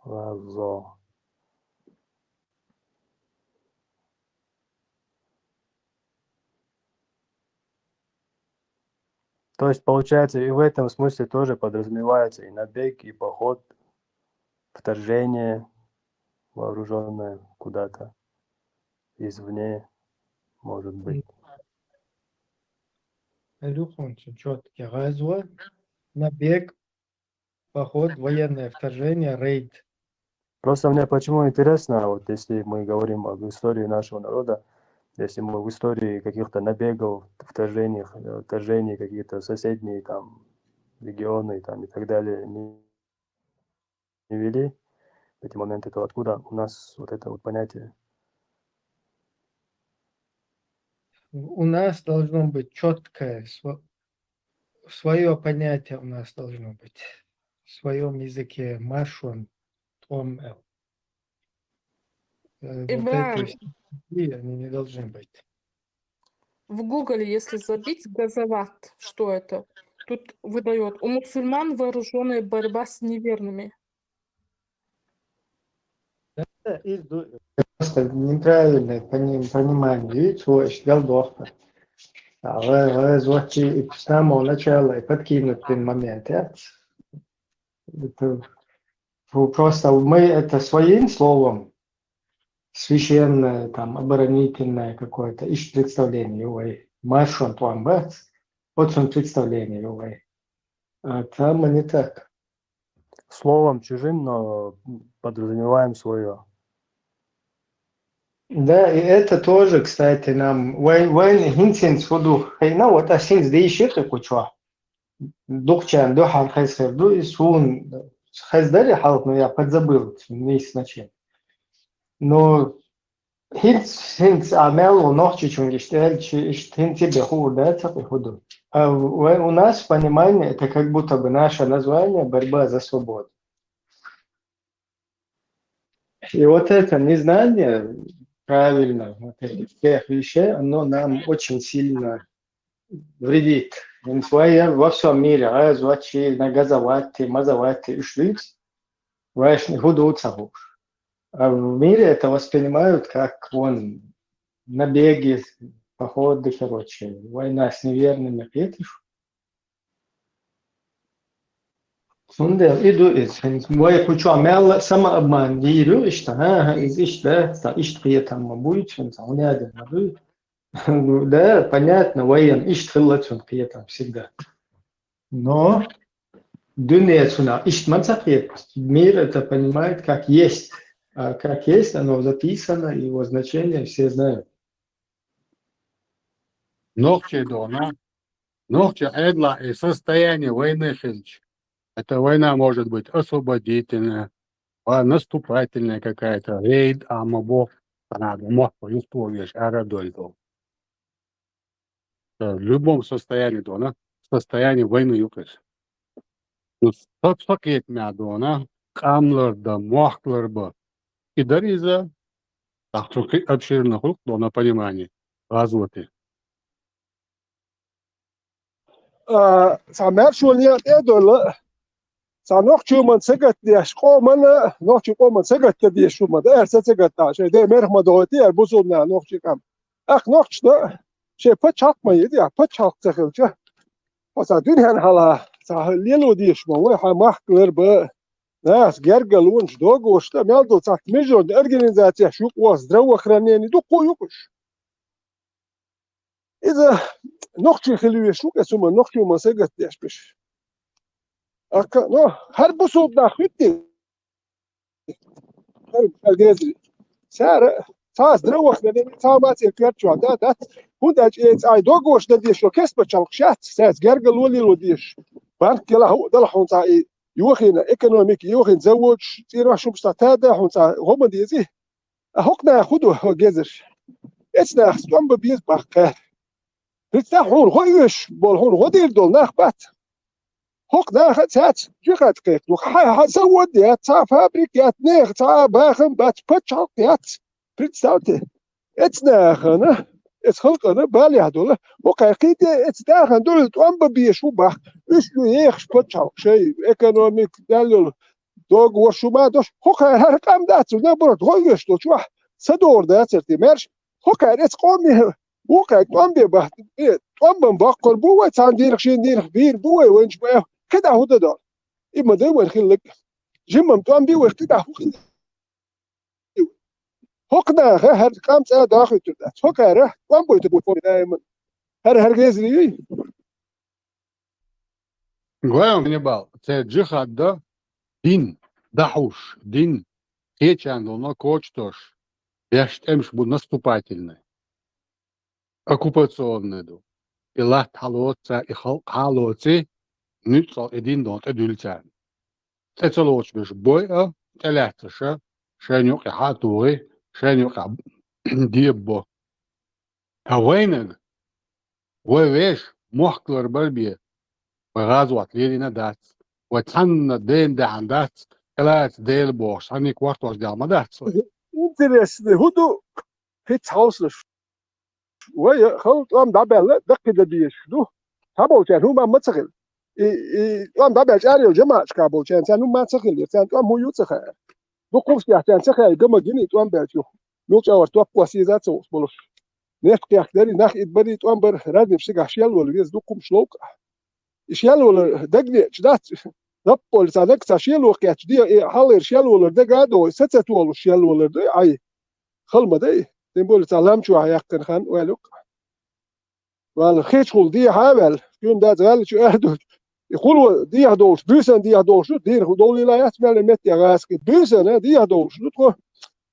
Газва. То есть, получается, и в этом смысле тоже подразумевается и набег, и поход, вторжение вооружённое куда-то извне, может быть. Илюха, он чё-, чётко. Газва, набег, поход, военное вторжение, рейд. Просто мне почему интересно, вот если мы говорим об истории нашего народа, если мы в истории каких-то набегов, вторжений, э, вторжений какие-то соседние там регионы там и так далее не, не вели эти моменты, то откуда у нас вот это вот понятие? У нас должно быть чёткое, сво-, своё понятие у нас должно быть. В своём языке машун том эл. Э, вот Ибраим. эти стихи, они не должны быть. В Гугле, если забить газават, что это? Тут выдает: у мусульман вооруженная борьба с неверными. Просто неправильное пони- понимание. Видите, вот, галдохта. А вы, вы звучи и с самого начала, и подкинуть один момент, я? Это, ну, просто мы это своим словом, священное, там, оборонительное какое-то, ищет представление, ой, машун туамбац, вот он представление, ой. А там не так. Словом чужим, но подразумеваем свое. Да, и это тоже, кстати, нам вайн, вайн хинсенс худу хайна, вот а сенс да ищет кучва. Духчан, духар хайсер, ду и сун хайсдари халк, но я подзабыл, не значение. Но хинс, хинс амел у нохчи чунгиш, эльчи, иш, хинс тебе хур, да, цапи худу. А в- у нас в понимании это как будто бы наше название — борьба за свободу. И вот это незнание, правильно, вот этих всех вещей, оно нам очень сильно вредит. Своя во всем мире, а звачи на газовати, мазовати, ишлиц, вайшни худу цахуш. А в мире это воспринимают как вон набеги, походы, короче, война с неверными, видишь? Сунде иду из вай кучу амел самообман дирю ишта, ха, ха, из ишта, ста ишт киетам ма буй, чун сауня де ма буй. Да, понятно, воен ишт хилла чун киетам всегда. Но дунья цуна ишт манца киет, мир это понимает как есть. А как есть, оно записано, его значение все знают. Нохчи дона. Нохчи эдла и состояние войны хилч. Эта война может быть освободительная, а наступательная какая-то, рейд, а мабо, надо мохо юстовеш арадольдо. Э, в любом состоянии дона, в состоянии войны юкрес. Ну, сак сакет мя дона, камлар да мохклар ба. И дариза, так что обширно хук дона понимание. Развоты. А, цхьа маьршонех тӀедоьлла, цхьа нохчо ма сагатдеш, къомана, нохчо къоман сагатдеш шу ма да, эр ца сагатда, шей де мерх ма догӀи, эр бусулба нах нохчо къам. Ах нохчо да, шей пачхьалкх ма йиди, я пачхьалкх ца хилча. Хьо цхьа дуьнен хьала, цхьа лело деш ма вай, хьа махкалар ба, нас гергал вонаш догош да, мел ду цхьа международная организация шу къо здравоохранение ду, къо юкъуш. Иза нохчий хила веш ву, кӀа цу ма нохчо ма сагатдеш беш. Ака, ну, хӀара бусулба нах хӀуьттий. ХӀара, хӀара деза. Цара, цхьа здравоохранение, цхьа мацӀе керчо, да, да. ХӀунда аьлча э цӀай догош да деш, шо кеспачалх шац, цаьц гергало лело деш. Банк гела хӀу, дала хьун цӀа и, йохина экономика, йохина заводаш, цӀира шумста та да хьун цӀа гӀома дези. А хӀокху наха хӀун ду хьо гезарш? Эцу нахаца тӀом бан беза баккха. Представь, хьуна гӀо оьшуш болу, хьуна гӀо дийр долу нах бац. ХӀокху наха цаьрца джихад кхайкхаду. Хьан, хьан завод яц, цхьа фабрика яц, нехан цхьа а бахам бац, пачхьалкх яц. Представьте, эцу нахана, эцу халкъана балехь долу, хӀокхара кхин тӀе эцу нахана дуьхьал тӀом бан безаш ву боху. Уьш ю ехаш пачхьалкх шайн экономика, мел йолу договор шу ма дош, хӀокхара хӀара къам дац, наоборот, гӀо оьшуш долчохь, ца догӀур дацара те, маьрша, хӀокхара эцу къоме вукхара тӀом бе бахь, э, тӀом бан боккхур бу вай, цхьана дийнах, шина дийнах бийр бу вай, вайнаш бу, кхидӀа хӀун дан долу? И ма дай вайн хилларг. Жимма тӀом бе вай, кхидӀа хӀун хилла? ХӀокху наха хӀара къам цӀа дахуьйтур дац. ХӀокхара тӀом бойтур бу даиман. ХӀара, хӀара гезар юй? Гой, Ганнибал, церан джихад дан дин, дахьуш, дин, кхечарна долу коча тош, беш тӀемаш бу наступательный, оккупационный ду. И латта хьалоцу цара, и халкъ хьалоций, нуьцкъала и дин долу тӀедуьллу царна. ТӀе ца лоцуш берш бой а, тӀелаьцнарш а, шайна юкъахь а тухий, шайна юкъахь дебабо. Ткъа вайнаг, вай вешан мохк ларбар бен, вай гӀазот лелийна дац, вай цхьанна дена даьхьна дац, тӀелаца Дела бохуш, цхьанна кортош дел ма дац вай. Интересный, хӀун ду? ХӀинца хьовсалаш. Вай хала тӀом дӀабаьлла даккхийдан дезаш ду. Цхьаболчарна хӀума ма ца хилла. И, и тӀом дӀабаьлла чӀара йолу жамаӀаташкахь болчарна царна хӀума ца хилла, царна тӀом хӀун ю ца хаьара. Дукха хӀумнаш тӀехь царна ца хаьа, ган ма гиний тӀом баьлча юха. Муьлхачу агӀор топ кхосса еза а ца воккхуш болуш. Нефть кхехкадари, нах идбари, тӀом бара, разница цигахь шел вала веза, дукха хӀумнаш ловкъахь. И шел валар дагнеача дац, заппа олу цхьа наг цхьа шело кхетча, де, и хьалхара шел валар дага а догӀу, са ца толуш шел валар дай, Ӏай, хала ма дай. Тем более цхьа лам чохь яьккхина хан ойла юккъа. Валла, хечхула дехьа а ваьлла, шуна дац гӀаьлла чу аьрдуьйту. И хӀула дехьа долуш, буьйсанна дехьа долуш ду, дийна хӀу довлийла яц мел метте гӀазкхи. Буьйсанна дехьа долуш ду тхо.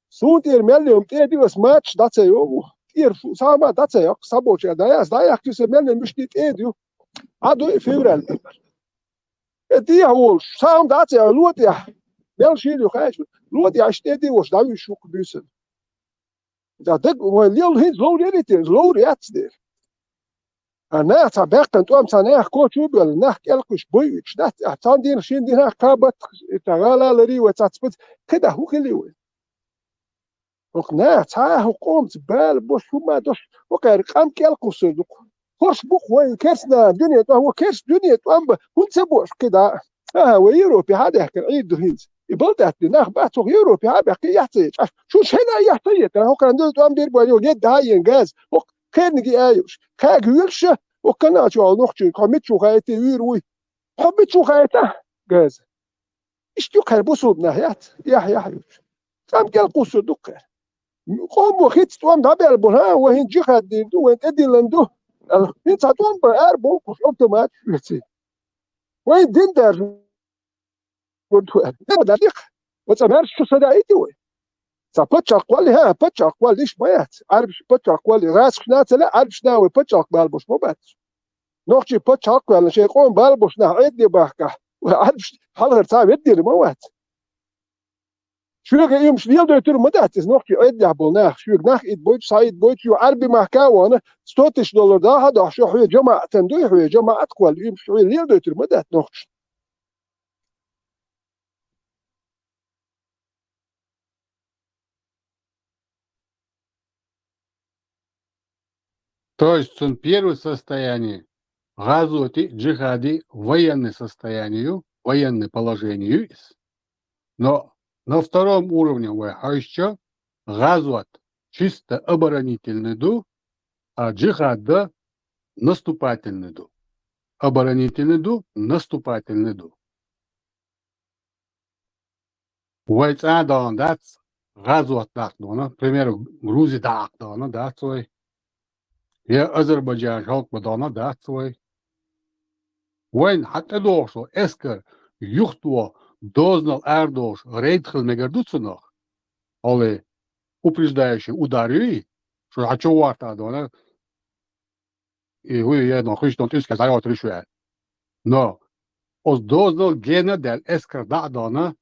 Суна тӀера мел йолу тӀе ди ас мачаш дӀа ца йогӀу. ТӀера шу сама дӀа ца йоккху, схьаболчара дӀаяс, дӀаяхкийса мел йолу муьшти тӀе ди ю. Ӏа ду и февраль тӀе. Э, дехьа волуш, сама дӀа ца йоккху, ло тӀехь. Мел шийла ю хаьа шу. Ло тӀехь аш тӀе ди волуш, дӀавуьйш ву кху буьйсанна. Да даг вай лел хӀинца ловр яри те, ловр яц дера. А нах цхьа баьккхина тӀом цхьа нах кочу а боьлла, нах кӀелхуьш бойуьйтуш дац, а цхьана дийнах, шина дийнах кхабаттах, и цхьа гӀала а ларий вай цхьацца бац, кхидӀа хӀун хили вай? ХӀокху нах цхьа а хӀокху къомца бала бош, хӀума дош, хӀокхара къам кӀелхуссур ду-кх. ХӀорш бу-кх вайн керстанан дуьне тӀом, хӀо керста дуьне тӀом бан, хӀунда ца бо аша кхидӀа? АхӀа, вай Европе хьа а даьхкина Ӏийр ду хӀинца. И балдаьтта нах бац, хӀокху Европе хьа а баьхкина, яхь ца ечу. Аш, шу шайна яхь ца етара, хӀокхарна дуьне тӀом бийр бу, йо, едда хьа а йина газа, хӀокху кхерниг а йолуш, кхаьга вуьлуш а, хӀокху канал чохь нохчий, хьо мичча ву хаийта, вуьйр вуй? Хьо мичча ву хаийта? Газа. Иштта ю кхара бусулба нах яц, яхь, яхь юьйцуш. Цхьамма кӀел кхуссур ду кхара. Къоммо хӀинца тӀом дӀабаьлла бу, хӀа, вай хӀинца джихад дийр ду, вайн тӀедиллина ду. ХӀинца тӀом бан ара болу кхуш автомат шуьций. Вайн дин даржа гур ду аьлла. ТӀе ма даьллий-кх. Оцу маьрша шу са даийти вай. Цхьа пачхьалкх кхоллий, хӀа, пачхьалкх кхоллий, иштта ма яц. Ӏарбаш пачхьалкх кхоллий, гӀазкхашна а ца лаьа, Ӏарбашна а вай пачхьалкх балабуш ма бац. Нохчий пачхьалкх кхоьллина, шайн къоман балабушнах Ӏедале бахкахь, вай Ӏарбаш хьалхара цхьа а веддийр ма вац. Шуьга и юмаш леладойтур ма дац иза нохчий Ӏедалехь болу нах. Шуьга нах идбойтуш, схьаидбойтуш, ю Ӏарби махка а вахана, сто тысяч доллар дӀа а хьадохьуш, хьоьга жамаӀатан дуй, хьоьга жамаӀат кхолла, и юмаш хьоьга леладойтур ма дац нохчашна. То есть цун первое состояние, гӀазоти, джихади, военное состояние ю, военное положение ю иза. Но на втором уровне вай хьаьжча, гӀазот чисто оборонительный ду, а джихад да наступательный ду. Оборонительный ду, наступательный ду. Вай цӀа а дахана дац, гӀазот даккха дахана, пример, Грузи даккха дахана дац вай, я Азербайджан халкъ бан дахана дац вай. Вайна хьан тӀедогӀуш долу эскар юхатоха, дозанал арадохуш, рейд хила мегар ду цунах? Хьоле, упреждающий удар юй, шу хьан чу варта а дахана, и хӀу я, но хуьйш долу тӀуьскаш дӀайойтур ю шу аьлла. Но оцу дозанал гена а даьлла, эскар дӀа а дахана,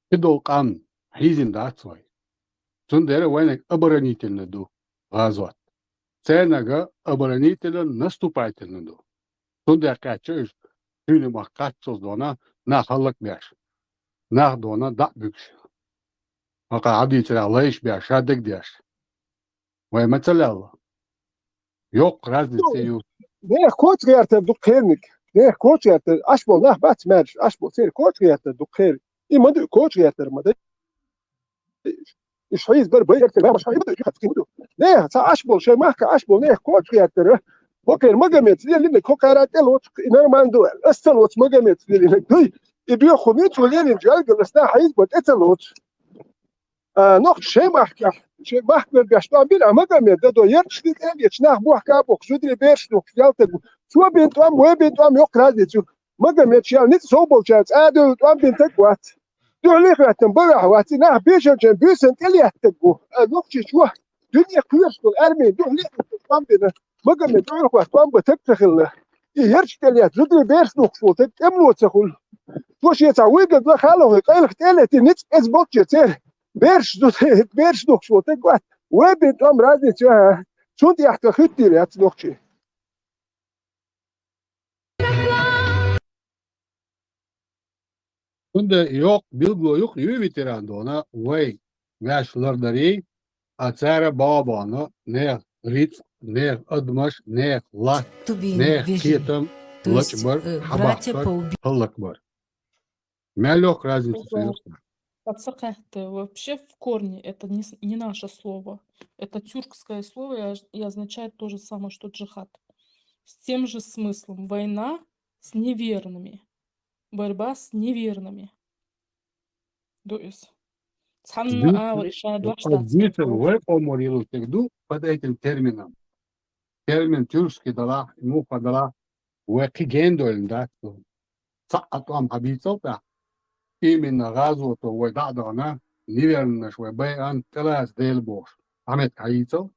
кхидолу къам хьийзина дац вай. Цундела вайнаг оборонительный ду гӀазот. Цернага оборонительно-наступательно ду. Цундела кхаьчча уьш Цуьнан мах кхаччалц дона, нах хӀаллакбеш. Нах дона, дӀа а буьгуш. Хьакха хьадийцарехь лайш беш, ша дагадеш. Вай ма ца лелла. Йоккха разница ю. Нех коча гӀертар ду кхерниг. Нех коча гӀертар. Аш бо нах бац маьрша. Аш бо церан коча гӀертар ду кхер. И ма ду коча гӀертар ма дай. Иш хьийза бар бай гӀертар. Ма аш хьийза ду, хьийза ду. Нех, ца аш бо, шай махка аш бо, нех коча гӀертар. Хокер Магомед, лелина, хокара тӀе лоцу, и нормально ду. Ас ца лоцу Магомед, лелина. Дуй, и беху мицу лелин жалгал, ас на хьийза бо, тӀе ца лоцу. А, нохча шайн махкахь, шайн махках беш тӀом бина, а Магомед дадо, ярташ ди тӀе а леташ, нах бохка а бохка, зударий бераш духкуш, ялтаг бу. Цо бина тӀом, вай бина тӀом, йоккха разница ю. Магомед шел ницкъ сов болчаьрца а девлла тӀом бина таг вац. Дуьхьал хӀоьттина баваьхьа вац, и нах бежанчун буьйсан тӀе леттаг бу. А нохчичо, дуьне кхоьруш долу армин дуьхьал хӀоьттина тӀом бина. Магомед дуьхьал хӀоьттина тӀом бан таг ца хилла. И ярташ тӀе летта, зударий бераш духкуш волу таг тӀемало ца хуьлу. Цо шен цхьа вуйган ла хало хи къайлаха тӀе а летта, ницкъ эца болчче церан. Бераш зударий, бераш духкуш волу таг вац. Вай бина тӀом разница ю, хьа? Цунна тӀехь тхан хӀуьттийла яц нохчий. Цундела йоккха билгало юкъа юй ветеран дона, вай ваьш лардарий, а цара баба бахана, нех рицкъ, нех адамаш, нех латт, нех кхетам лачбар, хьабахкар, хӀаллакбар. Мел йоккха разница ю. Пацакъетта, вообще в корне это не, с- не наше слово. Это тюркское слово и, оз- и означает то же самое, что джихад. С тем же смыслом. Война с неверными. Борьба с неверными. То есть, цхьанна а вай ша дош дац. Дийцар вай къомор йилла стаг ду под этим термином. Термин тюркский далахь, муха далахь, вай кхин ген дойлина дац ду. Цхьа а тӀом хьабийцал тӀаккха. Именно гӀазото вай дӀа а дахана, неверныйш вай байъан, тӀелаца Дела бохуш. Ахьмед хьайийцал.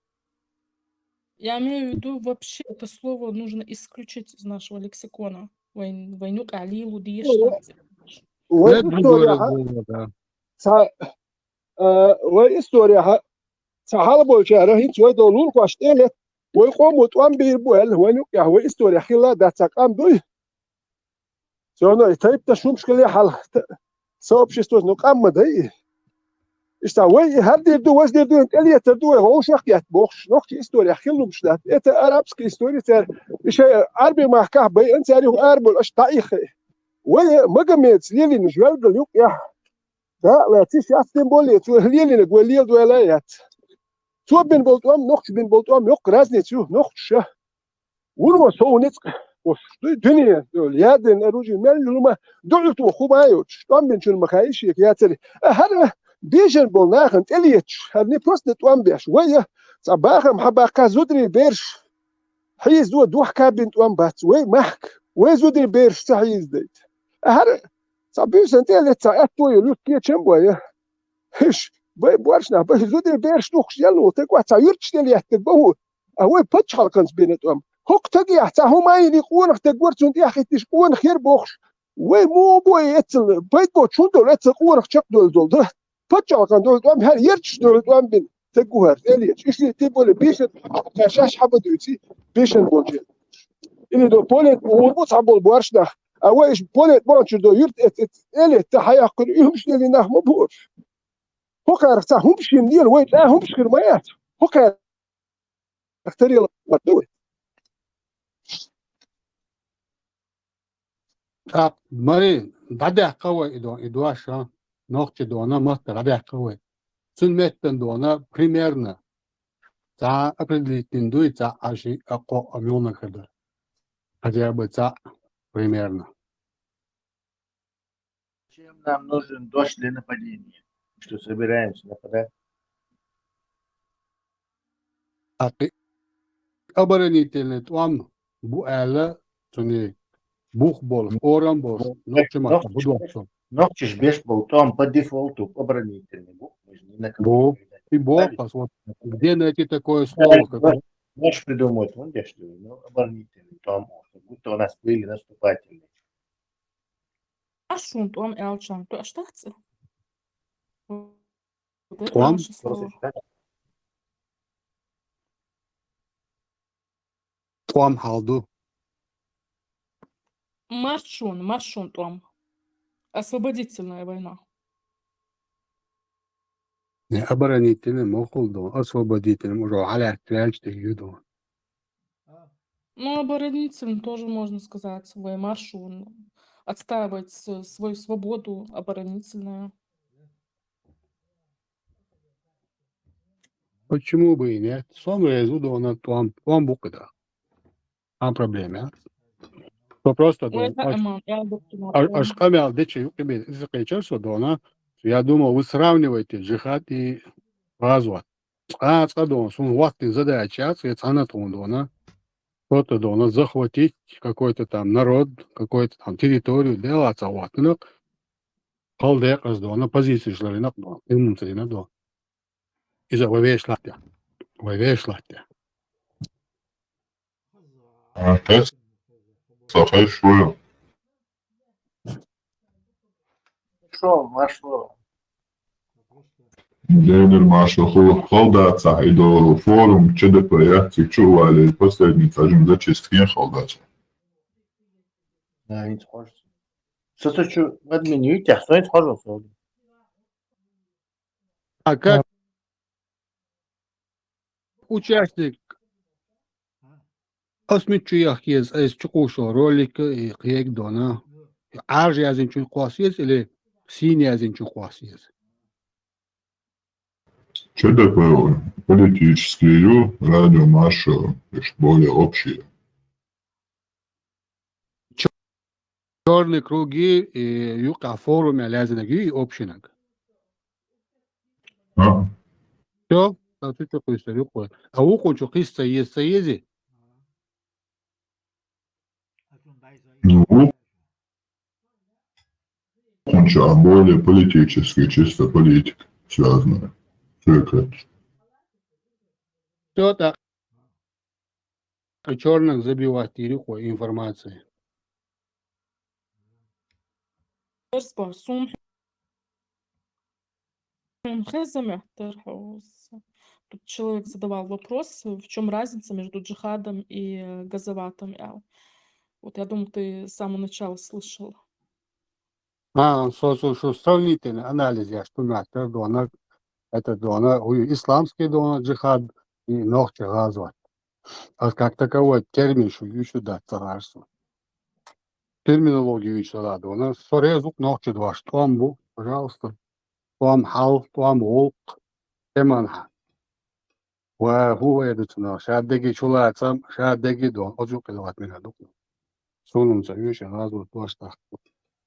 Я имею в виду, вообще это слово нужно исключить из нашего лексикона. Вайн, вайн юкъа лело дезаш дац. Вай история, ца, э, вай история, ца хьалаболчара хӀинца вай долу лулахошна тӀе а летта, вай къомо тӀом бийр бу аьлла, вайн юкъехь вай история хилла а дац, ца къам дуй. Всё равно и тайпанаш хӀумаш хилла хьалха, та-, сообществош, ну, къам ма дай и. Иштта вай и хӀара дийр ду, важа дийр ду, тӀелетар ду вай, вовшах а етта бохуш, нохчийн история хилла хӀумаш дац. Это арабская история, цара и шайн Ӏарбийн махкахь байъина, цара юха арабевлла, аша дӀаиххи. Вай Магомедаца лелийна жоьлгал юкъехь, да, лаьцна шаьш тем более, цо лелийнарг вай леладойла а яц. Цо бина болу тӀом, нохчо бина болу тӀом, йоккха разница ю, нохчаша. Вуно сов ницкъ, оцу дуй дуьне, ядерное оружие, мел хӀума, дуьхьал тоху хӀума а йоцуш, тӀом бинчун ма хаьа шега яцаре. А хӀара бежан болу нахана тӀелеташ, хӀара не просто тӀом беш, вай а, цхьа бахам хьабаккха зударий бераш, хьийзадо дохка бина тӀом бац, вай махка, вай зударий бераш ца хьийзадайта. А хӀара цхьа буьйсан тӀе а летта, цхьа аьтто йолу юрт кечам а бой, а. Хиш, бай борш нах, бай зударий бераш духкуш елла волу таг вац, цхьа юьрташ тӀе леттаг бан хӀу, а вай пачхьалкханца бина тӀом. ХӀокху тагехь цхьа хӀума а йина, къонах таг вара, цунна тӀехь хӀиттиш къонах яра бохуш. Вай муха бой эццал, пайда боцуш хӀун долу, эццал къонах чекхдевлла долу дан? Пачхьалкхан долу тӀом, хӀара ярташ долу тӀом бина таг ву хӀара, тӀе а леташ. Иштта тем более бешан, ша шаьш хьаба дуьйций, бешан болчу. Или до поле, гӀур бу цхьа болу борш нах. А вай иштта поле бохучуьра до юрт эц, эц, тӀе а летта, хьаяккхура, и хӀумаш лелийна нах ма бу уьш. ХӀокхарах цхьа хӀумаш йина лела, вай тӀе хӀумаш хир ма яц. ХӀокхарах тарелка ма ду вай. ТӀаккха, Мари, дӀадаьккха вай и до-, и дош, а? Нохчийн дона, матта дӀадаьккха вай. Цуьнан меттана дона, примерно. Цхьа определительно дуй, цхьа а ши а кхо а муьлханиг хир дара. Хотя бы цхьа примерно. Зачем нам нужен дождь для нападения? Мы что, собираемся нападать? ТӀаккха оборонительный тӀом бу аьлла, цуьнан бух болуш, орам болуш, нохчийн маттахь бу дош. Нохчаша беш болу тӀом по дефолту оборонительный бу. Мы же ни на кого не нападаем. Бу. И боху ас, вот, где найти такое слово, которое... Можешь придумать, вон я что, ну, оборонительный тӀом, как будто у нас были наступательные. Ас шуна тӀом аьлча, то аш дац? Вот это тӀом? Наше слово. ТӀом хьал ду. Маршон, маршон тӀом. Освободительная война. Не оборонительный ма хул дона, освободительный, уже хьалаьттача тӀа ю дона. Ну, оборонительный тоже можно сказать, свой маршон. Отстаивать с- свою свободу, оборонительная. Почему бы и нет? Сом реза ва дона, тӀом, тӀом бу-кх из. Хьан проблема я? Со просто Ой, дона, аш, Аман, я доктор аш, аш къамаьл деча юкъе бе, из кхечар со дона. Я думал, вы сравниваете джихад и газват. Цкъа, цкъа дона, сона хӀоттийна задача яц, я цхьана тхона дона. Что-то дона, захватить какой-то там народ, какой-то там территорию, дела ца хӀоттийна. Хала декъаза дона, позицеш ларийна дона, имам ца дина дона. Иза вай вешалахь тӀа. Вай вешалахь тӀа. А, тес? Со хешвую. Шо, маршо. Дедер маршо ху халдацахь, и до форум ЧДП яц, и чу вали последний цажим зачистки халдацахь. Да, не схож. Со то чу в админе, я, со не схожу, со. А как участник, ас мича чу яхка еза, ас чу кхувсал ролик и кхега дона. Ӏаьржа язйинчун кхосса еза или сийна язйинчун кхосса еза? ЧДП политический ю, радио маршо, иш более общий. Чёрные круги и юкъа форум аьлла язйинарг ю и общийнаг. А? Всё, а цу чу кхуьйсур ю-кх вай. А вукхун чу кхийса ца еза, ца езий? Ну, вукхун чу, а более политический, чисто политика связанная. Всё это. Всё, так. А чёрных забивать йир ю-кх вай информацией. Перспа, сум хеза меттер хьо. Тут человек задавал вопрос, в чём разница между джихадом и э, газаватом, аьлла. Вот я думаю, ты с самого начала слышал. А, со, со, со сравнительный анализ еш ду меттер дона, это дона, хӀу ю исламский дона джихад и нохчий газват. А как таковой термин шу юьйцуш дац ца гӀерта сона. Терминологи юьйцуш ца дадо. Со реза ва-кх нохчий дош. ТӀом бу, пожалуйста. ТӀом хьал, тӀом гӀулакх. Тема хьа. Ва хӀу вай ду цунах? Ша дега чу лаца, ша дега дона. Оцу юкъе латмина ду-кх. Сона ца оьшу, газват дош тахка.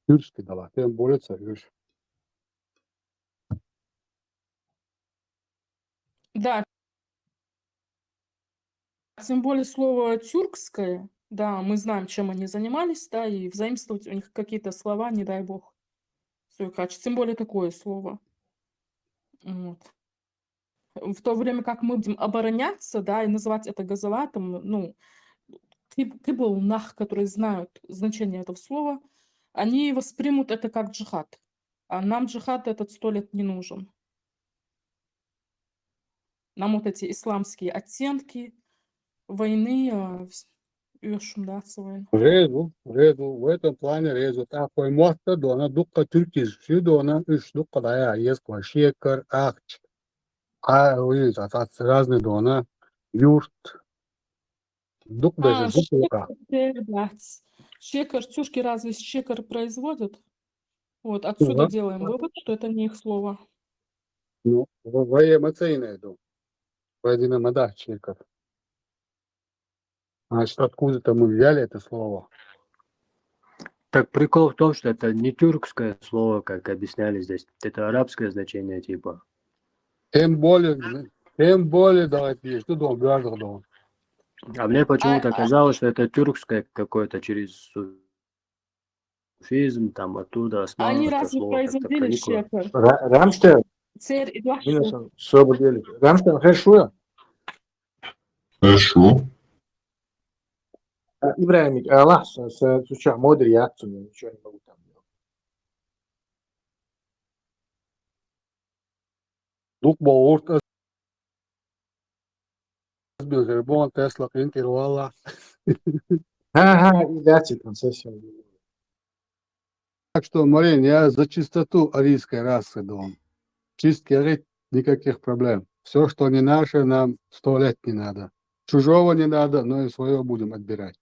Тюркский дала, тем более ца оьшу. Да. Тем более слово тюркское, да, мы знаем, чем они занимались, да, и взаимствовать у них какие-то слова, не дай бог. Сюйкач, тем более такое слово. Вот. В то время как мы будем обороняться, да, и называть это газаватом, ну, киб- кибул нах, которые знают значение этого слова, они воспримут это как джихад. А нам джихад этот сто лет не нужен. Нам вот эти исламские оттенки войны, а, вс- оьшуш дац вайна. Реза ва, реза ва, в этом плане реза ва. ТӀаккха вай мотт а дона, дуккха тюркизмаш ю дона, уьш дуккха дӀаяха еза-кх вай: шекар, ахча, а, уж, а, а, разный дона, юрт. Дукха беза, А, дукха юкъа. шекар, да. Шекар, тюрки разве шекар производят? Вот, отсюда Ага. делаем вывод, что это не их слово. Ну, в- вай ма ца йина ду. Вай дина ма дац шекар. Значит, откуда-то мы взяли это слово. Так прикол в том, что это не тюркское слово, как объясняли здесь. Это арабское значение типа. Тем более, тем более, давайте, что дом, граждан дом. А мне почему-то А, а. казалось, что это тюркское какое-то через суфизм, там оттуда, Они османов, это разве слово как-то производили проникло. шекар? Ра- Рамштайн, Цер и два Мина шекар. сан, собу дели. Рамштайн, хешуя? Хешув. А, Ибрагим, Аллах, с, с, с чё, модер, я отцу, ничего не могу там делать. Дукха бо урт аз бил хир бон Тесла къинтӀера валла. Ха, ха, и даци концессия. Так что, Марин, я за чистоту арийской расы, дон. Чистки арий, никаких проблем. Все, что не наше, нам сто лет не надо. Чужого не надо, но и свое будем отбирать.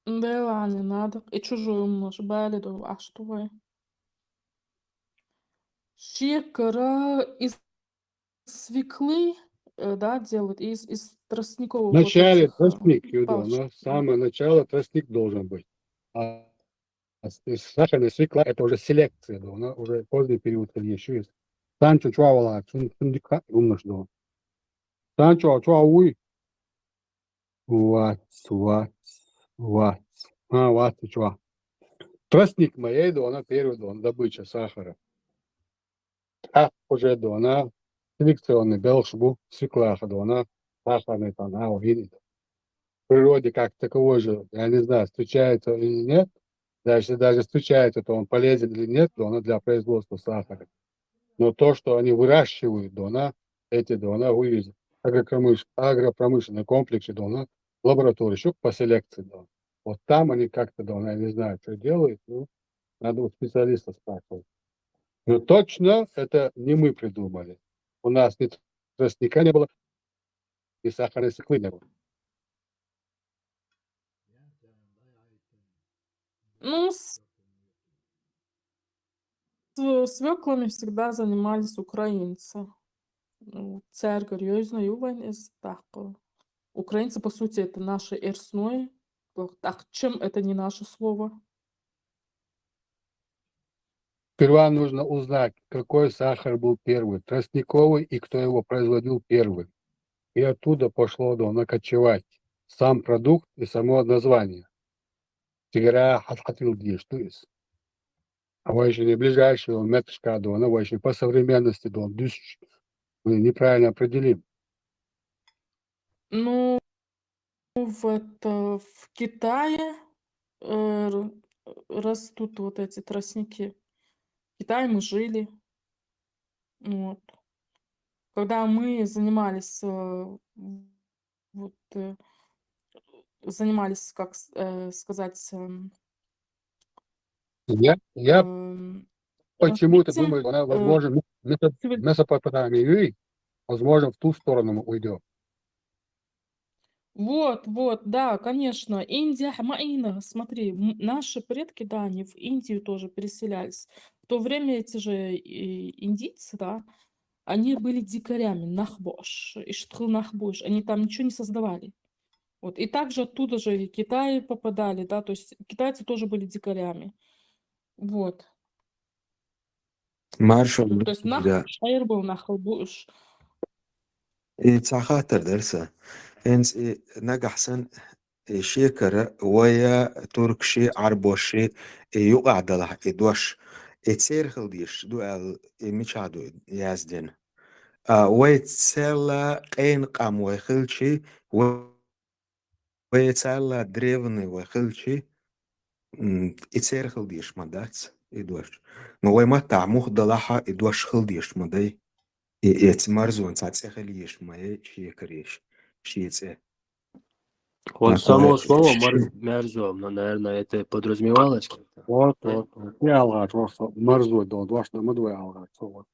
Да ладно, надо. И чужую можешь, бали да, а что вы? Шекара из свеклы, э, да, делают, из, из тростниковых вот Вначале этих, э, тростник, Юда, палочек. Но самое начало тростник должен быть. А с- из сахарная свекла — это уже селекция, да, она уже поздний период, когда еще есть. Санчо чуавала, сун сун дика умнаш, да. Санчо чуауи. Вац, вац, вац. А, вац, чуа. Тростник моей, да, она первый, да, добыча сахара. А уже, да, она селекционный белшбу, свеклаха, да, она сахарный тон, а, увидит. В природе как таковой же, я не знаю, встречается или нет, даже, даже встречается, то он полезен или нет, да, она для производства сахара. Но то, что они выращивают, да, она, эти, да, она вывезет агропромыш-, агропромышленный комплекс, да, она лаборатории, еще по селекции, да. Вот там они как-то, да, она, я не знаю, что делают, ну, надо у специалиста спрашивать. Но точно это не мы придумали. У нас ни тростника не было, ни сахарной свеклы не было. Ну, с, с свеклами всегда занимались украинцы. Ну, цергарь ёзна ювен из так. Украинцы, по сути, это наши эрсной. Так, чем это не наше слово? Сперва нужно узнать, какой сахар был первый, тростниковый, и кто его производил первый. И оттуда пошло, да, накочевать сам продукт и само название. Тигра хатхатил диш, то есть. А вайши не ближайшего метршка, да, она вайши по современности, да, дюсш. Мы неправильно определим. Ну, в это, в Китае, э, р-, растут вот эти тростники. В Китае мы жили. Вот. Когда мы занимались, э, вот, э, занимались, как с-, э, сказать, эм, Я, я эм, почему-то развитием, думаю, она, э, возможно, Месо- Месо- цивили- Месопотамии, возможно, в ту сторону мы уйдем. Вот, вот, да, конечно. Индия, ма ина, смотри, м, наши предки, да, они в Индию тоже переселялись. В то время эти же и индийцы, да, они были дикарями, нахбош, иштхыл нахбош, они там ничего не создавали. Вот, и также оттуда же и Китай попадали, да, то есть китайцы тоже были дикарями. Вот. Маршал, Ну, то есть нах да. Шаир был нахбош. И цахатар дарса. Энс и нагахсан и шекара, вая, туркши, арбоши, и юкъадала, и дош. И церхил диш, ду ал, и мичаду язден. А вай цела къен къам вай хилчи, вай цела древний вай хилчи, м, и церхил диш ма дац, и дош. Но вай ма та мух далаха, и дош хил диш ма дай. И эц марзон ца цехил еш ма е, шекареш, шеце. Вот На само кого слово это? мар-, мерзо, но, наверное, это подразумевалось как-то. Вот, Нет? Вот, вот. Я алгаш, вот, что, морзой, да, вот, что, мы двое алгаш, вот.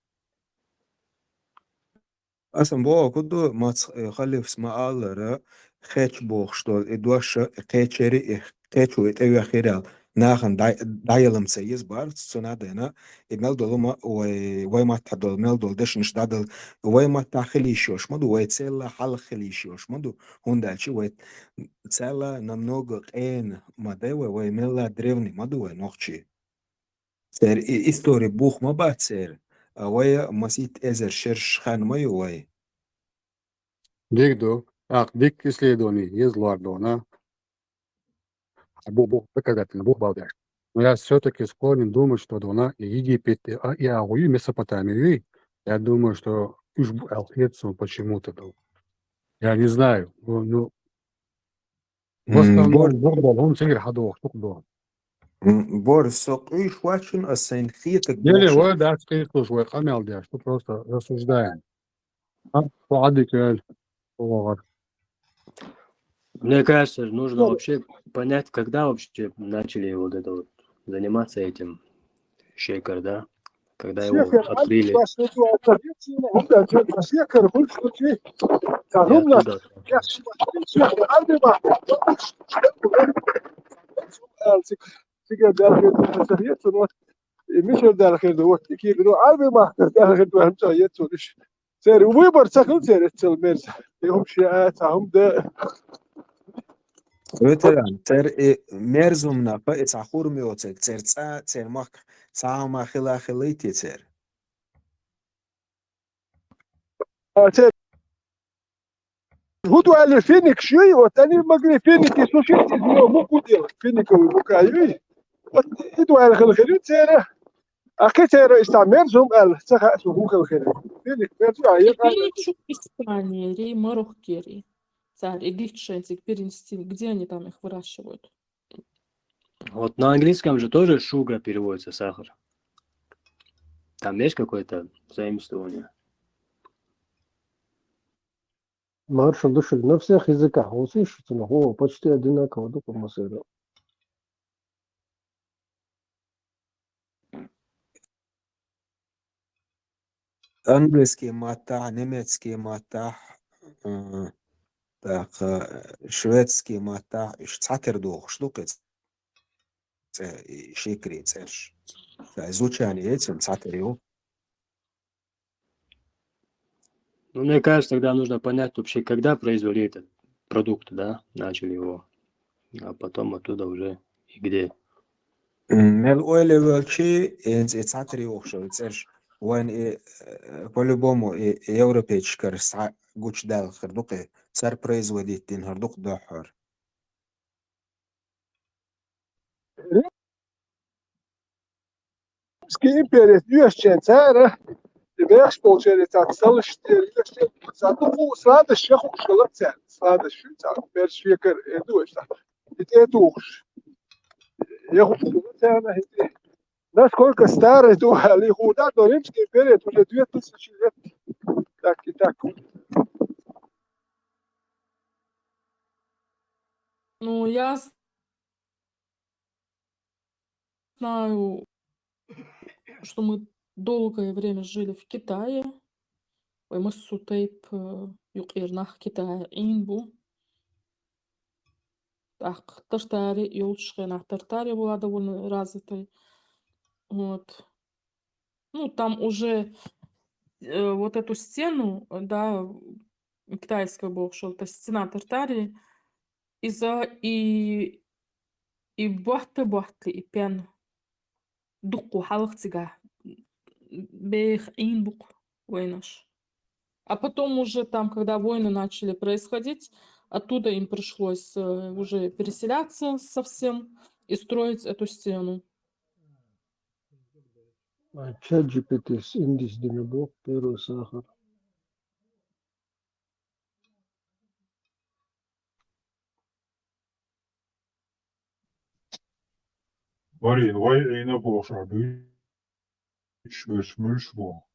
Асан бо куду мац, э, халифс ма алара, хеч бохш дол, и доша, и кечери, и кечу, и тевя хирал. Нахан дай, дайалам са ез бар, цуна дена, и мел долу ма, вай, вай мат дол, мел дол дешнш дадал, вай мат хилишош маду, вай цела хал хилишош маду, хундачи вай цела намного кен мадай, вай, вай мела древний маду, вай нохчи. Цер и истори бух ма ба цер, а вай масит эзер шерш хан ма ю вай. Дик ду, ах, дик исследование, ез луар дона. А бу, бу, доказательно, бу балдяш. Но я все-таки склонен думать, что дона и Египет, и, а, и Агую, Месопотамию, и я думаю, что уж бу-, алхецу почему-то дол. Я не знаю, ну, ну, в М, основном, бор, бу дол, он сигир хадох, тук дол. м, бор, сок уйш вачин, а сайн хиетак Деле, бохш. вот, да, скажи, слушай, вот, хамял, да, что просто рассуждаем. А, ладно, кел, оғар. Мне кажется, нужно Ну, вообще понять, когда вообще начали вот это вот заниматься этим, шекар, да? Когда его Шекар, открыли, баш, ну, это, это, ну, да, это, шекар, хоть что-то. Да, и ну, да, оттуда я шекар, армия, цигар дал херду, вот, и Мишель дал херду, вот, и кир, ну, армия, дал херду, ам, цо, я, цо, лиш. Цер выбор, цахил цер, цел мерз. И вообще, а, цахум, да. Ветеран, цер и мерзумна, па и цахур миоцек, цер ца, цер мак, цама хила хилити цер. А, цер. Гуду али финик шуй, вот они могли финики сушить из него муку делать, финиковую мука, юй. Вот и дуал хил хил цера. А ке цера иста мерзум ал, цаха суху хил хил. Финик мерзум, а я Финик шу Испании, ри Марокко, ри. Цар, и дичшенцик перенести, где они там их выращивают? Вот на английском же тоже шуга переводится сахар. Там есть какое-то заимствование? Маршал душик на всех языках. Он слышится, но о, почти одинаково, да, по-моему. Английский матах, немецкий матах, э, так, э, шведский матах, иш цатер дух, штука, э, и шикри, цеш. Да, звучание этим цатер его. Ну, мне кажется, тогда нужно понять вообще, когда произвели этот продукт, да, начали его, а потом оттуда уже и где. Мел ойле велчи, инц и цатри охшо, цеш, вайн и, э, по-любому, и, и европейчкар са гуч дал хардук, и цар производить дин хардук дохор. Римский империя, юэсчен цара, и бэш получали цар салыштер, юэсчен цар, ну, сладость, я хушала цар, сладость, цар, першвекер, и дуэш, и те душ. Я хушала цар, и те. Насколько старый дух, али худа, но Римский империя уже две тысячи лет. Так и так. Ну, я с- знаю, что мы долгое время жили в Китае. Ой, мы сутейп юкъирнах Китая инбу. Так, Тартария, и лучше на Тартария была довольно развитой. Вот. Ну, там уже э, вот эту стену, э, да, китайская была, что это стена Тартарии, из-за и, и бахты бахты, и пен духу халык цига, бех ин бук войнаш. А потом уже там, когда войны начали происходить, оттуда им пришлось э, уже переселяться совсем и строить эту стену. А, чат G P T с Индис Динабо, первый сахар. Мари, вай эйна бошар, дуй швеш мюш бо.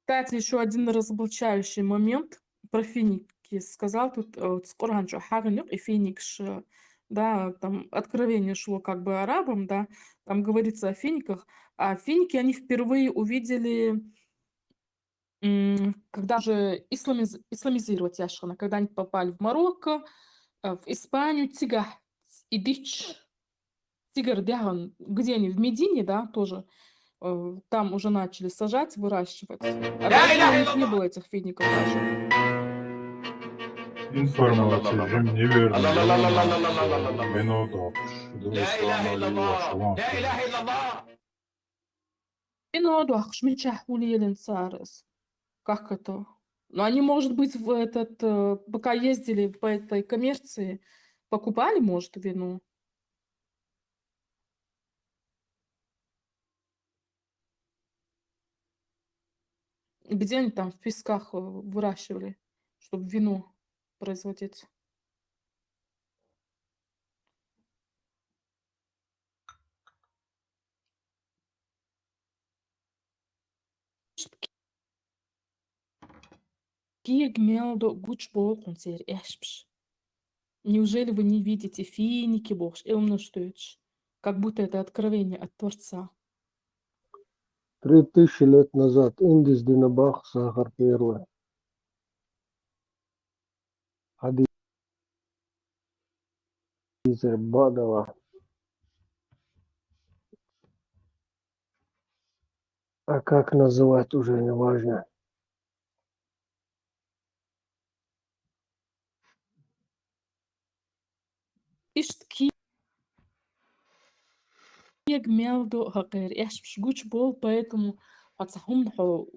Кстати, еще один разоблачающий момент про финики. Сказал тут, э, вот с Коран чё, Хагнюк и финикш, э, да, там откровение шло как бы арабам, да, там говорится о финиках, а финики, они впервые увидели, м, когда же исламиз- исламизировать яшхана, когда они попали в Марокко, э, в Испанию, тига, идич, тигр дяган, где они, в Медине, да, тоже, э, там уже начали сажать, выращивать. А до этого у них не было этих фиников даже. Информация жим неверная. Минуту. Дуй ислам алейхи ва салам. Вино дуахш мича хули елен царес. Как это? Но они, может быть, в этот, э, пока ездили по этой коммерции, покупали, может, вино. Где они там в песках э, выращивали, чтобы вино производить? Киег мелдо гуч болкун сер эшпш. Неужели вы не видите, финики бохуш, илланаш дуьйцуш? Как будто это откровение от Творца. Три тысячи лет назад индийс дина бах сахар первое. Хадизер бадала. А как называть, уже не важно. Иштта кега мел ду хьакхера, аьшпаш гучаболу, поэтому хьо цхьа хӀуманах хьо,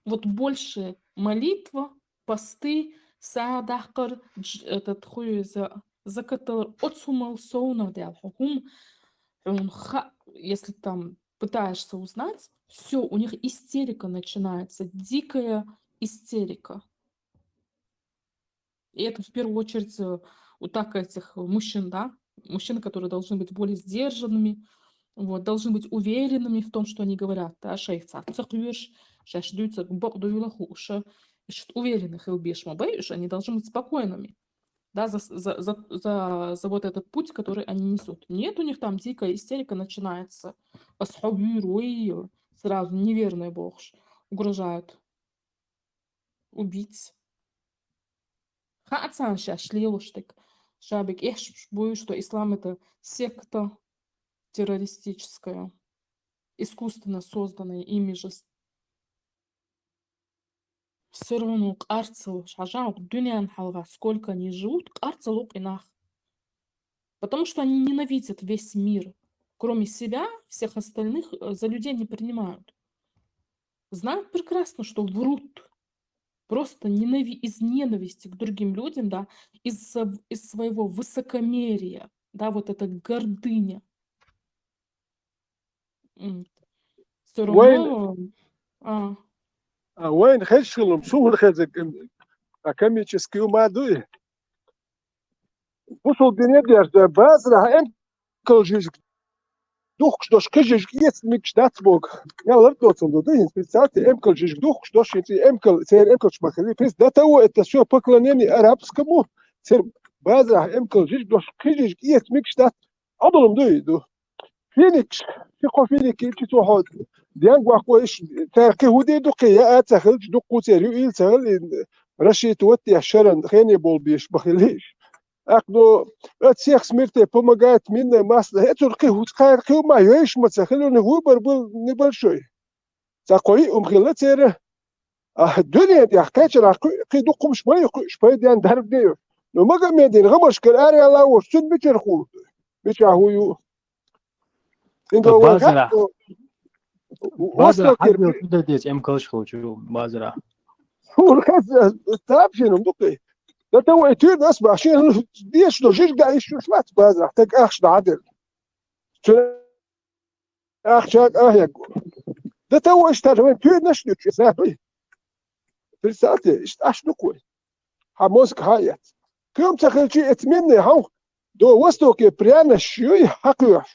вот больше молитва, посты, сагӀа даккхар, дж-, этот, хӀу иза, закат далар, оцу хӀумал совнаха даьлла хьо хӀума, хьуна хаьа, если там пытаешься узнать, всё, у них истерика начинается, дикая истерика. И это в первую очередь, э, у так этих мужчин, да? Мужчины, которые должны быть более сдержанными, вот, должны быть уверенными в том, что они говорят, да, шайх цхьаъ ца кхоьруш, шаьш дуьйцург бакъ дуйла хууш, иштта уверенный хила безаш ма бай уьш, они должны быть спокойными, да, за, за, за, за, за вот этот путь, который они несут. Нет, у них там дикая истерика начинается. Ас хьо вуьйр вуй, сразу неверная бохуш, угрожают. Убийц. Хаьа царна шаьш лелош дерг. Ша бен аьшпаш буй, что ислам это секта террористическая, искусственно созданная ими же. Всё равно къарцалуш, хьажал, дуьненан хьалха сколько они живут, къарцалу кхин нах. Потому что они ненавидят весь мир. Кроме себя, всех остальных, э, за людей не принимают. Знают прекрасно, что врут. Просто ненави-, из ненависти к другим людям, да, из-за в-, из своего высокомерия, да, вот эта гордыня. М. Всё Вайн, равно, а. а, вайн хезаш хилам, суна хезаг, м, а, комический хӀума дуй. Бусулба дине дерза, базарахь эмкал жижиг духкуш долуш кхин жижиг эца мегаш дац боху. Я лар доцун ду, ду, хӀинца, представьте, эмкал жижиг духкуш долуш, хӀинца эмкал, церан эмкалш ма хили. Прис до того это всё поклонение арабскому, церан базарахь эмкал жижиг долуш кхин жижиг эца мегаш дац. Ӏодалам ду и ду. Финикаш, ши кхо финики, чи цо хьо денга ваккхо, иш, цара кхин хӀун дийр ду, кхин я а ца хилча, дуккху церан ю ил ца хила, и рассчитывать деш шаран хене болу беш ма хилийша. ТӀаккха, ну, от всех смертей помогает минная масса. ХӀе, цунна кхин хӀу-, кхара кхин хӀума йойуш ма ца хиларна, выбор был небольшой. Цхьа кхо-йиъ хӀума хилла церан. А дуьнен тӀехь кхечарахь кху-, кхин дукха хӀумаш ма ю, кхуьуш пайденна дарба де ю. Ну, Магомедин гӀамашкара араяьлла а волуш, цуьнан мичара хуур ду? Мичахь хӀун ю? Ин Ткъа ду вайн базара, хатта, базара востокера хьагвел шу дан деза эмкалш хилча базарахь. Хьуна хеза, цхьа а шина ду кхин. Дан тан вай туьйранаш бахьа, шена дезаш долу жижиг дан йиш йолуш вац базарахь, таг ахча дӀа а делла. Цуьнан ахча а хьегна. Дан тан вай иштта вайн туьйранаш а дуьтуш, иза вай. Представьте, иштта Ӏаш ду-кх вай. Хьан мозга хьан а эц. Кхин хӀума ца хилча, эца миннай хьовха, до востоке пряность юй хьакхоьхьуш.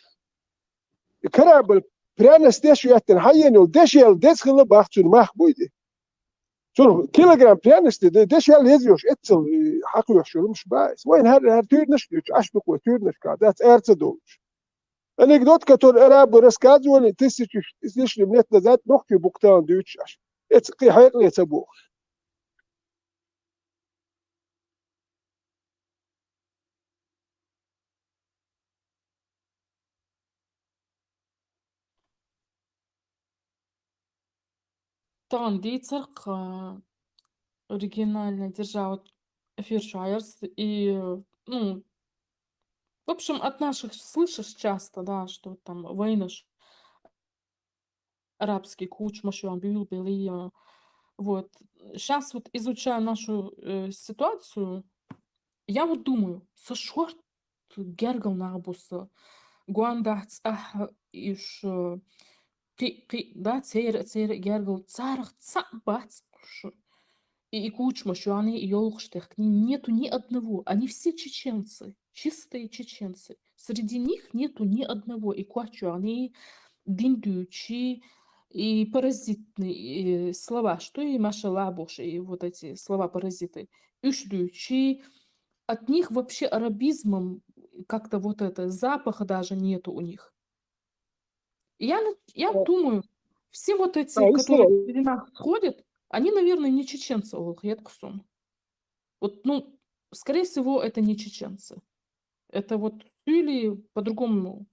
И корабль пряность деш а йоьттина, хьаена йолу дешел деза хилла бах, цуьнан мах буй де. Цунах килограмм пряности де, дешел еза йолуш, эццал, и, хьакхоьхьуш йолу хӀумаш баха иза. Вайна хӀара, хӀара туьйранаш а дуьтуш, Ӏаш ду-кх вай туьйранашкахь, дац ара ца долуш. Анекдот, который арабы рассказывали тысячу с лишним лет назад, нохчий букъ тахана дуьйцуш Ӏаш. Эца кхин хьекъале ца бохуш. Тахана дийцарх, а, оригинальная держава эфир чохь ярс, и, ну, в общем, от наших слышишь часто, да, что там вайнаш арабский кучмаш юан бюлбели, а, вот. Щас вот изучая нашу, э, ситуацию, я вот думаю, со шорт гергал нах бу со. Гуандахь цӀахь иш, э, кхи-, кхи-, да, церан, церан гергал, царах цхьаъ бац уьш. И, и кучмаш юани, и йолхуш техни, нету ни одного. Они все чеченцы, чистые чеченцы. Среди них нету ни одного. И кочуани, дин дуьйчи, и паразитные, э, слова, что и машалла бохуш, и вот эти слова паразиты. Уьш дуьйчи, от них вообще арабизмом как-то вот это, запаха даже нету у них. И я, на- я О. думаю, все вот эти, Да, и которые всё. через нас ходят, они, наверное, не чеченцы, олох, я так сум. Вот, ну, скорее всего, это не чеченцы. Это вот или по-другому,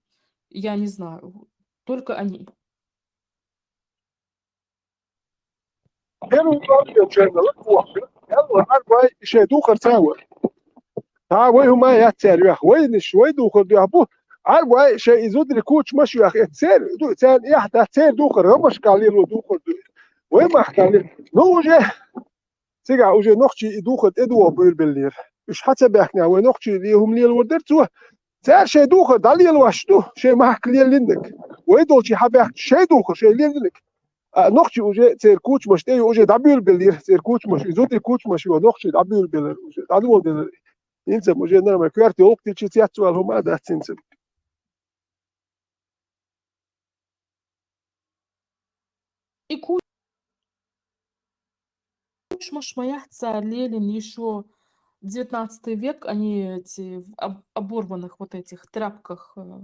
я не знаю, только они. Первый вопрос, чё, ну, вот, вот. Я говорю, арбай, шей духар цавар. Та вай хӀума яц цар юха, вайнаш, вай духар духа бу. Арбай, шей из удри кучмаш юха, э, цар, ду, цар, я, та цар духар, гӀамашка лело духар ду. Вай махка ле. Ну, уже, цига уже нохчий и духар тӀе дуо буйр беллера. Уж хьа ца баьхкина, вай нохчий ле хӀума лелавар дар цо. Цар шей духар дӀалелаваш ду, шей махка лелиннаг. Вай долчий хьа баьхка шей духар, шей лелиннаг. А нохчий уже цар кучмаш тӀе уже дӀабуьйлабеллера, цар кучмаш, и зуди кучмаш ю, нохчий дӀабуьйлабеллар уже, дӀадолабеллар. Инцам уже нормально, коьрта йолк тичи цецвал хӀума дац инцам. И ку- кучмаш ма яц цар лелина ещё девятнадцатый век, они эти в об- оборванных вот этих тряпках э,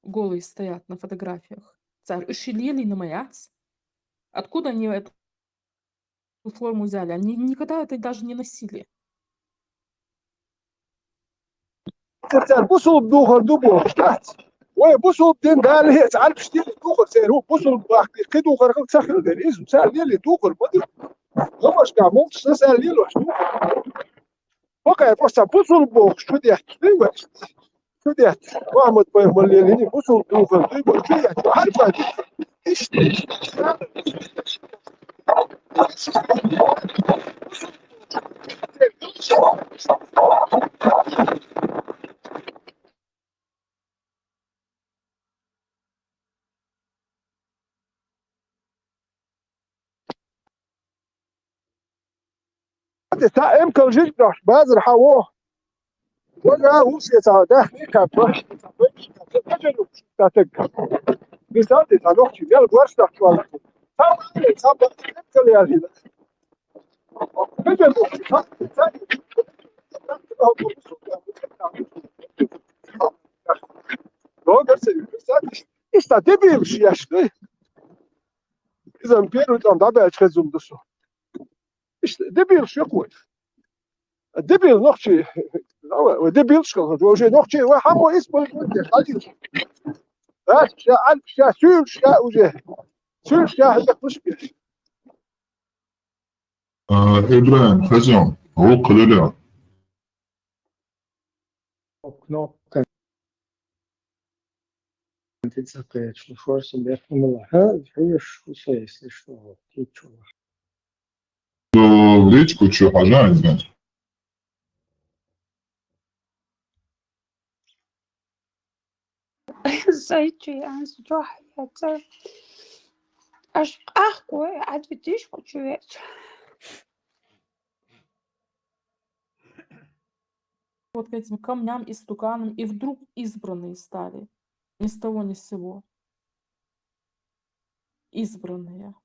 голые стоят на фотографиях. Цар уж и лелина ма яц. Откуда они эту форму взяли? Они никогда это даже не носили. Цар бусулба духар ду бохуш дац. Вай бусулба дин Дала хӀеца Ӏарбаш дили духар цар, хӀу бусулба бахкир, кхи духар хила ца хила дер. Иза цар лели духар ма ду. ГӀамашка мулча са цар лелош ду. Пока я просто бусулба бохуш, шу дехча, ду вай. Шу дехча. Мухьаммад пайхамар лелини бусулба духар ду вай. Шу дехча. Хьарбай. Иштта. Ата та эмкал жиргаш базар хьаво. Вага вусе ца дахни капа. Та тек. Мисал де та нохчи, мел гварш так чуал. Та ма, та ма, эмкал яли. Иштта дебилаш яшли. Иза первый там дӀабаьлча хезум ду со. Иштта дебилаш ю кхой. Дебил нохчи. Дебилаш хала, уже нохчи, вай хьамо использовать де, хьадил. Да, ша, ан, ша, сюр, ша, уже. Сюр, ша, хьадаккхаш беш. А, Ибрахим, хазам, гӀулакх хилира. Кнопка. Ты цепляешь, ну, шорсом я поняла. Ха, видишь, кусай, если что, вот, ты чё. То в личку чё, хожа, извини. Зайчи, а, сучо, я ца. Аж, ах, кой, а ты тишку чё, я ца. Вот к этим камням и стуканам, и вдруг избранные стали. Ни с того, ни с сего. Избранные.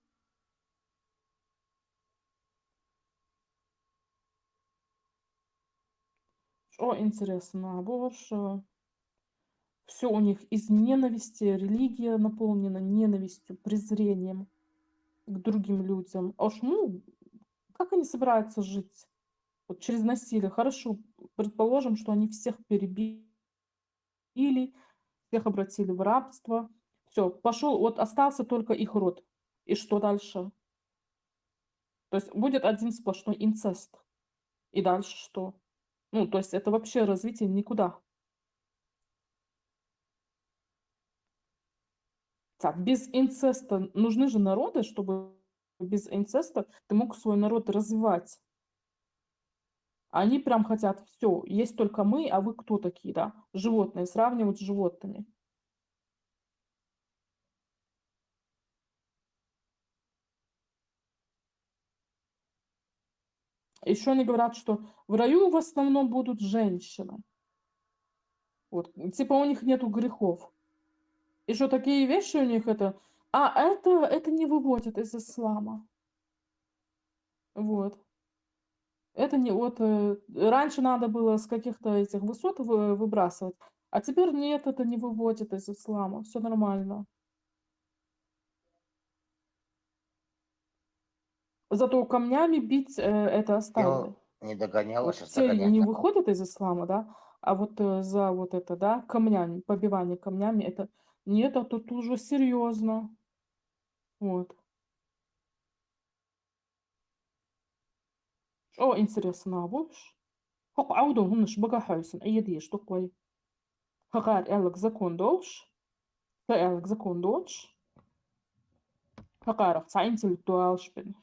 Что интересно, больше все у них из ненависти, религия наполнена ненавистью, презрением к другим людям. А уж, ну, как они собираются жить? Вот через насилие. Хорошо, предположим, что они всех перебили, всех обратили в рабство. Все, пошел, вот остался только их род. И что дальше? То есть будет один сплошной инцест. И дальше что? Ну, то есть это вообще развитие никуда. Так, без инцеста нужны же народы, чтобы без инцеста ты мог свой народ развивать. Они прям хотят, все, есть только мы, а вы кто такие, да? Животные, сравнивать с животными. Еще они говорят, что в раю в основном будут женщины. Вот, типа у них нету грехов. И что такие вещи у них это... А это, это не выводит из ислама. Вот. Это не вот, э, раньше надо было с каких-то этих высот вы-, выбрасывать, а теперь нет, это не выводит из ислама, все нормально. Зато камнями бить, э, это оставили. Не догонял, а Вот сейчас все не догоняет. выходят из ислама, да, а вот э, за вот это, да, камнями, побивание камнями, это нет, а тут уже серьезно. Вот. О, интересно, а будешь? Хок аудо хунаш бага хайсан, а едешь такой. Хакар элк закон долш. Ха элк закон долш. Хакар ца интеллектуал шпин.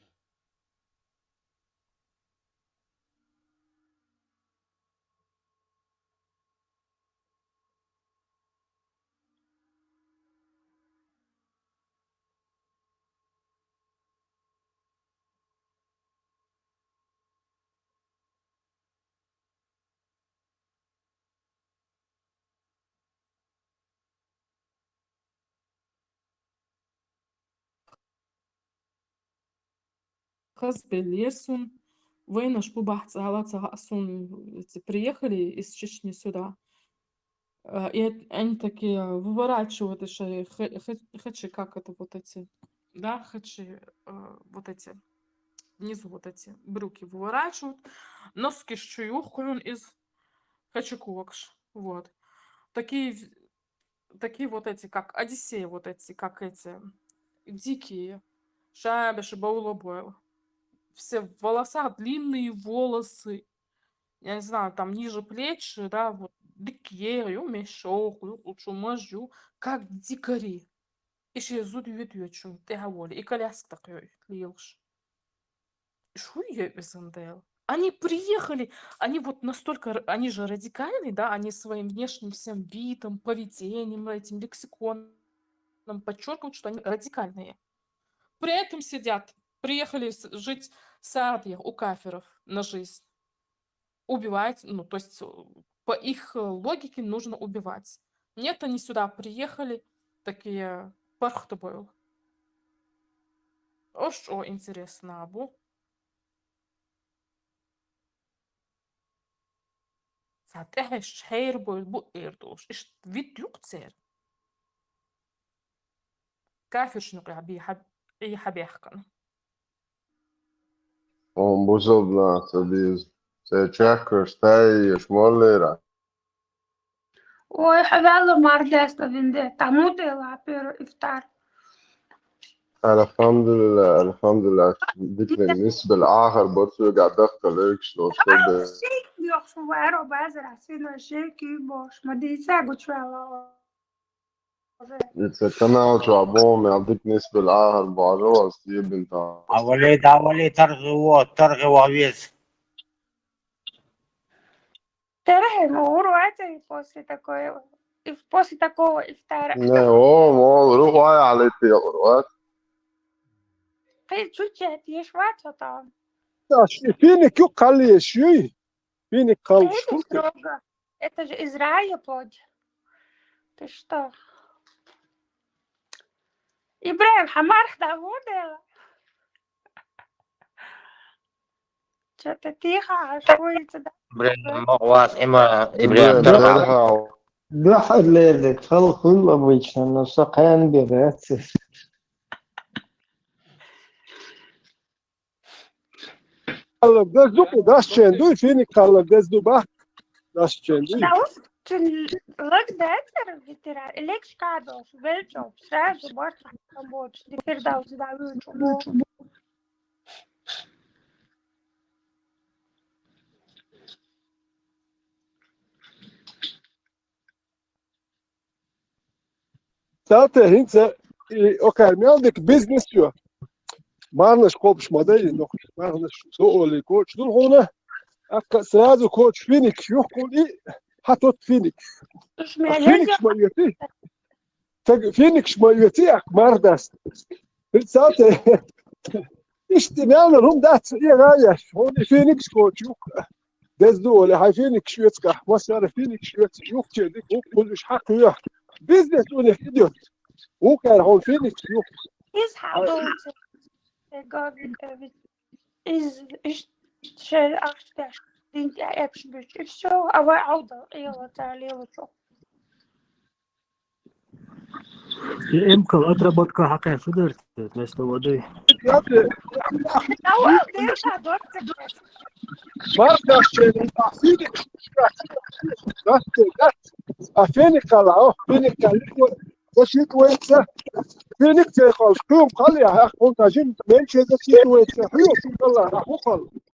Хаз белерсун, войнаш бу бахт сала ца сун, эти, приехали из Чечни сюда. Э, И эт- они такие выворачивают еще хачи, как это вот эти, да, хачи, э, вот эти, внизу вот эти брюки выворачивают, носки шчуюхкуюн из хачи куакш, вот. Такие, в- такие вот эти, как Одиссея, вот эти, как эти, дикие. Шабеш баулабойл. Все в волосах, длинные волосы. Я не знаю, там ниже плеч, да, вот дикие, мешок, учумажу, как дикари. Иши зуд ют ючум, тяхаволи, и коляска такой, лилш. Шуе безандел. Они приехали, они вот настолько, р- они же радикальные, да, они своим внешним всем видом, поведением, этим лексиконом подчеркивают, что они радикальные. При этом сидят, приехали с- жить саадья у кафиров на жизнь. Убивать, ну, то есть э, по их э, логике нужно убивать. Нет, они сюда приехали, такие пархтабойл. Ош о интересно абу. Сатэ шейр бойл бу эрдош. Иш вид юк цер. Кафиршнук я би хаб и хабяхкан. Он бузобна сабиз. Се чакаш тай еш моллера. Ой, хавала мардеста винде. Тамуте ла перо ифтар. الحمد لله، الحمد لله. ديك النسبة الآخر برضو قاعد أدخل هيك شلون Ама شو шейк бёхш варо базара сина шейки бош. Ма диса гучвала. يتسكنها وتعبوهم يعطيك نسبة الآخر بعجوة سيب انت. Авали, давали, таргъи во, таргъи во вез. Терехе, ну, урвать и после такой, и в- после такого ифтара. Ne, oğlum, oğlum, ruh vay aleti ya, ruh. Кхы чучет еш вача там. Финик юк калли еш юй. Финик калли Видишь, шкурки. строго. Это же из рая плод. Ты что? Ибраим, хамар да водела. Что-то тихо, аж курица, да? Блин, мог вас има Блин, Ибрем Дархау. Дуьхьал лерде талхун обычно, но сакъан берац. Каллар дезду, дас чен дуй, финик каллар дезду ба. Дас чен дуй. Да, вот ты лаг да, это ветеран. Лекш кадос, велчо, сразу борт там больше. Теперь да, сюда вылечу. Цалте хинца, и, окей, мелдик бизнес ю. Марнаш копш модели, но марнаш соли коч дул хуна. Акка сразу коч финик юхкули, хатот финик. Финик шма юти. Так финик шма юти, ак мардас. Цалте. Ишти мелна рум дац, и гаяш. Хон финик коч юк. Дезду оле, хай финик швецка. Масара финик швец юк чеди, кук кулиш хак ю. Бизнес у них идет. Укар хон финик юк. Из хадолча. Из, из, Шер ахча деш, дин тӀе эпш буьч. И всё, а вай Ӏовдал, Ӏела тӀа лелачо. И эмкал отработка хьакхаьчу дерт, вместо воды. Ава, дерта дорца. Маркашчен, а финик, а финик кала, о, финик кала. Засчитывается. Финик цехол, кум кала, а он даже меньше засчитывается. Хьюш кала, а хухол.